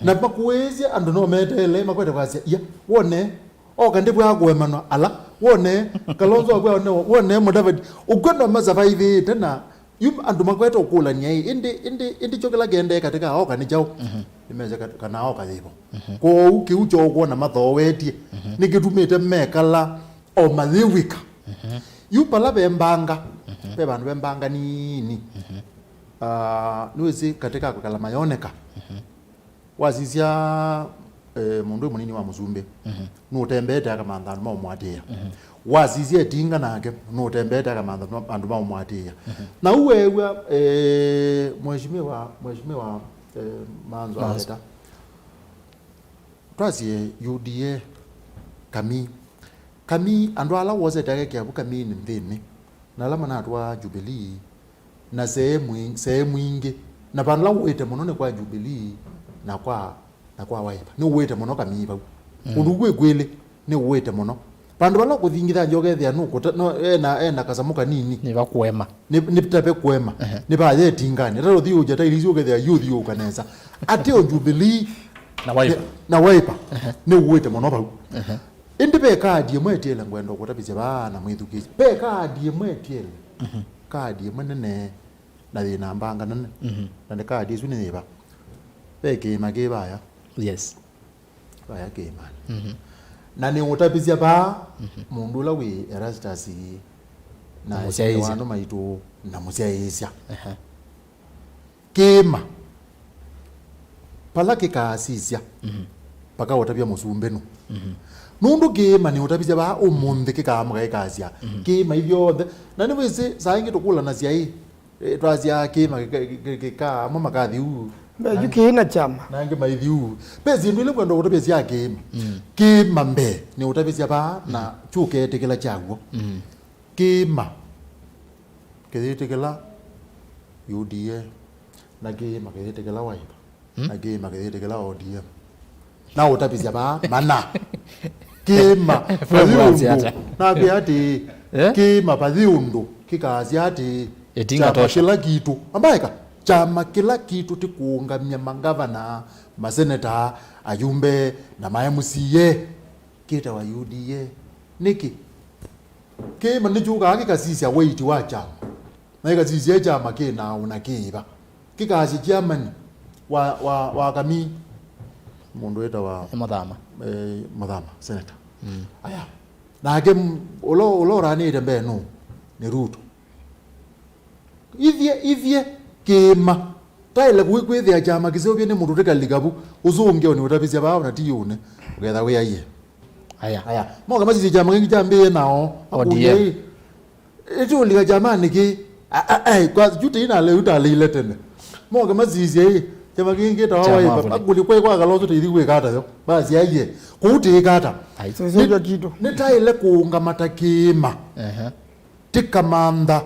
Na makũĩĩsya andũ no meteele, makwete kwasya, ia, wone, oka ndĩvwaa kũemanwa, ala, wone, Kalonzo akw'a, wone, wone, Mudavadi, ũkw'a no masavaivĩte na Yu andũ makwete ũkũlany'a ĩ, ĩndĩ, ĩndĩ, ĩndĩ kyo kĩla kĩendee katĩ ka oka nĩ kyaũ? Nĩmesĩ kat-, kana oka yĩvo. Kwoou kĩu kyoo kwona mathooetye nĩkĩtumĩte mekala o mayĩw'ĩka. Yu pala ve mbanga, ve vandũ ve mbanga nini. Ah, nĩwĩsĩ katĩ ka kwĩkala mayoneka. Wasisya, eh, mũndũ ũyũ mũnini wa mũsumbĩ, nũtembeete akamantha andũ maũmũatĩĩa. Wasisya ĩtinga nake, nũtembeete akamantha andũ ma-, andũ maũmũatĩĩa. Na ũu weew'a, eh, mheshimiwa, mheshimiwa, eh, Manzo Manzo. Aweta. Twasie U D A, Kamii. Kamii, andũ ala wosete ake kĩavu Kamii nĩ nthĩnĩ, na ala manatwaa Jubilee, na sehemu ĩ-, sehemu ingĩ, na vala ũĩte mũno nĩ kwa Jubilee na kwa, na kwa Wiper. Nĩ ũĩte mũno Kamii vau. Kũndũ kwĩ kwĩlĩ, nĩ ũĩte mũno. Vandũ vala ũkũthingitha nja ũkethĩa nũkũta, no, ena, ena kasamũ kanini. Nĩ va kũema. Nĩ, nĩ ta ve kũema. Nĩ va yetingani. Ata ũthi ũja tairi isu ũkethĩa yũthiũũka nesa. Ate o Jubilee na Wiper. Na Wiper. Nĩ ũĩte mũno vau. Ĩndĩ ve kaadi ĩmwe ĩtiele ngwenda ũkũtavĩsya vaa na mwĩthukĩĩsye. Ve kaadi ĩmwe ĩtiele. Kaadi ĩmwe nene na yĩna mbanga nene. Na nĩ kaadi ĩsu nĩ yĩva? Ve kĩĩma kĩ vaya. Yes. Vaya kĩĩmanĩ. Na nĩ ũtavĩsya vaa mũndũ ũla wĩ Erastus na mũsyaĩĩsya. Andũ maitũ na mũsyaĩĩsya. Kĩĩma, vala kĩkaasisya, vakaũtavya mũsumbĩ nũ. Nũndũ kĩĩma nĩũtavisye vaa ũmũnthĩ kĩkaamũka kĩkasya, kĩĩma ithyonthe. Na nĩwĩsĩ, saa ingĩ tũkũlanasya ĩ, eh, twasya kĩĩma kĩka-, kĩ-, kĩ-, kĩka, amwe makathi uu. Mbeju kĩĩ na kyama. Na angĩ maithi uu. Ve syĩndũ ila kwenda ũtavya sya kĩĩma. Kĩĩma mbee, nĩũtavisya vaa, na kyũketĩkĩla kyaw'o. Kĩĩma kĩyĩtĩkĩla U D A, na kĩĩma kĩyĩtĩkĩla Wiper, na kĩĩma kĩyĩtĩkĩla O D M. Na ũtavisya vaa mana. Kĩĩma vathi ũndũ. Nakwĩa atĩĩ, kĩĩma vathi ũndũ kĩkaasya atĩĩ, kyama kĩla kitũ. Ambaeka, kyama kĩla kitũ tĩkũũngamya mangavana, maseneta, ayumbe, na ma M C A. Kĩtawa U D A. Nĩkĩ? Kĩĩma nĩkyũkaa kĩkasisya weight wa kyama. Na kĩkasisya kyama kĩ naũ na kĩĩva. Kĩkasya chairman wa, wa, wa Kamii, mũndũ wĩtawa Mũthama. Eh, Mũthama, senator. Aya. Nake m-, ũla, ũla ũranĩte mbee nũ? Nĩ Ruto. Ithyĩ, ithyĩ, kĩĩma. Taĩle kwĩ-, kwĩthĩa kyama kĩseũvye nĩ mũndũ tĩkalika vu. Ũsũngĩo nĩ ũtavisya vaa, ona ti yũne. Ũketha wĩaie. Aya. Aya. Moka masisye kyama kĩngĩ kyambĩĩe nao. O D M. Akũlya ĩ, ĩti ũlika kyamanĩ kĩ? A, a, ai, kwa, yu tĩinale, yu taleile tene. Moka masisye ĩ, kyama kĩngĩ kĩtawa Wiper. Akũlya kwai kwa Kalonzo tĩithi kwĩka ata yo. Basi aiye. Kũu tĩĩka ata? Ai. Sisyo kĩtu. Nĩtaĩle kũũngama ta kĩĩma. Ehe. Tĩkamantha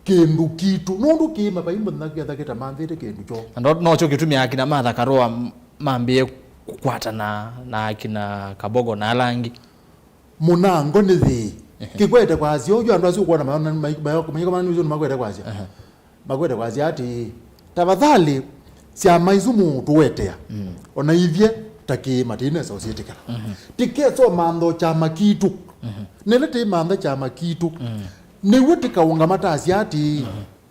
kĩndũ kitũ. Nũndũ kĩĩma vai mũthenya kĩetha kĩtamanthĩte kĩndũ kyoo. Na ndo-, nokyo kĩtumĩa akina Martha Karũa m-, mambĩĩe kũkwatana na akina Kabogo na ala angĩ. Mũnango nĩ thĩĩ. Ehe. Kĩkwete kwasya ũyu andũ asu ũkwona mayona, may-, mayo-, mayĩkomana nĩ ũsu nĩmakwete kwasya. Ehe. Makwete kwasya atĩĩ, tafadhali, syama isu mũtũetea, ona ithyĩ ta kĩĩma tĩinesa ũsyĩtĩkĩla. Tĩkesa ũmantha o kyama kitũ. Na ĩla tĩimantha kyama kitũ, nĩw'o tĩkaũngama tasya atĩĩ,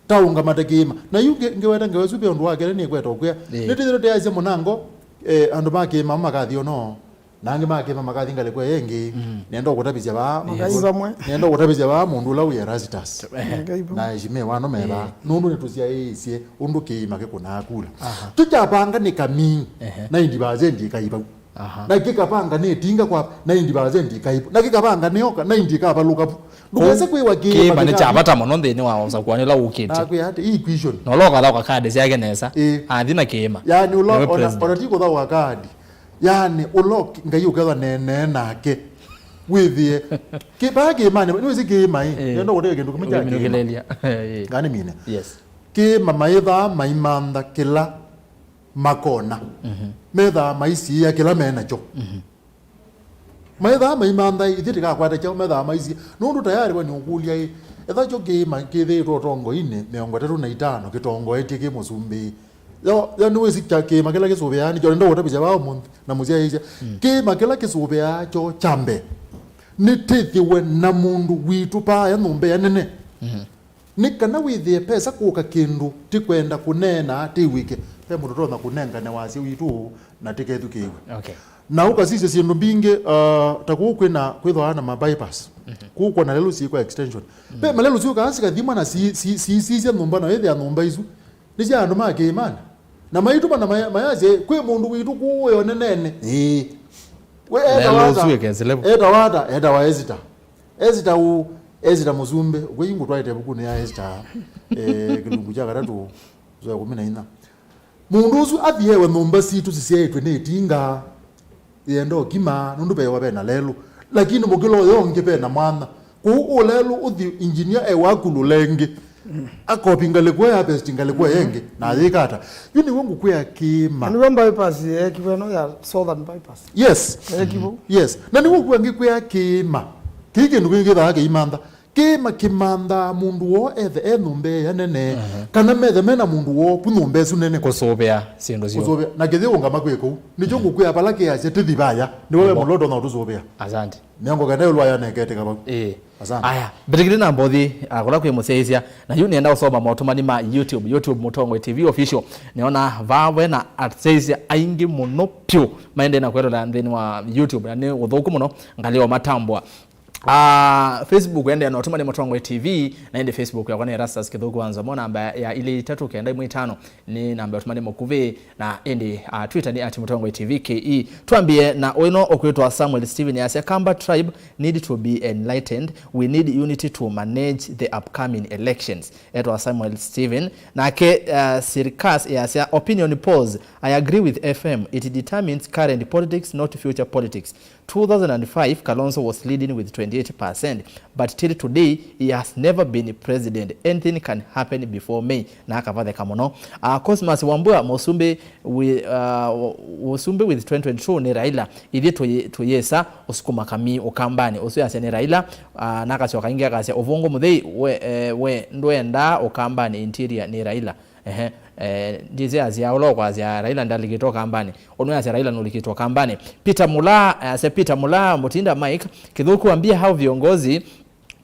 taũngama ta kĩĩma. Na yu ngĩ-, ngĩweta ngewa ĩsu ve ũndũ wa kelĩ nĩkweta ũkwĩa. Ĩĩ. Nĩtwĩthĩwe tũyasya mũnango, eh, andũ ma kĩĩma makathi ono. Na angĩ ma kĩĩma makathi ngalĩko ĩyo ĩngĩ. Nenda ũkũtavisya vaa. Makai vamwe. Nenda ũkũtavisya vaa mũndũ ũla wĩ Erastus. Makai vamwe. Na Eshimee wano meva. Ĩĩ. Nũndũ nĩtũsyaĩĩsye ũndũ kĩĩma kĩkũnaa kula. Aha. Tũkyapanga nĩ Kamii. Ehe. Na indi vasendi ĩkai vau. Aha. Na kĩkavanga nĩ tinga kwa ninety percent ikaipo. Na kĩkavanga nĩoka ninety ikavalũka vu. Ndũkese kwĩwa kĩĩma nĩ kya vata mũno nthĩnĩ wa ũsakũani ũla ũkĩte. Nakwĩa atĩ, hii equation. Na ũla ũkathaũka kadi syake nesa. Ĩĩ. Athi na kĩĩma. Yaani ũla ona ti kũthaũka kadi. Yaani ũla Ngai ũkethwa neenee nake. Wĩthĩe. Kĩ-, vaa kĩĩmanĩ, nĩwĩsĩ kĩĩma ĩ. Ĩĩ. Nenda kũteka kĩndũ kĩmwe kya kĩĩma. Ũimĩnũkĩlĩlya. Ĩĩ. Ngani mine. Yes. Kĩĩma maĩthaa maimantha kĩla makona. Mhm. Methaa maisiĩa kĩla me nakyo. Mhm. Maĩthaa maimantha ithyĩ tĩkakwate kyaũ, methaa maisiĩa. Nũndũ tayarĩ we nĩũkũlya ĩ, etha kyo kĩĩma kĩthĩĩtwe ũtongoinĩ mĩongo ĩtatũ na itano kĩtongoetye kĩ mũsumbĩ. Yo, yo nĩwĩsĩ kya kĩĩma kĩla kĩsũvĩaa nĩkyo nenda ũtavĩsya vaa ũmũnthĩ na mũsyaĩĩsya. Mm. Kĩĩma kĩla kĩsũvĩaa kyo kya mbee nĩtĩthĩwe na mũndũ witũ paaya nyũmba ĩya nene. Mhm. Nĩ kana wĩthĩe pesa kũka kĩndũ tĩkwenda kũneena tĩw'ĩke. Ve mũndũ ũtonya kũnengane wasya witũ na tĩkethukĩĩw'e. Okay. Na ũkasisya syĩndũ mbingĩ, uh, ta kũu kwĩna, kwĩthwaa na ma bypass. Mhm. Kũu kwona lelũ syĩkwa extension. Mm. Ve malelũ syũkaa sikathimwa na si-, si-, siisisya nyũmba na wĩthĩa nyũmba isu nĩ sya andũ ma kĩĩmanĩ. Na maitũma na maya-, mayasya, "Kwĩ mũndũ witũ kũũ ũyo nenene." Ĩĩ. We etawa ata? Lelũ syũke silevu. Etawa ata? Etawa Esita. Esita ũ, Esita Mũsumbĩ, ũkwĩ ingũtwaĩte ĩvukunĩ ya Esita, eh, kĩlungu kya katatũ, sura ya kũmi na inya. Mũndũ ũsu athi ewe nyũmba sitũ sisyaĩtwe nĩ ĩtinga, yenda ũkima, nũndũ vewa vena lelũ. Lakini mũkĩla ũyo ũngĩ vena mwana. Kũu ũlelũ ũthi engineer ewa akulũla ĩngĩ. Akopi ngalĩko ya best ngalĩko ya ĩngĩ. Na ayĩka ata? Yu nĩw'o ngũkwĩa kĩĩma. Na nĩw'o bypass yeekiwe ĩno ya Southern Bypass. Yes. Yeekiwe. Yes. Na nĩw'o ngũkwĩa ngĩkwĩa kĩĩma. Kĩĩ kĩndũ kĩngĩ kĩthaa kĩimantha. Kĩĩma kĩmanthaa mũndũ woo ethe e nyũmba ĩya nene, kana methe mena mũndũ woo ku nyũmba ĩsu nene. Kũsũvĩa syĩndũ syoo. Kũsũvĩa. Na kĩthĩ ũngama kwĩ kũu. Nĩkyo ngũkwĩa vala kĩasya tĩthi vaya. Nĩwe we mũloto na ũtũsũvĩa. Asante. Mĩongo kenda ĩũlũ wa yaneketĩka vau. Ĩĩ. Asante. Aya, mbĩtĩkĩlĩ na mbothi, ah, kũla kwĩ mũsyaĩĩsya. Na yu nĩenda ũsoma motũmani ma YouTube. YouTube Mũtongoi T V Official. Nĩona vaa ve na asyaĩĩsya aingĩ mũno pyũ maendee na kwĩlola nthĩnĩ wa YouTube. Na nĩ ũthũku mũno, ngalĩ o matambwa. Ah, Facebook endea na ũtũmani Mũtongoi T V, na ĩndĩ Facebook yakwa nĩ Erastus Kĩthũku wa Nzomo, namba ya ilĩ itatũ kenda ĩmwe itano nĩ namba ya ũtũmani mũkuvĩ, na ĩndĩ, ah, Twitter nĩ at Mũtongoi T V K E. Twambie na ũĩno ũkwĩtwa Samuel Steven, yasya, "Kamba tribe need to be enlightened. We need unity to manage the upcoming elections." Etwa Samuel Steven. Nake, ah, Sirkas yasya, "Opinion polls, I agree with F M. It determines current politics, not future politics. Two thousand and five, Kalonzo was leading with twenty-eight percent, but till today, he has never been president. Anything can happen before May." Na akavatheka mũno. Ah, Cosmas Wambua, mũsumbĩ wi-, ah, mũsumbĩ with twenty twenty-two nĩ Raila. Ithyĩ tũyĩ-, tũyĩsa ũsukuma kamii Ũkambanĩ. Ũsu yasya nĩ Raila. Ah, na akasyoka ĩngĩ akasya, "Ũvũngũ mũthei, we, eh, we ndwendaa Ũkambanĩ interior nĩ Raila." Ehe, eh, ndĩsĩ asya ũla ũkwasya Raila ndalikĩtwe Ũkambanĩ. Ũnũ asya Raila nũlikĩtwe Ũkambanĩ. Peter Mula, asya Peter Mula, Mutinda Mike, Kithuku ambia hao viongozi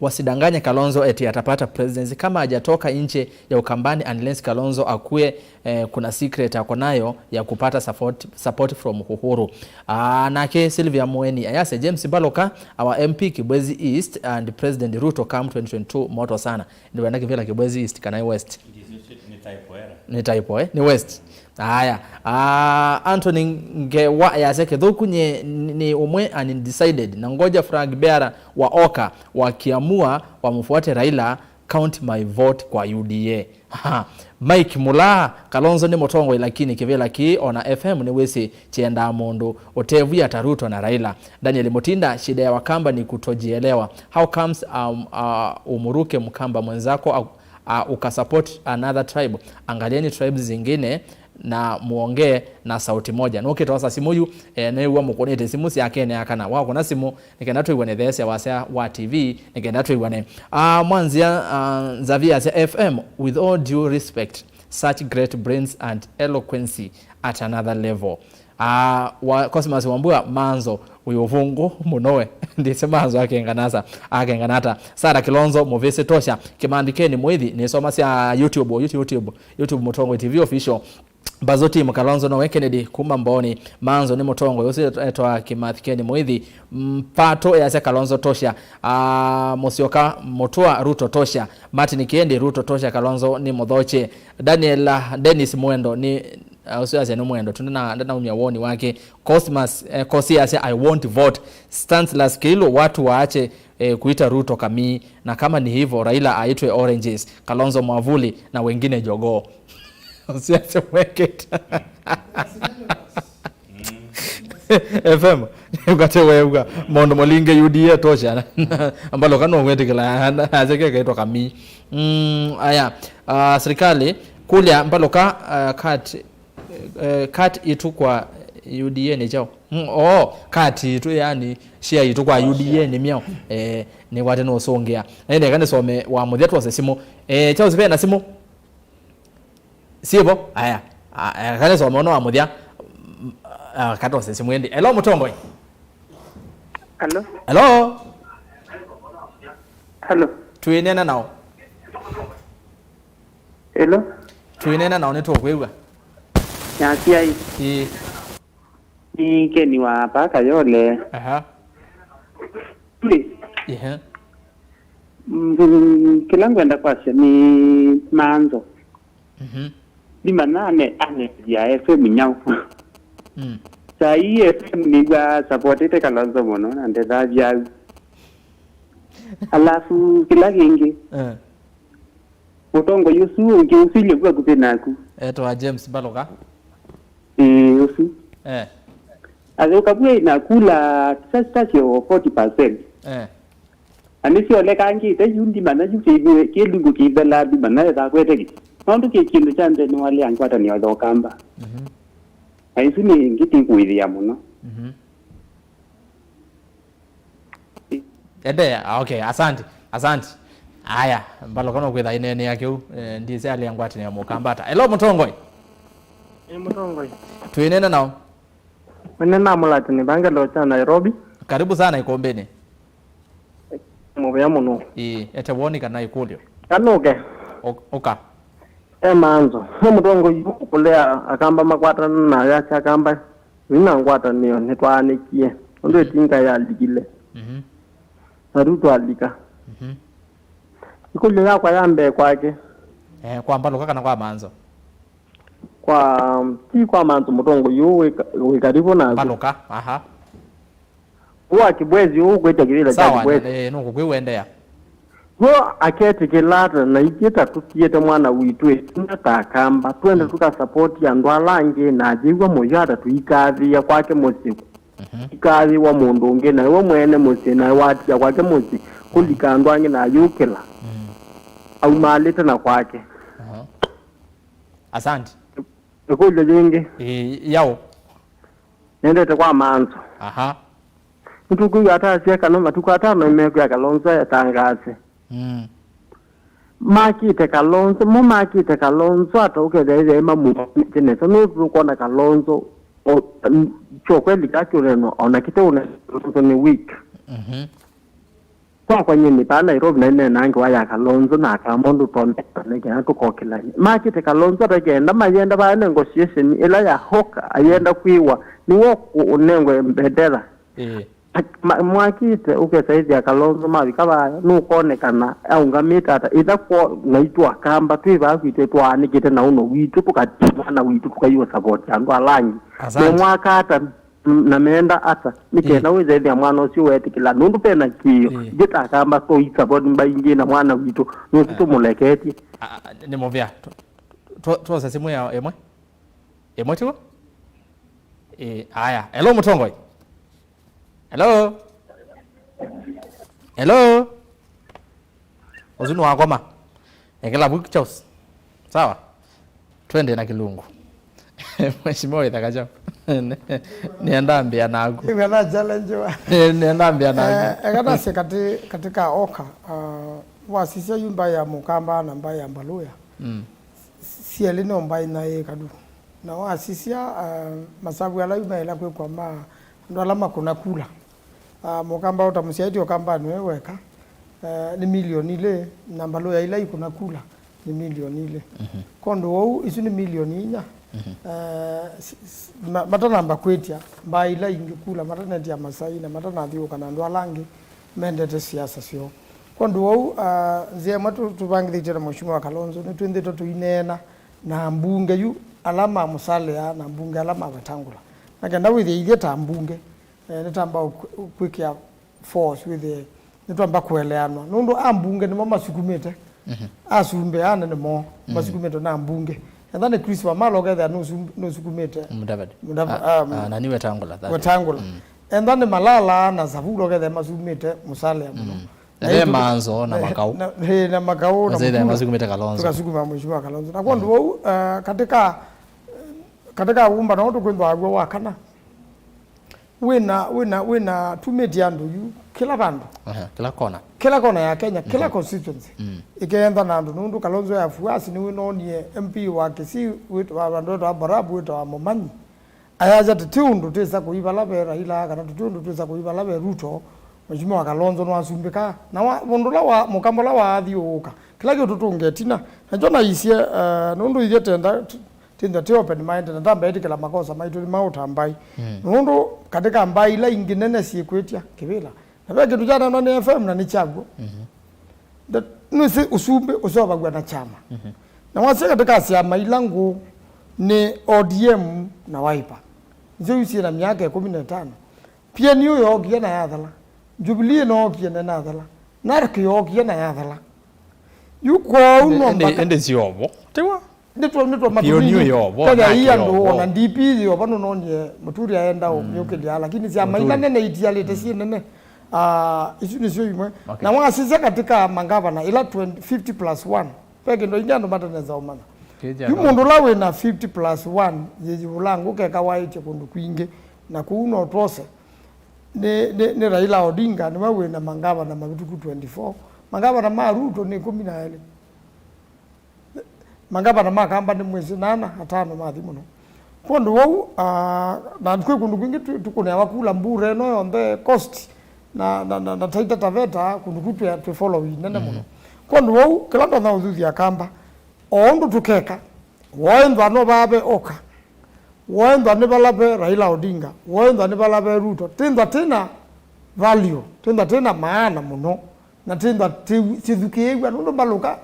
wasidanganye Kalonzo eti atapata presidency kama hajatoka nje ya Ukambani unless Kalonzo akue, eh, kuna secret ako nayo ya kupata support, support from Uhuru. Ah, nake Sylvia Mueni, ayasya James Mbaloka, our M P Kibwezi East and President Ruto come twenty twenty-two moto sana. Nĩwenda kĩvĩla Kibwezi East kana West? Nĩ typo, eh? Nĩ typo, eh? Nĩ West. Aya. Ah, Anthony Ngewa yasya Kithuku nye nĩ ũmwe undecided. Na ngoja flag bearer wa Oka wakiamua wamfuate Raila, count my vote kwa U D A. Ha. Mike Mula, Kalonzo nĩ mũtongoi lakini kĩvĩla kĩĩ ona F M nĩwĩsĩ kyendaa mũndũ ũtevw'a ta Ruto na Raila. Daniel Mutinda, shida ya Wakamba ni kutojielewa. How comes, um, uh, umuruke Mkamba mwenzako, uh, uh, ukasupport another tribe? Angalieni tribes zingine na muongee na sauti moja. Nũkĩte osa simũ yu, eh, nĩw'a mũkũnĩte simũ syake nĩ akana. Wakũna simũ, nĩ kenda twĩw'ane theesya wasya wa T V, nĩ kenda twĩw'ane. Ah, Mwanzia, ah, Nzavi asya F M, with all due respect, such great brains and eloquency at another level. Ah, wa, Cosmas Wambua, Manzo, ũyũ ũvũngũ mũno we. Ndĩsĩ Manzo akenganasa, akenganata. Sara Kilonzo, Mũvĩsĩ Tosha, Kĩmanthikeni Mũithi, nĩsoma sya YouTube, YouTube, YouTube, YouTube Mũtongoi T V Official. Mbazo Team, Kalonzo nowe. Kennedy kuma Mbooni, Manzo nĩ mũtongoi ũsu etwa Kĩmathikeni Mũithi. Mpato yasya Kalonzo Tosha. Ah, Mũsyoka Mũtũa, Ruto Tosha. Martin Kiendi, Ruto Tosha, Kalonzo nĩ mũthokye. Daniel, ah, Dennis Mwendo nĩ Ah, ũsu asya nĩ mwendo tu, ndana-, ndanaumya woni wake. Cosmas, eh, Kosi asya, "I won't vote. Stanslas Keilu, watu waache, eh, kuita Ruto kamii. Na kama ni hivyo, Raila aitwe oranges, Kalonzo mwavuli, na wengine jogoo." Ũsu asya mwekĩte. F M, ngate wewa, maũndũ malinge U D A tosha. Mbalũka no gwĩtĩkĩla, asya kekaitwa kamii. Mm, aya, ah, serikali, kũlya Mbalũka, ah, kat Eh, kat itũ kwa U D A nĩ kyaũ? Mm, oh, kat itũ, yani, share itũ kwa U D A nĩ myaũ? Eh, nĩkwate nũsũngĩa. Na ĩndĩ eka nĩsome wa mũthya twose simũ. Eh, Charles, ve na simũ? Sivo? Aya. Ah, eka nĩsome ũno wa mũthya. Mm, ah, katose simũ ĩndĩ. Hello, mũtongoi. Hello? Hello? Hello? Twĩneena nao. Hello? Twĩneena nao, nĩtũkwĩw'a. Nyasyai. Ĩĩ. Nĩ Keni wa pa Kayole. Aha. Ĩĩ. Ĩhĩ. Mm, kĩla ngwenda kwasya nĩ Manzo. Mhm. Ndimanya ane, ane ya F M nyaũ. Mm. Saa hii F M nĩw'a supportĩte Kalonzo mũno na ndethavya au. Alafu kĩla kĩngĩ. Eh. Mũtongoi ũsu ũngĩ ũsilye vu vakuvĩ naku. Etwa James Mbalũka. Ĩĩ, ũsu. Eh. Athũka vu ena kula sastasyo forty percent. Eh. Na nĩsyolekangĩte yu ndimanya yu kĩlungu kĩithela ndimanya ethakwete kĩ. Nũndũ kĩ kĩndũ kya nthĩ nĩwalea ngwatanĩo ya Ũkamba. Mhm. Na isu nĩ ngĩtĩkũĩthĩa mũno. Mhm. Endeea. Ah, okay, asante. Asante. Aya, Mbalũka no kwĩtha ineenea kĩu, eh, ndisĩ alĩa ngwatanĩo ya Mũkamba ata. Hello, mũtongoi. Ĩ mũtongoi. Twĩneena nao. Mene na Mũlatini, Bangalo cha Nairobi. Karibu sana ikumbini. Mũvea mũno. Ĩĩ, ete woni kana ikũlyo. Kanũke. Ũ-, ũka. E Manzo. Nĩ mũtongoi ũkũlea Akamba makwatana na ya cha Akamba. Wĩna ngwatanĩo nĩtwaanĩkie, ũndũ ĩtinga yalikile. Mhm. Na rĩu twalika. Mhm. Ĩkũlyo yakwa ya mbee kwake. Eh, kwa Mbalũka kana kwa Manzo? Kwa, ti kwa Manzo mũtongoi ũũ wĩ ka-, wĩ karibu naku. Mbalũka, aha. Ũũ wa Kibwezi ũũ kwĩtya kĩvĩla kya Sawa, Kibwezi. Eh, nũkũkwĩ ũendeea. W'o aketĩkĩla ata na ithyĩ ta tũtiĩte mwana witũ ĩtina ta Akamba, twende tũkasapoti andũ ala angĩ, na ayĩw'a mũyo ata tũikathĩĩa kwake mũsyĩ, mhm, ikathĩĩwa mũndũ ũngĩ, na we mwene mũsyĩ, na watia kwake mũsyĩ, kũlika andũ angĩ na ayũkĩla, mm, aumaalĩte na kwake. Aha. Asante. Ĩkũlyo yĩngĩ. Ĩ, yaũ? Nendete kwa Manzo. Aha. Nĩtũkwĩw'a atasya kana matukũ atano nĩmekwĩa Kalonzo etangaase. Mm. Makĩte Kalonzo, mo makĩte Kalonzo ata ũkethĩa ĩthei mamũmĩte nesa. Nũndũ tũkwona Kalonzo, o, n-, kyo kweli kakĩũnenwa, ona kĩte ũnenwa Kalonzo nĩ weak. Mhm. Kwakwa nyie nĩ paa Nairobi na nĩneenaa ngewa ya Kalonzo na Akamba ũndũ tũtonekanĩte kana tũkokĩlany'a. Makĩte Kalonzo atakenda mayenda vaa negotiation ĩla ya Oka ayenda kwĩwa nĩwe ũkũnengwe mbendera. Ĩĩ. Ma-, mwakĩte ũkesa ĩthĩa Kalonzo mavika vaya nũkonekana aũngamĩte ata ĩtha kwoo naitũ Akamba twĩ vaa kwitũ twaanĩkĩte na ũno witũ tũkatia mwana witũ tũkaiwa support andũ ala angĩ. Asante. Me mwaka ata? Mm, na meenda ata? Nĩ kenda, ĩĩ, wĩthethĩa mwana ũsu weetĩkĩla, nũndũ ve na kĩĩo. Ĩĩ. Ithyĩ ta Akamba tũisavoti mbaingĩ na mwana witũ, nũsu, eh, tũmũleketye. A, a, nĩ mũvea. Tũ-, tũ-, tũ-, twosa simũ ya ĩmwe? Ĩmwe tiw'o? Ĩĩ, aya. Hello, mũtongoi. Hello? Hello? Ũsu nĩwakoma. Ekela vu Charles. Sawa? Twende na kĩlungu. Mheshimiwa Waithaka Chao. Nĩenda mbĩa naku. Ĩw'a na challenge wa. Nĩenda mbĩa naku. Eh, eka nase kati, katika Oka, ah, wasisya yu mbaĩ ya Mũkamba na mbaĩ ya Mbaluya. Mm. Sielĩ no mbaĩ na ĩkalu. Na wasisya, ah, masavu ala yu maĩla kwĩkwa ma andũ ala makũna kula. Ah, Mũkamba ũtamũsyaĩtye Ũkambanĩ we weka, eh, nĩ milioni ilĩ, na Mbaluya ila ikũna kula nĩ milioni ilĩ. Mhm. Kwondũ wou, isu nĩ milioni inya. Mhm. Eh, s-, s-, ma-, matanamba kwĩtya mbaa ila ingĩ kula, matanetya Masai, na matanathiũũka na andũ ala angĩ mendete siasa syoo. Kwondũ wou, ah, nzĩa ĩmwe tũ-, tũvangĩthĩtye na Mheshimiwa Kalonzo, nĩtwĩthĩtwe tũineena na mbunge yu ala ma Musalia na mbunge ala ma Wetangula. Na kenda wĩthĩe ithyĩ ta mbunge, eh, nĩtamba kwĩkĩa force wĩthĩe nĩtwamba kũeleanwa. Nũndũ ambunge nĩmo masukumĩte. Mhm. Asumbĩ anene moo, mhm, masukumĩtwe na mbunge. Enda nĩ Chris Wamala ũkethĩa nũsum-, nũsukumĩte Mudavadi. Mudava-, ah, um, ah, nani Wetangula, that is. Wetangula. Mm. Enda nĩ Malala na Savula ũkethĩa masumĩte Musalia mũno. Mm. Na ve ĩtu-, Manzo na Makau. Na, na, na Makau na Mutula. Masukumĩte Kalonzo. Tukasukuma Mheshimiwa Kalonzo. Na kwondũ, mm, wau, uh, katika, katika umba na ũndũ kwĩthwa w'o wa kana. Wĩna, wĩna, wĩna tumĩtye andũ yu kĩla vandũ. Aha, kĩla kona. Kĩla kona ya Kenya, kĩla, mhm, constituency. Mm. Ĩkeenda na andũ nũndũ Kalonzo ya Fuasi nĩwĩnonie M P wa Kisii wĩt-, wa vandũ wĩtawa Borabu wĩtawa Momanyi. Ayasya, tũti ũndũ twĩsa kũi vala ve Raila, kana tũti ũndũ twĩsa kũi vala ve Ruto, Mheshimiwa Kalonzo nĩwasumbĩkaa. Na wa, mũndũ ũla wa, mũkamba ũla waathiũũka, kĩla kĩũtũtũnga ĩtina. Nakyo naisye, eh, nũndũ ithyĩ tenda, t-, tenda tĩ open minded, na tamba ĩtĩkĩla makosa maitũ nĩ maũtambai. Mm. Nũndũ katika mbaĩ ila ingĩ nene syĩkwĩtya kĩvĩla. Na ve kĩndũ kyanenwa nĩ F M na nĩ kyaw'o. Mhm. Nĩsĩ ũsumbĩ ũseũvaw'a na kyama. Mhm. Na wasya katĩ ka syama ila ngũũ nĩ O D M na Wiper. Nĩsyo yu syĩ na myaka ĩkũmi na ĩtano. P N U yookie na yathela. Jubilee nookie na nathela. NARC yookie na yathela. Yu kwoou no mbaka ĩndĩ syovo. Tiwa? Nĩtwa, nĩtwa matumizi. Kenya ii andũ ona D P yova nũnonie Mũturi aenda ũmyũkĩlya, lakini syama ila nene itialĩte syĩ nene. Ah, isu nĩsyo imwe. Okay. Na wasisya katika mangavana ila twenty, fifty plus one, ve kĩndũ ingĩ andũ matanesa ũmanya. Yu mũndũ ũla wĩna fifty plus one yĩyĩvũla ngũ keka waĩtye kũndũ kwingĩ, na kũu no twose. Nĩ, nĩ, nĩ Raila Odinga nĩwe wĩna mangavana mavĩtũku twenty-four. Mangavana ma Ruto nĩ ĩkũmi na elĩ. Mangavana ma Kamba nĩ mwĩsĩ nana, atano mathi mũno. Kwondũ wau, ah, na kwĩ kũndũ kwingĩ tũ-, tũkũneawa kula mbura ĩno yonthe, Coast, na, na, na, na Taita Taveta, kũndũ kũ twĩ, twĩ following nene mũno. Kwondũ wau, kĩla ndonya ũthuthya Kamba, o ũndũ tũkeka, woĩ nthwa no vave oka, woĩ nthwa nĩ vala ve Raila Odinga, woĩ nthwa nĩ vala ve Ruto, tĩ nthwa tĩna value, tĩ nthwa tĩna maana mũno. Na tĩndwa tĩu syĩthukĩĩw'a nũndũ mbalũka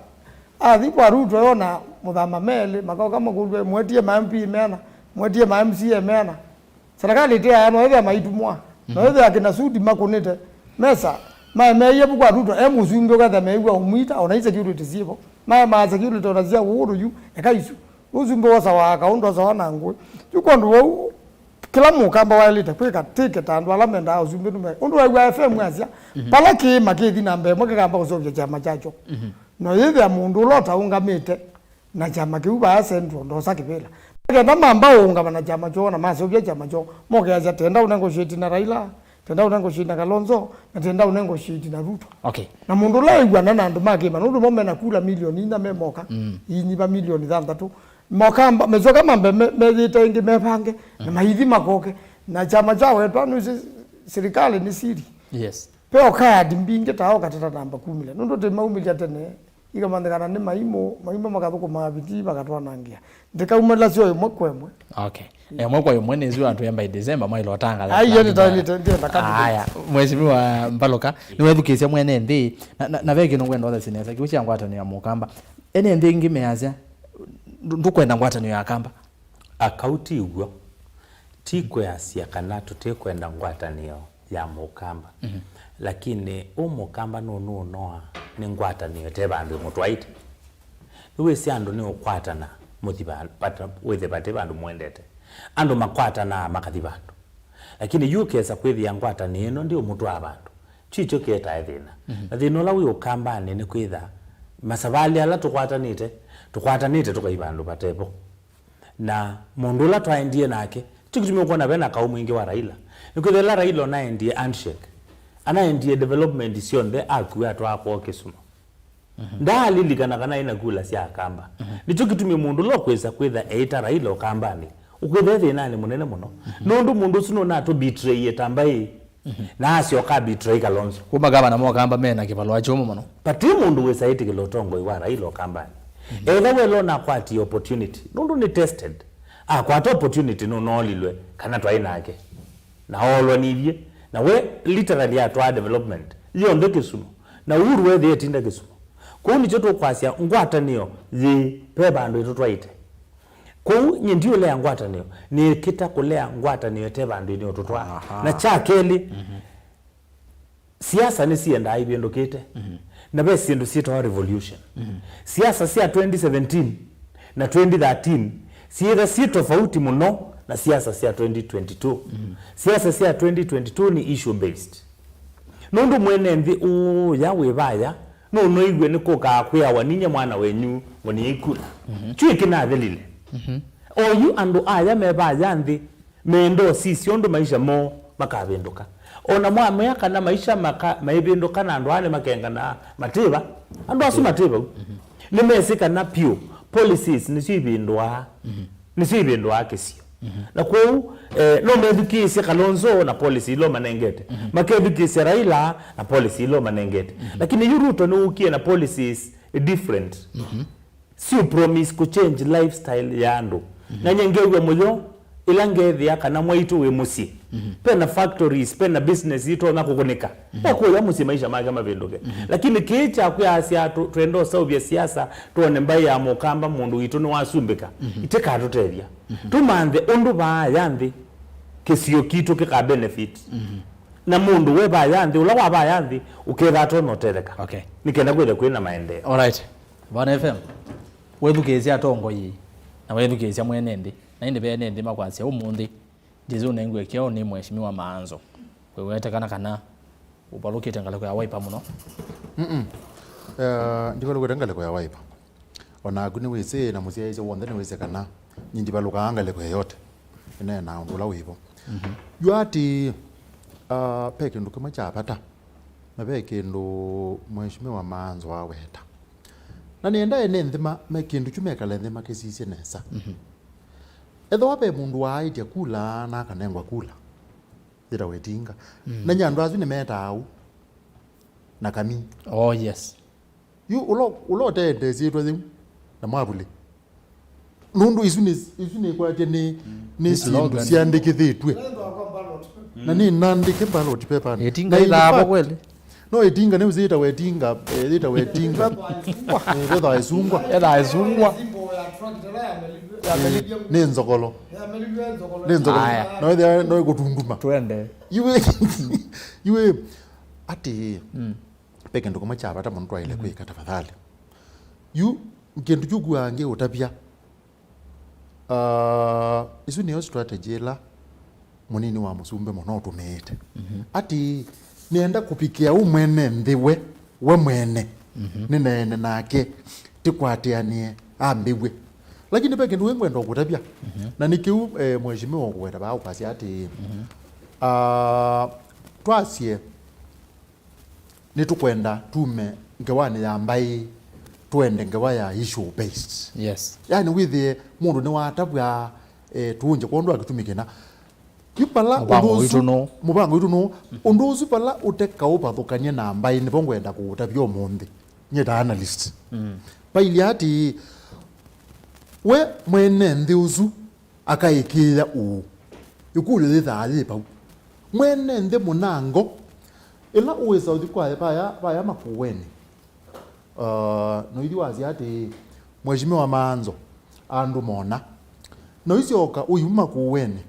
athi kwa Ruto yona mũthama melĩ, makoka makũlw'a, mwetie ma M P meana, mwetie ma M C A meana. Serikali ĩtĩaaya no ĩthĩa maitumwa, no ĩthĩa kĩna suti makũnĩte mesa, maemeie vu kwa Ruto, e mũsumbĩ ũkethĩa meew'a ũmwita, ona i security syĩvo, maemaa security ona sya ũũlũ yu, eka isu. Ũsumbĩ wosawa kaũndũ osawa na ngũĩ. Yu kwondũ wau, kĩla mũkamba waĩlĩte kwĩka, tĩke ta andũ ala mendaa ũsumbĩ nũme. Ũndũ waĩw'a F M asya, vala kĩĩma kĩthi na mbee, mwe kĩkamba kũseũvya kyama kyakyo. No yĩthĩa mũndũ ũla ũtaũngamĩte na kyama kĩu vaa Central, ndosa kĩvĩla. Kenda mamba ũũngama na kyama kyoo na maseũvya kyama kyoo, mokeasya, tenda ũnengoshieti na Raila. Tenda ũnengoshieti na Kalonzo, na tenda ũnengoshieti na Ruto. Okay. Na mũndũ ũla ew'ana na andũ ma kĩma, nũndũ mo mena kula milioni inya me moka, inyiva milioni thanthatũ. Moka mba-, mecoka mambe me-, meyĩte ĩngĩ mevange, na maithi makoke. Na kyama kya wetwa nũsĩ sirikali nĩ siri. Yes. Pe okadi mbingĩ ta okatata namba kumĩlya. Nũndũ tĩmaumĩlya tene, ikamanyĩkana nĩ maimũ, maimũ makathũkũma viti, makatwanangĩa. Ndĩkaumĩla syo ĩmwe kwa ĩmwe. Okay. Na ĩmwe kwa ĩmwe nĩsu andũ ya by December maĩle ũtangatha. Ai, yani ta, ta, ta, ta, ta, aya, Mheshimiwa Mbaluka, nĩwethukĩĩsya mwene nthĩ, na, na, na ve kĩndũ ngwenda ũthesye nesa, kĩu kya ngwatanĩo ya Mũkamba. Ene nthĩ ĩngĩ measya, ndũ-, ndũkwenda ngwatanĩo ya Kamba. Akau ti w'o. Ti kwĩasya kana tũtĩkwenda ngwatanĩo ya Mũkamba. Lakini ũ Mũkamba nũnũũnoa nĩ ngwatanĩo ĩte vandũ ĩmũtwaĩte. Nĩwĩsĩ andũ nĩũkwatana mũthi va-, vata-, wĩthĩ vate vandũ mũendete. Andũ makwatanaa makathi vandũ. Lakini yu ũkesa kwĩthĩa ngwatanĩo ĩno ndĩũmũtwaa vandũ. Kyu ikyo kĩetae thĩna. Na thĩna ũla wĩ Ũkambanĩ nĩ kwĩtha masavalĩ ala tũkwatanĩte, tũkwatanĩte tũkai vandũ vatevo. Na mũndũ ũla twaendie nake, ti kĩtumi ũkwona vena kaũ mwingĩ wa Raila. Nĩkwĩthĩwa ĩla Raila ũnaendie handshake, anaendie development syonthe akua atwaa kwoo Kisumu. Ndaalilikana kana ena kula sya Akamba. Nĩkyo kĩtumi mũndũ ũla ũkwĩsa kwĩtha eĩta Raila Ũkambanĩ, ũkwĩtha e thĩnanĩ mũnene mũno. Nũndũ mũndũ ũsu nũnatũ betrayie ta mbaĩ. Na asyoka abetray Kalonzo. Kuma gavana mokamba mena kĩvalũa kyũmũ mũno. Vati mũndũ wĩsa ĩtĩkĩla ũtongoi wa Raila Ũkambanĩ. Etha welo nakwatie opportunity, nũndũ nĩ tested. Akwata opportunity nũnoolilwe kana twaĩ nake. Na oolwa nithyĩ. Na we literally atwaa development yonthe Kisumu. Na Uhuru wethĩ etinda Kisumu. Kwoou nĩkyo tũkwasya ngwatanĩo yĩ ve vandũ ĩtũtwaĩte. Kwoou, nyie ndiũlea ngwatanĩo, nĩkĩta kũlea ngwatanĩo ĩte vandũinĩ ũtũtwaa. Aha. Na kya kelĩ, siasa nĩsiendaa ivĩndũkĩte. Na ve syĩndũ syĩtawa revolution. Siasa sya twenty seventeen na twenty thirteen syĩtha syĩ tofauti mũno na siasa sya twenty twenty-two. Siasa sya twenty twenty-two nĩ issue based. Nũndũ mwene nthĩ ũũya wĩ vaya nũnoiw'e nĩ kũkaa kwĩawa, "Ninyie mwana wenyu ngũnĩei kula." Kyui kĩnathelile. Oyu andũ aya me vaya nthĩ meenda ũsisya ũndũ maisha moo makavĩndũka. O na mwamea kana maisha maka-, maivĩndũka na andũ aa nĩmakenganaa, matĩ va. Andũ asu matĩ vau. Nĩmesĩ kana pyũ policies nĩsyo ivĩndũaa. Nĩsyo ivĩndũaa kĩsio. Na kwoou, eh, no methukĩĩsye Kalonzo na policy ila ũmanengete. Makethukĩĩsya Raila na policy ila ũmanengete. Lakini yu Ruto nĩwũkie na policies different. Siũ promise kũ change lifestyle ya andũ. Na nye ngew'a mũyo ĩla ngethĩa kana mwaitũ wĩ mũsyĩ. Pena factories, pena business itonya kũkũnĩka. Ekũya mũsyĩ maisha make mavĩndũke. Lakini kĩĩ kya kwĩasya tũ-, twenda ũseũvya siasa, twone mbaĩ ya mũkamba mũndũ witũ nĩwasumbĩka. Itikatũtethya. Tũmanthe ũndũ vaaya nthĩ kĩsio kitũ kĩka benefit. Na mũndũ we vaaya nthĩ, ũla wa vaaya nthĩ, ũkethĩa atona ũtetheka. Okay. Nĩ kenda kwĩthe kwĩ na maendeeo. Alright. Bwana F M, wethukĩĩsya atongoi na wethukĩĩsya mwene nthĩ. Na ĩndĩ ve ene nthĩ makwasya ũmũnthĩ, njĩsĩ ũnengiwe kĩao nĩ Mheshimiwa Maanzo. Kwĩweteka kana ũvalũkĩte ngalĩko ya Wiper mũno. Mm-mm. Eh, ndivalũkĩte ngalĩko ya Wiper. O naku nĩwĩsĩ, na mũsyaĩĩsya w'onthe nĩwĩsĩ kana nyie ndivalũkaa ngalĩko yeyote. Nĩneenaa ũndũ ũla wĩ vo. Yu atĩ, ah, ve kĩndũ kĩmwe kya vata, na ve kĩndũ Mheshimiwa Maanzo aweta. Na nĩenda ene nthĩ ma, me kĩndũ kyu mekale nthĩ makĩsisye nesa. Ethĩwa ve mũndũ waaĩtye kula na akanengwa kula, yĩtawa ĩtinga. Na nyie andũ asu nĩmetaa au na kamii. Oh, yes. Yu ũla, ũla ũteendeesĩtwe yĩu na mwavulĩ. Nũndũ isu nĩ, isu nĩkwatya nĩ, nĩ syĩndũ syandĩkĩthĩtw'e. Na nĩ nandĩke ballot paper. Ĩtinga. Na in ĩthaa vo fact, kweli? No ĩtinga, nĩwĩsĩ yĩtawa ĩtinga, eh, yĩtawa ĩtinga. Eh, vethaa ĩsungwa. Ethaa ĩsungwa. Eh, nĩ nzokolo. Nĩ nzokolo. Aya. No ĩthĩa, no ĩkũtunduma. Twende. Iwe, iwe, atĩ, ve kĩndũ kĩmwe kya vata mũno twaĩle kwĩka tafadhali. Yu, kĩndũ kyu ngwĩaa ngĩũtavya. Ah, ĩsu nĩyo strategy ĩla mũnini wa mũsumbĩ mũno ũtũmĩĩte. Atĩ nĩenda kũvikĩa ũ mwene nthĩ we, we mwene. Nĩneene nake, tĩkwatĩanĩe, ambĩw'e. Lakini ve kĩndũ wĩngwenda ũkũtavya. Na nĩ kĩu, eh, mheshimiwa ũkũweta vaa ũkasya atĩ, ah, twasye nĩtũkwenda tume ngewanĩ ya mbaĩ, twende ngewa ya issue based. Yes. Yani wĩthĩe mũndũ nĩwatavw'a, eh, tũũngye kwondũ wa kĩtumi kĩna. Yu vala mũvango ũndũ ũsu witũ nũũ? Mũvango witũ nũũ? Ũndũ ũsu vala ũtekaũvathũkany'e na mbaĩ nĩvo ngwenda kũũtavya ũmũnthĩ. Nyie ta analyst. Vailye atĩ, we mwene nthĩ ũsu akaĩkĩĩa ũũ? Ĩkũlyo yĩthaa yĩ vau. Mwene nthĩ mũnango, ĩla ũĩsa ũthi kwa vaya, vaya Makueni, uh, noithi wasya atĩ, Mheshimiwa Maanzo, andũ mona. Noisyoka ũiuma Makueni,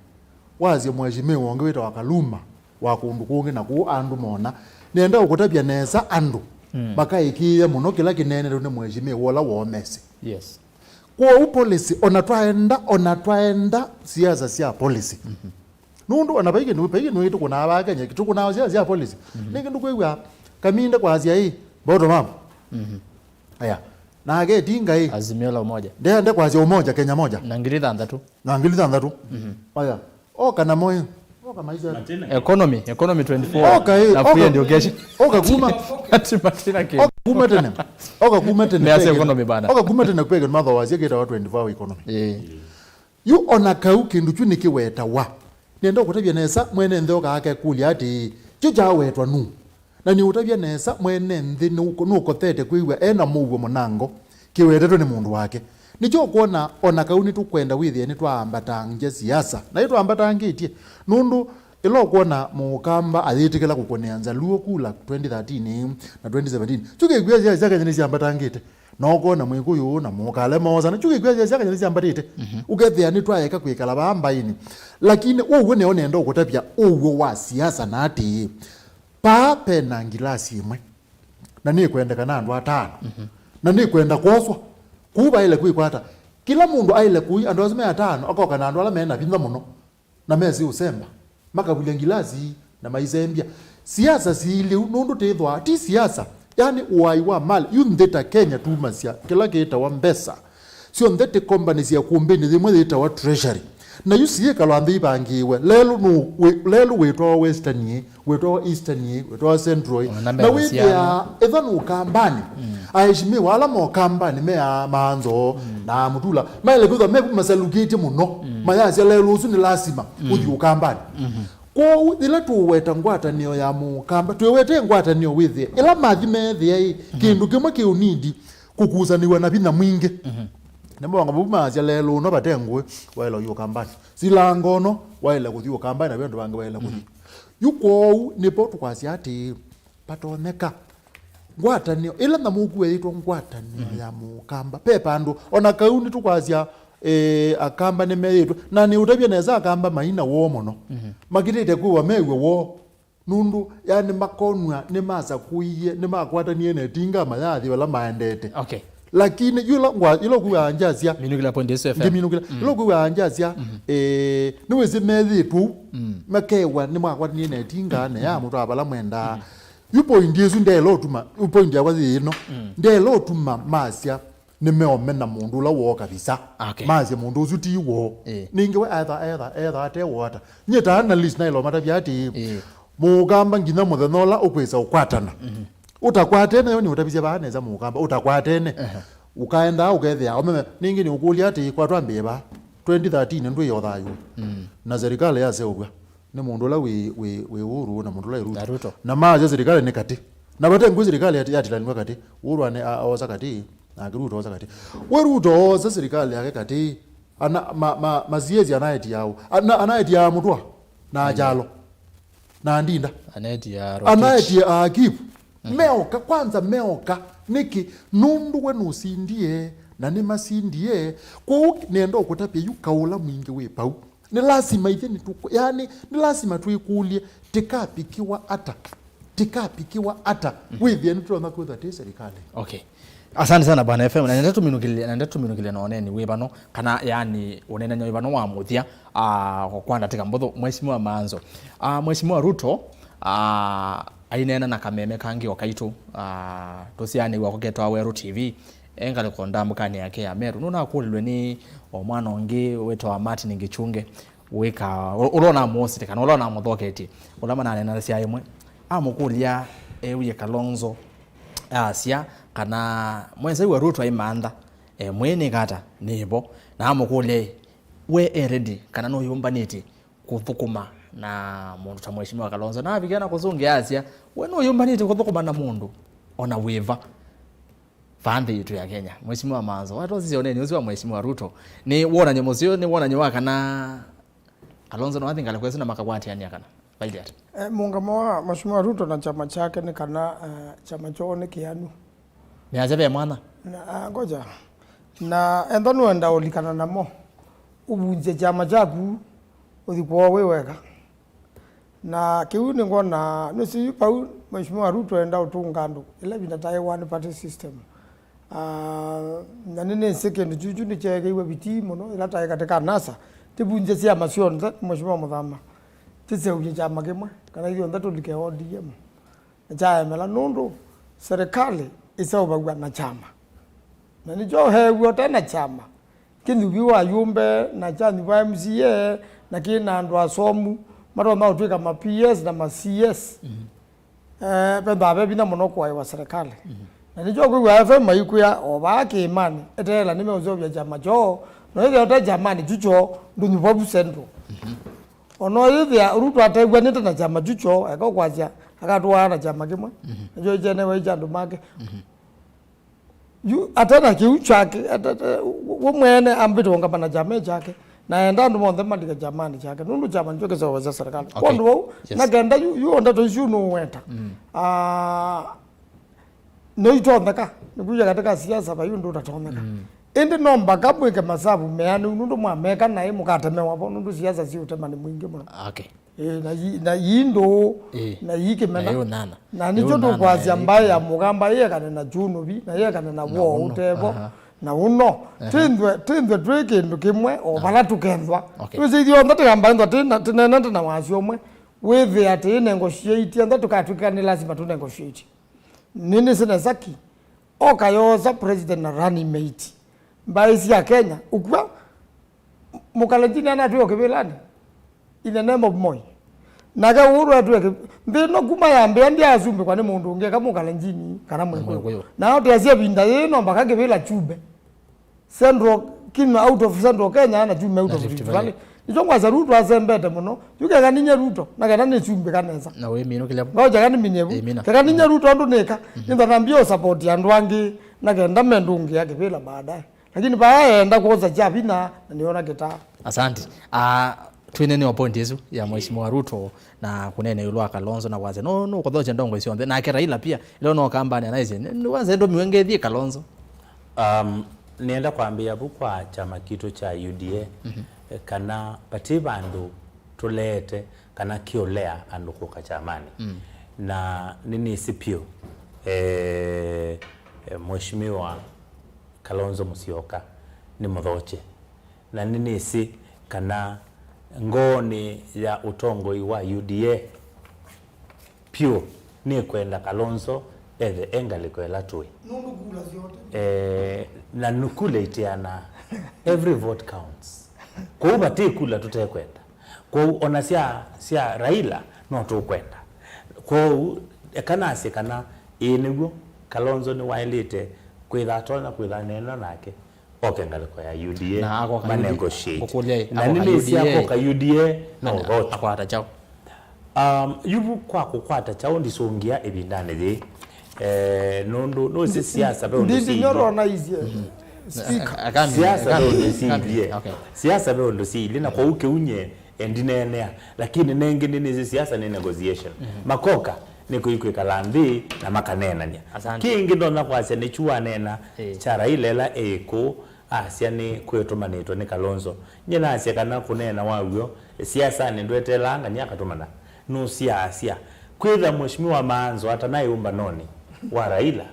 wasya Mheshimiwa ũngĩ wĩtawa Kaluma, wa kũndũ kũngĩ na kũu andũ mona. Nĩenda ũkũtavya nesa andũ makaĩkĩĩe mũno kĩla kĩneenetwe nĩ Mheshimiwa ũla woo mesĩ. Yes. Kwoou policy, ona twaenda, ona twaenda siasa sya policy. Nũndũ ona vai kĩndũ, vai kĩndũ tũkũnaa vaa Kenya, tũkũnaa siasa sya policy. Nĩ kĩndũ kwĩw'a Kaminde kwasya ĩ, bottom up. Aya. Nake Tinga ĩ, Azimio la Umoja. Ndeenda kwasya umoja, Kenya moja. Na ngili thanthatũ. Na ngili thanthatũ. Aya. Oka namo ĩ. Oka maisha. Economy, economy twenty-four. Oka ĩ, na free oka, education. Oka kuma. Ati matina kĩ. Oka kuma tene. Oka kuma tene. Nĩ ase economy bana. Oka kuma tene kweke matho wasya kĩtawa twenty-four hour economy. Eh. Yu ona kau kĩndũ kyu nĩkĩwetawa. Nĩenda ũkũtavya nesa mwene nthĩ oka akekũlya atĩ, kyu kyawetwa nũũ? Na nĩũtavya nesa mwene nthĩ nũko-, nũkotete kwĩw'a e na mũuo mũnango kĩwetetwe nĩ mũndũ wake. Nĩkyo ũkwona ona kau nĩtũkwenda wĩthĩe nĩtwaambatangya siasa. Na nĩtwaambatangĩtye. Nũndũ ĩla ũkwona mũkamba ayĩtĩkĩla kũkũnĩa Nzaluo kula twenty thirteen na twenty seventeen, kyu kĩkw'a siasa sya Kenya nĩsyambatangĩte. Na ũkona Mwĩkũyũ na Mũkale mosa. Na kyu kĩkwĩa sya syaka nĩsyambatĩte. Mhm. Ũkethĩa nĩtwaeka kwĩkala vaa mbaĩnĩ. Lakini ũw'o nĩo nenda ũkũtavya ũw'o wa siasa na atĩĩ, paa pena ngilasi ĩmwe. Na nĩkwendeka na andũ atano. Mhm. Na nĩkwenda kwoswa. Kũu vaĩle kwĩkwata. Kĩla mũndũ aĩle kũi andũ asu me atano, akoka na andũ ala mena vinya mũno. Na mesĩ ũsemba, makavulya ngilasi na maisembya. Siasa siilĩu nũndũ tĩthwaa ti siasa, yani ũai wa mali. Yu nthĩ ta Kenya tumasya kĩla kĩtawa mbesa syonthe tĩkombanĩsya kumbĩnĩ yĩmwe yĩtawa treasury. Na yu siĩkalwa nthĩ ivangĩĩwe. Lelũ nũ-, wĩ-, lelũ wĩtwawa Western ĩ, wĩtwawa Eastern ĩ, wĩtwawa Central ĩ. Ona na mbesa wĩthĩaa syana. Ĩtha nũkambanĩ. Mm. Aheshimiwa ala mokambanĩ meaa maanzo na mutula maĩle kwĩthwa me masalukĩtye mũno, mm, mayasya lelũ ũsu nĩ lasima, mm, ũthi ũkambanĩ. Mhm. Kwoou yĩla tũweta ngwatanĩo ya mũkamba, twĩwete ngwatanĩo wĩthĩe ĩla mathi meethĩa ĩ, mhm, kĩndũ kĩmwe kĩũnindi kũkusanĩw'a na vinya mwingĩ. Mhm. Nĩ mawanga vau maasya lelũ ũno vate ngũĩ, waĩle ũthi ũkambanĩ. Silango ũno, waĩle kũthi ũkambanĩ na ve andũ vangĩ waĩle kũthi. Mhm. Yu kwoou nĩvo tũkwasya atĩĩ, vatonyeka ngwatanĩo ĩla nyamũku yeĩtwa ngwatanĩo, mhm, ya mũkamba. Ve vandũ, ona kau nĩtũkwasya, eh, akamba nĩmeĩtwe. Na nĩũtavye nesa akamba maina woo mũno. Mhm. Makĩtĩte kwĩwa mew'e woo. Nũndũ, yani, makonw'a nĩmasakũie, nĩmakwatanie na ĩtinga mayathi vala maendete. Okay. Lakini yũla ngwa-, yũla ũkwĩw'aa ngyasya, minũkĩla point ĩsu F M. Ngĩminũkĩla. Mm. Yũla ũkwĩw'aa ngyasya, mm, eh, nĩwĩsĩ methĩĩtwe ũu, mm, makewa nĩmakwatanie na ĩtinga na yamũtwaa vala mwendaa. Mm. Yu point ĩsu ndela ũtuma, yu point yakwa yĩ ĩno. Mm. Ndela ũtuma masya nĩmeomena mũndũ ũla woo kabisa. Okay. Masya mũndũ ũsu ti woo. Ĩĩ. Ningĩ we etha, etha, etha ate woo ata. Nyie ta analyst naĩle ũmatavya atĩĩ, ĩĩ, mũkamba nginya mũthenya ũla ũkwĩsa ũkwatana. Mhm. Ũtakwatene, yo nĩ ũtavisye vaa nesa mũkamba, ũtakwatene. Ehe. Ũkaendaa ũkethĩa, omeme, ningĩ nĩ ũkũlya atĩĩ, kwa twambĩe vaa, twenty thirteen ndwĩ o thayũ. Mm. Na serikali yaseũvw'a nĩ mũndũ ũla wĩ, wĩ, wĩ Uhuru na mũndũ ũla wĩ Ruto. Na Ruto. Na maasya serikali nĩ katĩ. Na vate ngwĩ serikali yati-, yatilanĩw'a katĩ. Uhuru ane-, a-, oosa katĩ, nake Ruto oosa katĩ. We Ruto oosa serikali yake katĩ, ana-, ma-, ma-, ma C S anaetia aũ? Ana-, anaetia Mũtũa na Akyalo na Ndinda. Anaetia Rotich. Anaetia Akip. Mhm. Meoka, kwanza meoka. Nĩkĩ? Nũndũ we nũsindie, na nĩmasindie. Kwoou nĩenda ũkũtavya yu kaũla mwingĩ wĩ pau. Nĩ lasima ithyĩ nĩtũkũ-, yani, nĩ lasima twĩkũlye, tĩkapikiwa ata? Tĩkapikiwa ata? Mhm. Wĩthĩe nĩtũtonya kwĩthwa twĩ serikali. Okay. Asante sana Bwana F M. Na nenda tũminũkĩlye, na nenda tũminũkĩlye na ũneeni wĩ vano, kana, yani, ũneenany'a wĩ vano wa mũthya, ah, kwa ndatĩka mbũthũ, Mheshimiwa Maanzo. Ah, Mheshimiwa Ruto, ah, aineena na kameme kangĩ o kaitũ, ah, tũsyaanĩw'a kũketwa Weru T V. E ngalĩko ndambũkanĩ yake ya Meru, nũnakũlilwe nĩ o mwana ũngĩ wĩtawa Martin Gichunge, wĩka, ũ-, ũla ũnamũosete kana ũla ũnamũthoketye, ũla mananeenanasya ĩmwe. Amũkũlya ewie Kalonzo asya kana mwesaiwa Ruto aimantha, e, mwĩnĩka ata nĩvo, na amũkũlya, "Ĩ, we e ready kana nũyũmbanĩtye kũthũkũma na mũndũ ta Mheshimiwa Kalonzo?" Na avikia na kũsũngĩa asya, "We nũyũmbanĩtye kũthũkũma na mũndũ ona wĩva?" Vaa nthĩ yitũ ya Kenya. Mheshimiwa Maanzo, watosisya ũneeni ũsu wa Mheshimiwa Ruto, nĩ wonany'o mũseo, nĩ wonany'o wa kana Kalonzo no athi ngalĩko ĩsu na makakwatĩanĩa kana vailyĩ ata? Eh, mũngamo wa Mheshimiwa Ruto na kyama kyake nĩ kana, eh, kyama kyoo nĩ kĩanu. Nĩasya ve mwana? Na, ah, ngoja. Na ethwa nũenda ũlikana namo, ũvunzye kyama kyaku, ũthi kwoo wĩ weka. Na kĩu nĩngwona, nũsĩ yu vau Mheshimiwa Ruto enda ũtũnga andũ, ĩla ĩvinda taĩ one party system. Ah, na nĩnĩsĩ kĩndũ kyu, kyu nĩkyeekeiwe vitii mũno, ĩla taĩ katĩ ka NASA, tĩvunzye syama syonthe, Mheshimiwa Mũthama, tĩseũvye kyama kĩmwe, kana ithyonthe tũlike O D M. Na kyaemela nũndũ serikali ĩseũvaw'a na kyama. Na nĩkyo heew'a ũte na kyama, kĩnyuvi wa yũmbe na kya nyuva M C A, na kĩ na andũ asomu matonya ũtw'ĩka ma P S na ma C S. Mhm. Eh, vendaa ve vinya mũno kũaĩwa serikali. Mhm. Na nĩkyo kwĩw'a F M maikwĩa o vaa kĩĩmanĩ, eteela nĩmeũseũvya kyama kyoo, na ĩthĩa ũte kyamanĩ kyu kyoo, ndũnyuva vu Central. Mhm. Ona ũyĩthĩa Ruto atew'anĩte na kyama kyu kyoo, eka ũkwasya akatũaa na kyama kĩmwe, mhm, nakyo kyenewe kya andũ make. Mhm. Yu ate na kĩu kyake, ate, ate, we mwene ambĩte ũngama na kyama kyake, na enda andũ monthe malike kyamanĩ kyake, nũndũ kyama nĩkyo kĩseũvasya serikali. Okay. Kwondũ vau, yes, na kenda yu, yu o ndeto isu nũweta. Mm. Ah, No itonyeka, nĩkwĩw'a katĩ ka siasa vai ũndũ ũtatonyeka. Mm. Ĩndĩ no mbaka mwĩke masavu meanĩu, nũndũ mwameka naĩ mũkatemewa vo, nũndũ siasa syĩ ũtemani mwingĩ mũno. Okay. Ĩĩ, na yi-, na yii ndũũ, ĩĩ, na yii kĩmena. Na yĩ ũnana. Na nĩkyo tũkwasya mbaĩ ya mũka, mbaĩ yekane na kyũnũvi, na yekane na woo ũtevo, aha, na ũno. Aha. Twĩnthwe, twĩnthwe twĩ kĩndũ kĩmwe, o vala tũkenthwa. Okay. Twĩsĩ ithyonthe tũkamba enthwa tĩ na, tĩnenete na wasyo ũmwe, wĩthĩa tĩ negotiate, entha tũkatw'ĩka nĩ lasima tũ negotiate. Nĩnĩsĩ nesa ki, oka yoosa president na running mate. Mbaĩ sya Kenya, ũkw'a Mũkalenjini anatwĩe o kĩvĩlanĩ, in the name of Moi. Nake ũũ twatwĩe kĩ-, nthĩ ĩno kuma yambĩa ndyasumbĩkwa nĩ mũndũ ũngĩ eka Mũkalenjini kana Mwĩkũyũ. Mwĩkũyũ. Na oteasya ĩvinda yĩĩ no mbaka kĩvĩla kyume. Central, kima out of Central Kenya na kyume out of Rift Valley. Nĩkyo ngwasya Ruto asembete mũno. Yu keka ninye Ruto, na kena nĩsumbĩka nesa. Na wĩminũkĩlya vu. Ngoja kani minye vu. Ĩmina. Keka ninye Ruto andũ nĩka. Mhm. Nĩthanambia ũsapoti andũ angĩ, na kenda mendũngĩa kĩvĩla baadaye. Lakini vaya eenda kwosa kya vinya, na nĩona kĩtaa. Asante. Ah, twĩnene o point ĩsu ya Mheshimiwa Ruto na kũnene ĩũlũ wa Kalonzo na kwasya, no, no, kũthokya ndongo syonthe. Nake Raila pia, ĩla no kambani anaisye, nĩ, nĩ wanze ndomiwe ngethie Kalonzo. Um, nĩenda kwambĩa vu kwa kyama kitũ kya U D A, mhm, eh, kana vati vandũ tũleete kana kĩũlea andũ kũka kyamanĩ. Mm. Na nĩnĩsĩ pyũ, eh, eh, Mheshimiwa Kalonzo Musyoka nĩ mũthokye, na nĩnĩsĩ kana ngoonĩ ya ũtongoi wa U D A pyũ nĩkwenda Kalonzo ethe e ngalĩko ĩla tũĩ. Nũndũ kula syote. Eh, na nukula iteana every vote counts. Kwoou vati kula tũtekwenda. Kwoou ona sya, sya Raila no tũkwenda. Kwoou eka nasye kana ĩĩ nĩw'o Kalonzo nĩwaĩlĩte kwĩtha atonya kwĩtha neena nake. Oke ngalĩko ya U D A, na akoka ma negotiate. Ngũkũlya ĩ, na akoka nĩnĩsĩ U D A, akoka U D A, no na ũthokye. Akwata kyaũ? Um, yu vu kwa kũkwata kyaũ ndisũngĩa ĩvindanĩ yĩĩ. Eh, nũndũ, nũsĩ siasa ve ũndũ syĩ ilye. Ndinyorona isie. Mhm. Speaker. Siasa ve ũndũ syĩ ilye. Okay. Siasa ve ũndũ syĩ ilye, na kwoou kĩu nye, eh, ndineenea. Lakini nengĩ nĩnĩsĩ siasa nĩ negotiation. Mhm. Makoka, nĩ kwĩkwĩkala nthĩ na makaneenania. Asante. Kĩngĩ ndonya kwasya nĩ kyu waneena, eh, kya Raila ĩla ĩkũ, asya nĩ kwĩtũmanĩtwe nĩ Kalonzo. Nyie nasya kana kũneena wa w'o, siasanĩ ndweteelaa ngania akatũmana. Nũsyaasya. Kwĩtha Mheshimiwa Maanzo atanaĩ ũmbanonĩ wa Raila,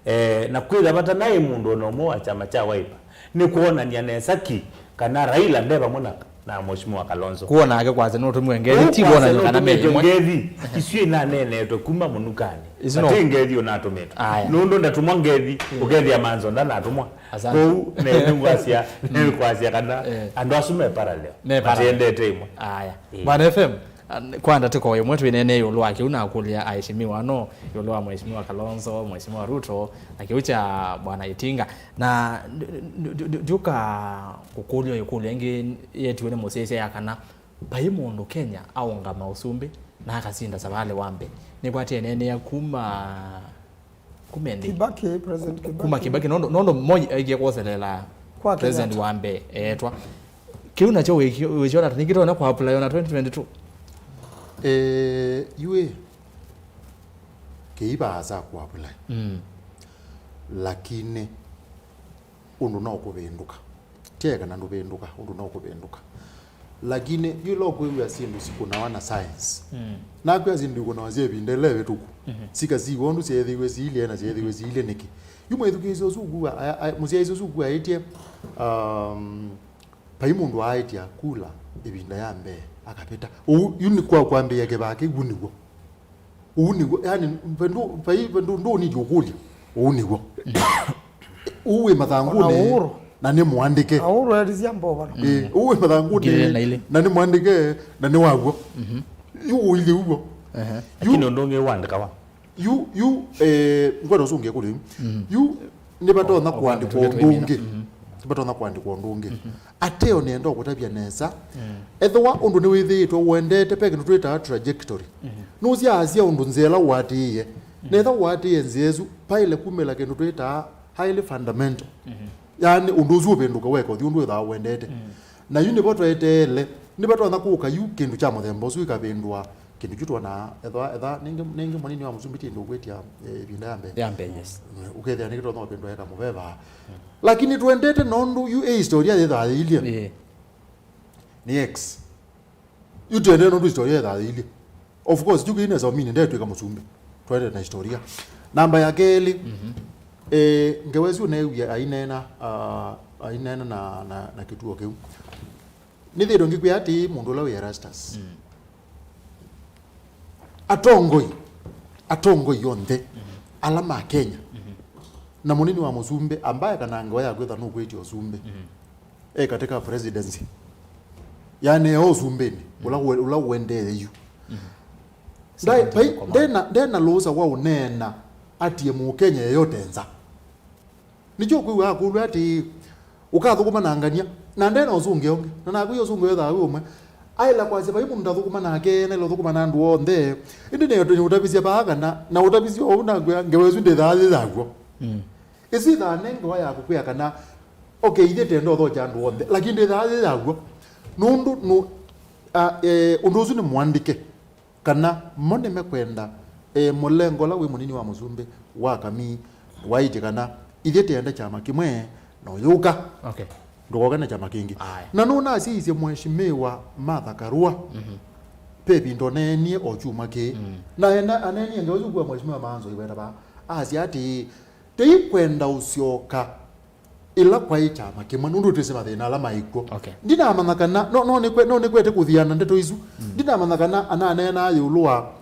eh, na kwĩtha vatanaĩ mũndũ o na ũmwe wa kyama kya Wiper, nĩ kwonany'a nesa ki kana Raila nde vamwe na, na Mheshimiwa Kalonzo. Kuo nake kwasya nũtũmiwe ngethi, ti kwonany'a kana me ĩmwe. Ngethi isu inaneenetwe kuma mũnukanĩ. Isu no. Vati ngethi ũnatũmĩtwe. Aya. Nũndũ ndatũmwa ngethi, mm, ũkethĩa Maanzo ndanatũmwa. Asante. Kwoou, ne, nĩngwasya, mm, nĩkwasya kana, eh, andũ asu me parallel. Me parallel. Matiendete ĩmwe. Aya. Eh. Bwana F M, ah, kwa ndatĩko ĩmwe twĩneenea ĩũlũ wa kĩu na kũlya aheshimiwa no, ĩũlũ wa Mheshimiwa Kalonzo, Mheshimiwa Ruto, na kĩu kya Bwana Itinga. Na ndu-, ndu-, ndu-, ndu-, ndiũka kũkũlya ĩkũlyo ĩngĩ yetiwe nĩ mũsyaĩĩsya ya kana, vai mũndũ Kenya aũngama ũsumbĩ na akasinda savalĩ wa mbee. Nĩkwatĩe neenea kuma, kuma ĩndĩ? Kibaki, President Kibaki. Kuma Kibaki, nũndũ, nũndũ Moi aikie kwoselela kwa president Kenyatta wa mbee eetwa. Kĩu nakyo wĩkyo-, wĩkyona ta nĩkĩtonya kwa apply ona twenty twenty-two? Eh, yu ĩ, kĩi vaasa ku apply. Mm. Lakini ũndũ no kũvĩndũka. Tye kana ndũvĩndũka, ũndũ no kũvĩndũka. Lakini yu ĩla ũkwĩw'a syĩndũ sikũnawa na science. Mm. Nakwĩa syĩndũ ikũnawa sya ĩvinda ĩla ĩvĩtũku. Mhm. Sikasiw'a ũndũ syeethĩiwe siilye na syeethĩiwe siilye nĩkĩ? Yu mwĩthukĩĩsya ũsu ũkua, a-, a-, mũsyaĩĩsya ũsu ũkua aĩtye, um, vai mũndũ aaĩtya kula ĩvinda ya mbee akavĩta. Ũu, yu nĩ kwa kwambĩĩa kĩvaa kĩu, ũu nĩw'o. Ũu nĩw'o, yani, vandũ, vai vandũ ndũnĩtye ũkũlya, ũu nĩw'o. Ũu wĩ mathangũnĩ, na nĩ mũandĩke. Aũrũ etisya mbovano. Ĩĩ, ũu wĩ mathangũnĩ, na nĩ mũandĩke, na nĩ waw'o. Mhm. Yu ũilyĩ ũw'o. Ehe. Yu lakini ũndũ ũngĩ wandĩkawa. Yu, yu, eh, ngwenda ũsũngĩe kũlĩ yu. Mhm. Yu, nĩvatonya kũandĩkwa ũndũ ũngĩ. Mhm. Nĩvatonya kũandĩkwa ũndũ ũngĩ. Mhm. Ateo nĩenda ũkũtavya nesa. Mm. Ethĩwa ũndũ nĩwĩthĩĩtwe ũendete, ve kĩndũ twĩtaa trajectory. Mhm. Nũsyaasya ũndũ nzĩa ĩla ũatĩĩe. Mm. Na ethĩwa ũatĩĩe nzĩa ĩsu, vaĩle kumĩla kĩndũ twĩtaa highly fundamental. Mhm. Yaani, ũndũ ũsu ũvĩndũke weka ũthi ũndũ wĩthaa ũendete. Mm. Na yu nĩvo tweteele, nĩvatonya kũka yu kĩndũ kya mũthemba ũsu kĩkavĩndũa Kĩndũ kyu twonaa, ethwa, etha, nĩngĩ, nĩngĩ mũnini wa mũsumbĩ ti ĩndĩ ũkwĩtya, eh, ĩvinda ya mbee. Ya mbee, yes. Eh, ũkethĩa nĩkĩ twona ũvĩndwa eka mũveva. Lakini twendete nondũ yu ĩ historia yĩthaĩilye. Eh. Nĩ X. Yu twendete nondũ historia yĩthaĩilye. Of course, yu kĩine somini ndetwĩka mũsumbĩ. Twendete na historia. Namba ya kelĩ, eh, ngewa ĩsu neewie aineena, ah, aineena na, na, na kĩtuo kĩu. Nĩthĩĩtwe ngĩkwĩa atĩĩ, mũndũ ũla wĩ Erastus, atongoi, atongoi onthe ala ma Kenya, na mũnini wa mũsumbĩ ambaye kana ngewa ya kwĩtha nũkwĩtya ũsumbĩ, e katika presidency, yani e ũsumbĩnĩ ũla we-, ũla ũendee yu. Ndaĩ-, pai-, ndena, ndena lũsa wa ũneena atie Mũkenya yeyote nza. Nĩkyo ũkwĩw'a akũlw'a atĩĩ, ũkathũkũma na ngania, na ndena ũsũngĩo ũngĩ, na naku ũsũngĩo wĩthaa wĩ ũmwe. Aĩla kwasya vai mũndũ ndathũkũma nake, naĩla ũthũkũma na andũ onthe. Ĩndĩ nĩũtavisya vaa kana, na ũtavisya ũu nakwĩa, ngewa ĩsu ndĩthaa yĩ yakw'o. Ĩsu ĩthaa ne ngewa ya kũkwĩa kana, okay, ithyĩ tenda ũthokya andũ onthe, lakini ndĩthaa yĩ yakw'o. Nũndũ nũ-, a, e, ũndũ ũsu nĩ mũandĩke. Kana mo nĩmekwenda, e, mũlengo ũla wĩ mũnini wa mũsumbĩ wa Kamii waĩtye kana ithyĩ tĩenda kyama kĩmwe na ũyũka. Okay. Ndũkoke na kyama kĩngĩ. Aye. Na nũnasyaisye Mheshimiwa Martha Karua, ve ĩvinda ũneenie o kyumwa kĩĩ. Na ena, aneenie ngewa ĩsu kwa Mheshimiwa Maanzo ĩweta vaa. Asya atĩĩ, tĩikwenda ũsyoka ĩla kwaĩ kyama kĩmwe, nũndũ twĩsĩ mathĩna ala maĩ kw'o. Okay. Ndinamanya kana, no, no nĩkwe-, no nĩkwete kũthiana ndeto isu. Ndinamanya kana ananeenaa ĩũlũ wa,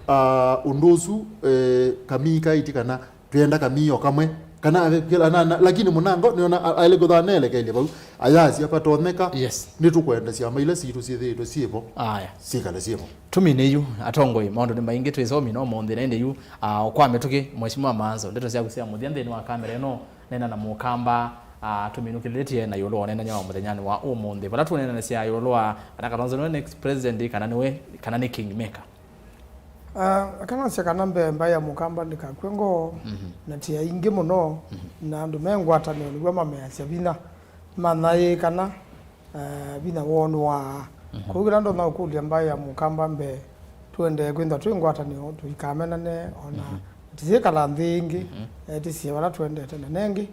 ah, ũndũ ũsu, eh, Kamii kaĩtye kana twĩenda Kamii o kamwe, kana ave-, ana-, ana-, lakini mũnango nĩona a-, aĩle kwĩthwa aneelekelye vau. Ayasya vatonyeka, yes, nĩtũkwenda syama ila sitũ syĩthĩĩtwe syĩvo. Aya. Syĩkale syĩvo. Tũmine yu, atongoi, maũndũ nĩ maingĩ twĩsomi no mũnthĩ na ĩndĩ yu, ah, kwa mĩtũkĩ, Mheshimiwa Maanzo, ndeto syaku sya mũthya nthĩnĩ wa kamera ĩno, neena na mũkamba, ah, tũminũkĩlĩtye na ĩũlũ wa ũneenany'a wa mũthenyanĩ wa ũmũnthĩ. Vala tũneenanĩsya ĩũlũ wa kana Kalonzo nĩwe next president, kana nĩwe, kana nĩ kingmaker. Ah, akanasya kana mbee mbaĩ ya mũkamba ndĩkakw'e ngoo, na ti aingĩ mũno, na andũ me ngwatanĩo nĩw'o mameasya vinya, manyaĩĩ kana eh, vinya woo nĩwaa. Kwoou kĩla ndonya ũkũlya mbaĩ ya mũkamba mbee, tũendee kwĩthwa twĩ ngwatanĩo, tũikamenane, ona tũsyĩkala nthĩ ĩngĩ, eh, tĩsie vala tũendete. Na nengĩ,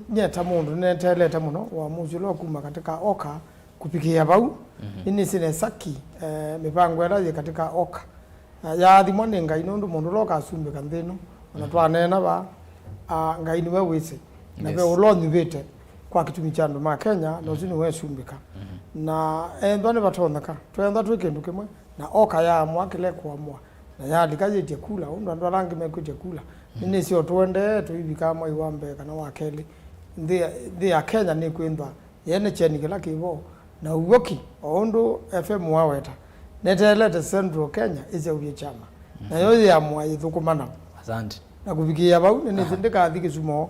nyie ta mũndũ nĩneteelete mũno ũamuzi ũla ũkuma katika OKA kũvikĩĩa vau. Nĩnĩsĩ nesa ki, eh, mĩvango ĩla yĩ katika OKA. Na yaathimwa nĩ Ngai, nũndũ mũndũ ũla ũkasumbĩka nthĩ ĩno, ona twaneena vaa, ah, Ngai nĩwe wĩsĩ. Na ve, yes, ũla ũnyuvĩte kwa kĩtumi kya andũ ma Kenya, na ũsu nĩwe ũsumbĩka. Na ethwa nĩvatonyeka, twethwa twĩ kĩndũ kĩmwe, na OKA yaamũa kĩla ĩkũamũa, na yalika yĩtye kula, ũndũ andũ ala angĩ mekwĩtya kula, nĩnĩsĩ o tũendee tũivikaa mwai wa mbee kana wa kelĩ, nthĩ ya, nthĩ ya Kenya nĩkwĩthwa yene kyeni kĩla kĩ vo, na ũw'oki, o ũndũ F M waweta, neteelete Central Kenya ĩseũvye kyama, nayo yĩamũa yĩthũkũma nao. Asante. Na kũvikĩĩa vau, nĩnĩsĩ ndĩkathi Kisumo,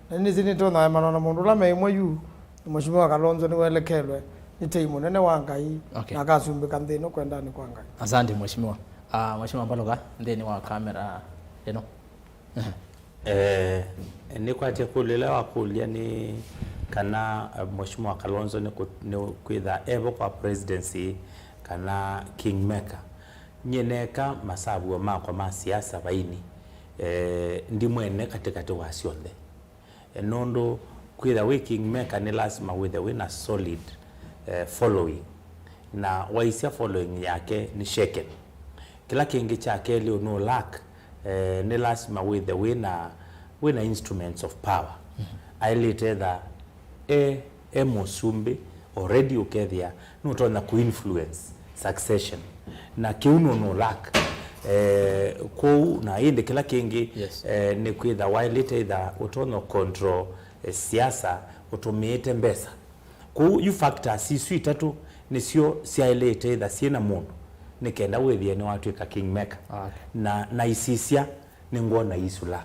na nĩnĩsĩ nĩtonya emanwa na mũndũ ũla meĩmwe yu, na Mheshimiwa Kalonzo nĩwelekelwe nĩ tei mũnene wa Ngai, okay, na akasumbĩka nthĩ ĩno kwendanĩ kwa Ngai. Asante, Mheshimiwa. Ah, Mheshimiwa Mbaluka, nthĩnĩ wa kamera ĩno. Eh, nĩkwatya kũlya ĩla wakũlya nĩ kana, eh, Mheshimiwa Kalonzo nĩ kũ-, nĩ kwĩtha evo kwa presidency kana kingmaker. Nyie neka masavũo makwa ma siasa vaini, eh, ndimwene katĩkatĩ wa syonthe. Eh, nũndũ kwĩtha wĩ kingmaker nĩ lasima wĩthe wĩ na solid, eh, following. Na waisya following yake nĩ shaken. Kĩla kĩngĩ kya kelĩ ũnũ lack, eh, nĩ lasima wĩthe wĩna, wĩna instruments of power. Aĩlĩte etha e, e mũsumbĩ already ũkethĩa nũtonya kũ influence succession. Na kĩu nũnũ lack. Eh, kwoou na ĩndĩ kĩla kĩngĩ, yes, eh, nĩ kwĩtha waĩlĩte etha ũtonya control, eh, siasa ũtũmĩĩte mbesa. Kwoou yu factors isu itatũ nĩsyo syaĩlĩte etha syĩ na mũndũ nĩ kenda wĩthĩe nĩwatw'ĩka kingmaker. Okay. Na, na isisya nĩngwona isula.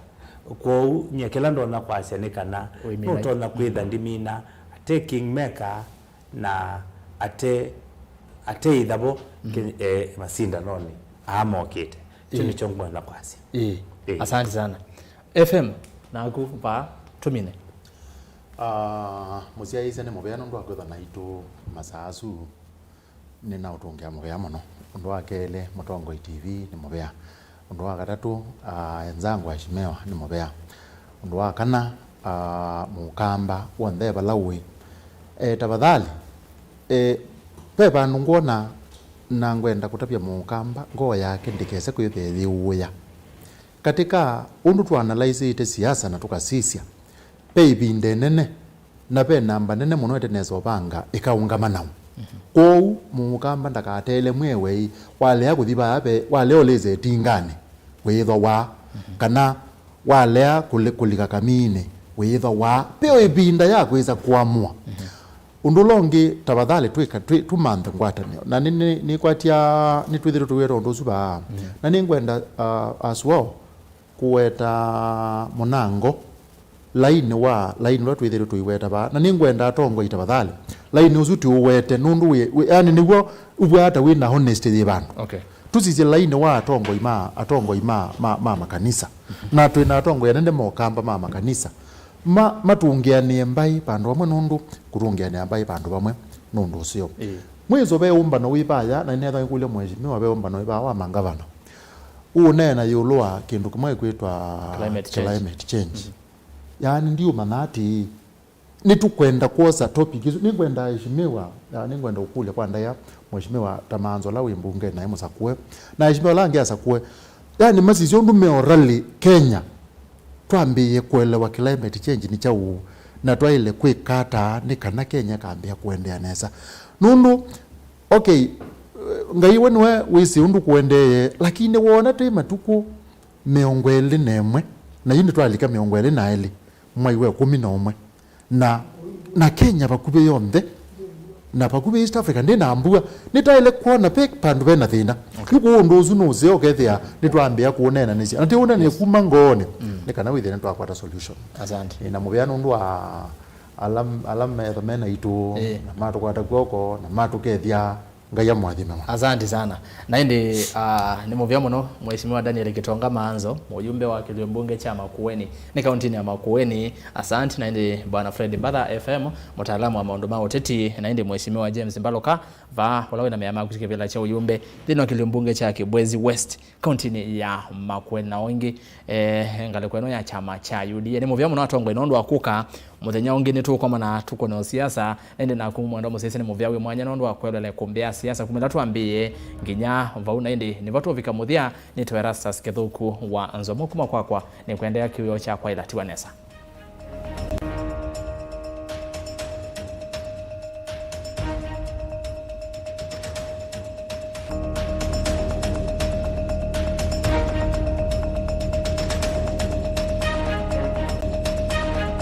Kwoou nyie kĩla ndonya kwasya nĩ kana nũtonya kwĩtha ndimina ate kingmaker na ate, ate ithavo, mm, eh, masindanonĩ aa mokĩte. Kyu, ĩĩ, nĩkyo ngwenda kwasya. Ĩĩ. Ĩĩ. Asante sana. F M, naku vaa tũmine. Ah, mũsyaĩĩsya nĩ mũvea nũndũ wa kwĩtha naitũ masaa asu. Nĩnaũtũngĩa mũvea mũno. Ũndũ wa kelĩ, Mũtongoi T V nĩ mũvea. Ũndũ wa katatũ, ah, enzangu aheshimiwa nĩ mũvea. Ũndũ wa kana, ah, Mũkamba w'onthe vala ũĩ. E, tafadhali, e, ve vandũ ngwona na ngwenda kũtavya Mũkamba ngoo yake ndĩkese kwĩthĩa yĩũũya. Katika ũndũ tũanalyzĩte siasa na tũkasisya, ve ĩvinda ĩnene na ve namba nene mũno ĩte nesa ũvanga ĩkaũngama nau. Kwoou Mũkamba ndakatele mwĩe wei, walea kũthi vaa ve, walea ũlĩse ĩtinganĩ, wĩĩthwa waa, kana walea kũli-, kũlika kaminĩ, wĩĩthwa waa. Ve ĩvinda ya kwĩsa kũamũa. Ũndũ ũla ũngĩ, tafadhali twĩka, twĩ-, tũmanthe ngwatanĩo. Na nĩ, nĩ, nĩkwatya, nĩtwĩthĩtwe tũwĩta ũndũ ũsu vaa. Na nĩngwenda, uh, as well, kũweta mũnango lainĩ wa, lainĩ ũla twĩthĩtwe tũiweta vaa. Na nĩngwenda atongoi tafadhali, lainĩ ũsu tĩũwete, nũndũ wĩ, wĩ, yani nĩw'o ũvwaa ta wĩ na honesty yĩ vandũ. Okay. Tũsisye lainĩ wa atongoi ma, atongoi ma, ma, ma makanisa. Na twĩ na atongoi anene ma Ũkamba ma makanisa. Ma, matũngĩanĩe mbaĩ vandũ vamwe nũndũ kũtũngĩanĩa mbaĩ vandũ vamwe nũndũ ũseo. Ĩĩ. Mwĩso ve ũmbano wĩ vaya, na nĩnetha ngũlya mheshimiwa ve ũmbano wĩ vaya wa mangavana. Ũũneena ĩũlũ wa kĩndũ kĩmwe kwĩtwa climate change. Climate change. Yaani ndiũmanya atĩ nĩtũkwenda kwosa topic ĩsu. Nĩngwenda aheshimiwa, ya, nĩngwenda ũkũlya kwa ndaĩa, mheshimiwa Tamanzo ũla wĩ mbunge naĩ mũsakũe. Na aheshimiwa ala angĩ asakũe. Yaani masisye ũndũ meo rally Kenya. Twambĩĩe kũelewa climate change nĩ kyaũ, na twaĩle kwĩka ata nĩ kana Kenya ĩkambĩĩa kũendeea nesa. Nũndũ, okay, Ngai we nĩwe wĩsĩ ũndũ kũendeee, lakini woona twĩ matukũ mĩongo ĩlĩ na ĩmwe, na yu nĩtwalika mĩongo ĩlĩ na ĩlĩ mwai wa ĩkũmi na ũmwe, na, na Kenya vakuvĩ yonthe, na vakuvĩ East Africa ndĩ na mbua, nĩtaĩle kwona ve vandũ ve na thĩna. Okay. Yu kũu ũndũ ũsu nũseo ũkethĩa nĩtwambĩĩa kũũneenanĩsya. Na tĩũneenanĩsya kuma ngoonĩ, nĩ kana wĩthĩe nĩtwakwata solution. Asante. Ĩ, na mũvea nũndũ wa ala, ala metha me naitũ, na matũkwata kw'oko, na matũkethya. Ngai amũathime mũno. Asante sana. Na ĩndĩ, ah, nĩ mũvea mũno, Mheshimiwa Daniel Kitonga Maanzo, mũyumbe wa kĩlio mbunge kya Makueni, nĩ kauntinĩ ya Makueni. Asante. Na ĩndĩ Bwana Fred Mbatha F M, mũtaalamu wa maũndũ ma ũteti, na ĩndĩ Mheshimiwa James Mbaluka, vaa ũla wĩna mea maku kĩvĩla kya ũyumbe nthĩnĩ wa kĩlio mbunge kya Kibwezi West, kauntinĩ ya Makueni. Na ũngĩ, eh, ngalĩko ĩno ya kyama kya U D A. Nĩ mũvea mũno atongoi nũndũ wa kũka mũthenya ũngĩ nĩtũkomana tũkone siasa. Ĩndĩ naku mwendwa mũsyaĩĩsya nĩ mũvea wĩ mwanya nũndũ wa kwĩloela ĩkũmbĩ ya siasa kuma ĩla twambĩĩe nginya vau, na ĩndĩ nĩvo tũvika mũthya. Nĩtwe Erastus Kĩthũku wa Nzomo kuma kwakwa, nĩkwendea kĩwĩoo kya kwaĩla tiwa nesa.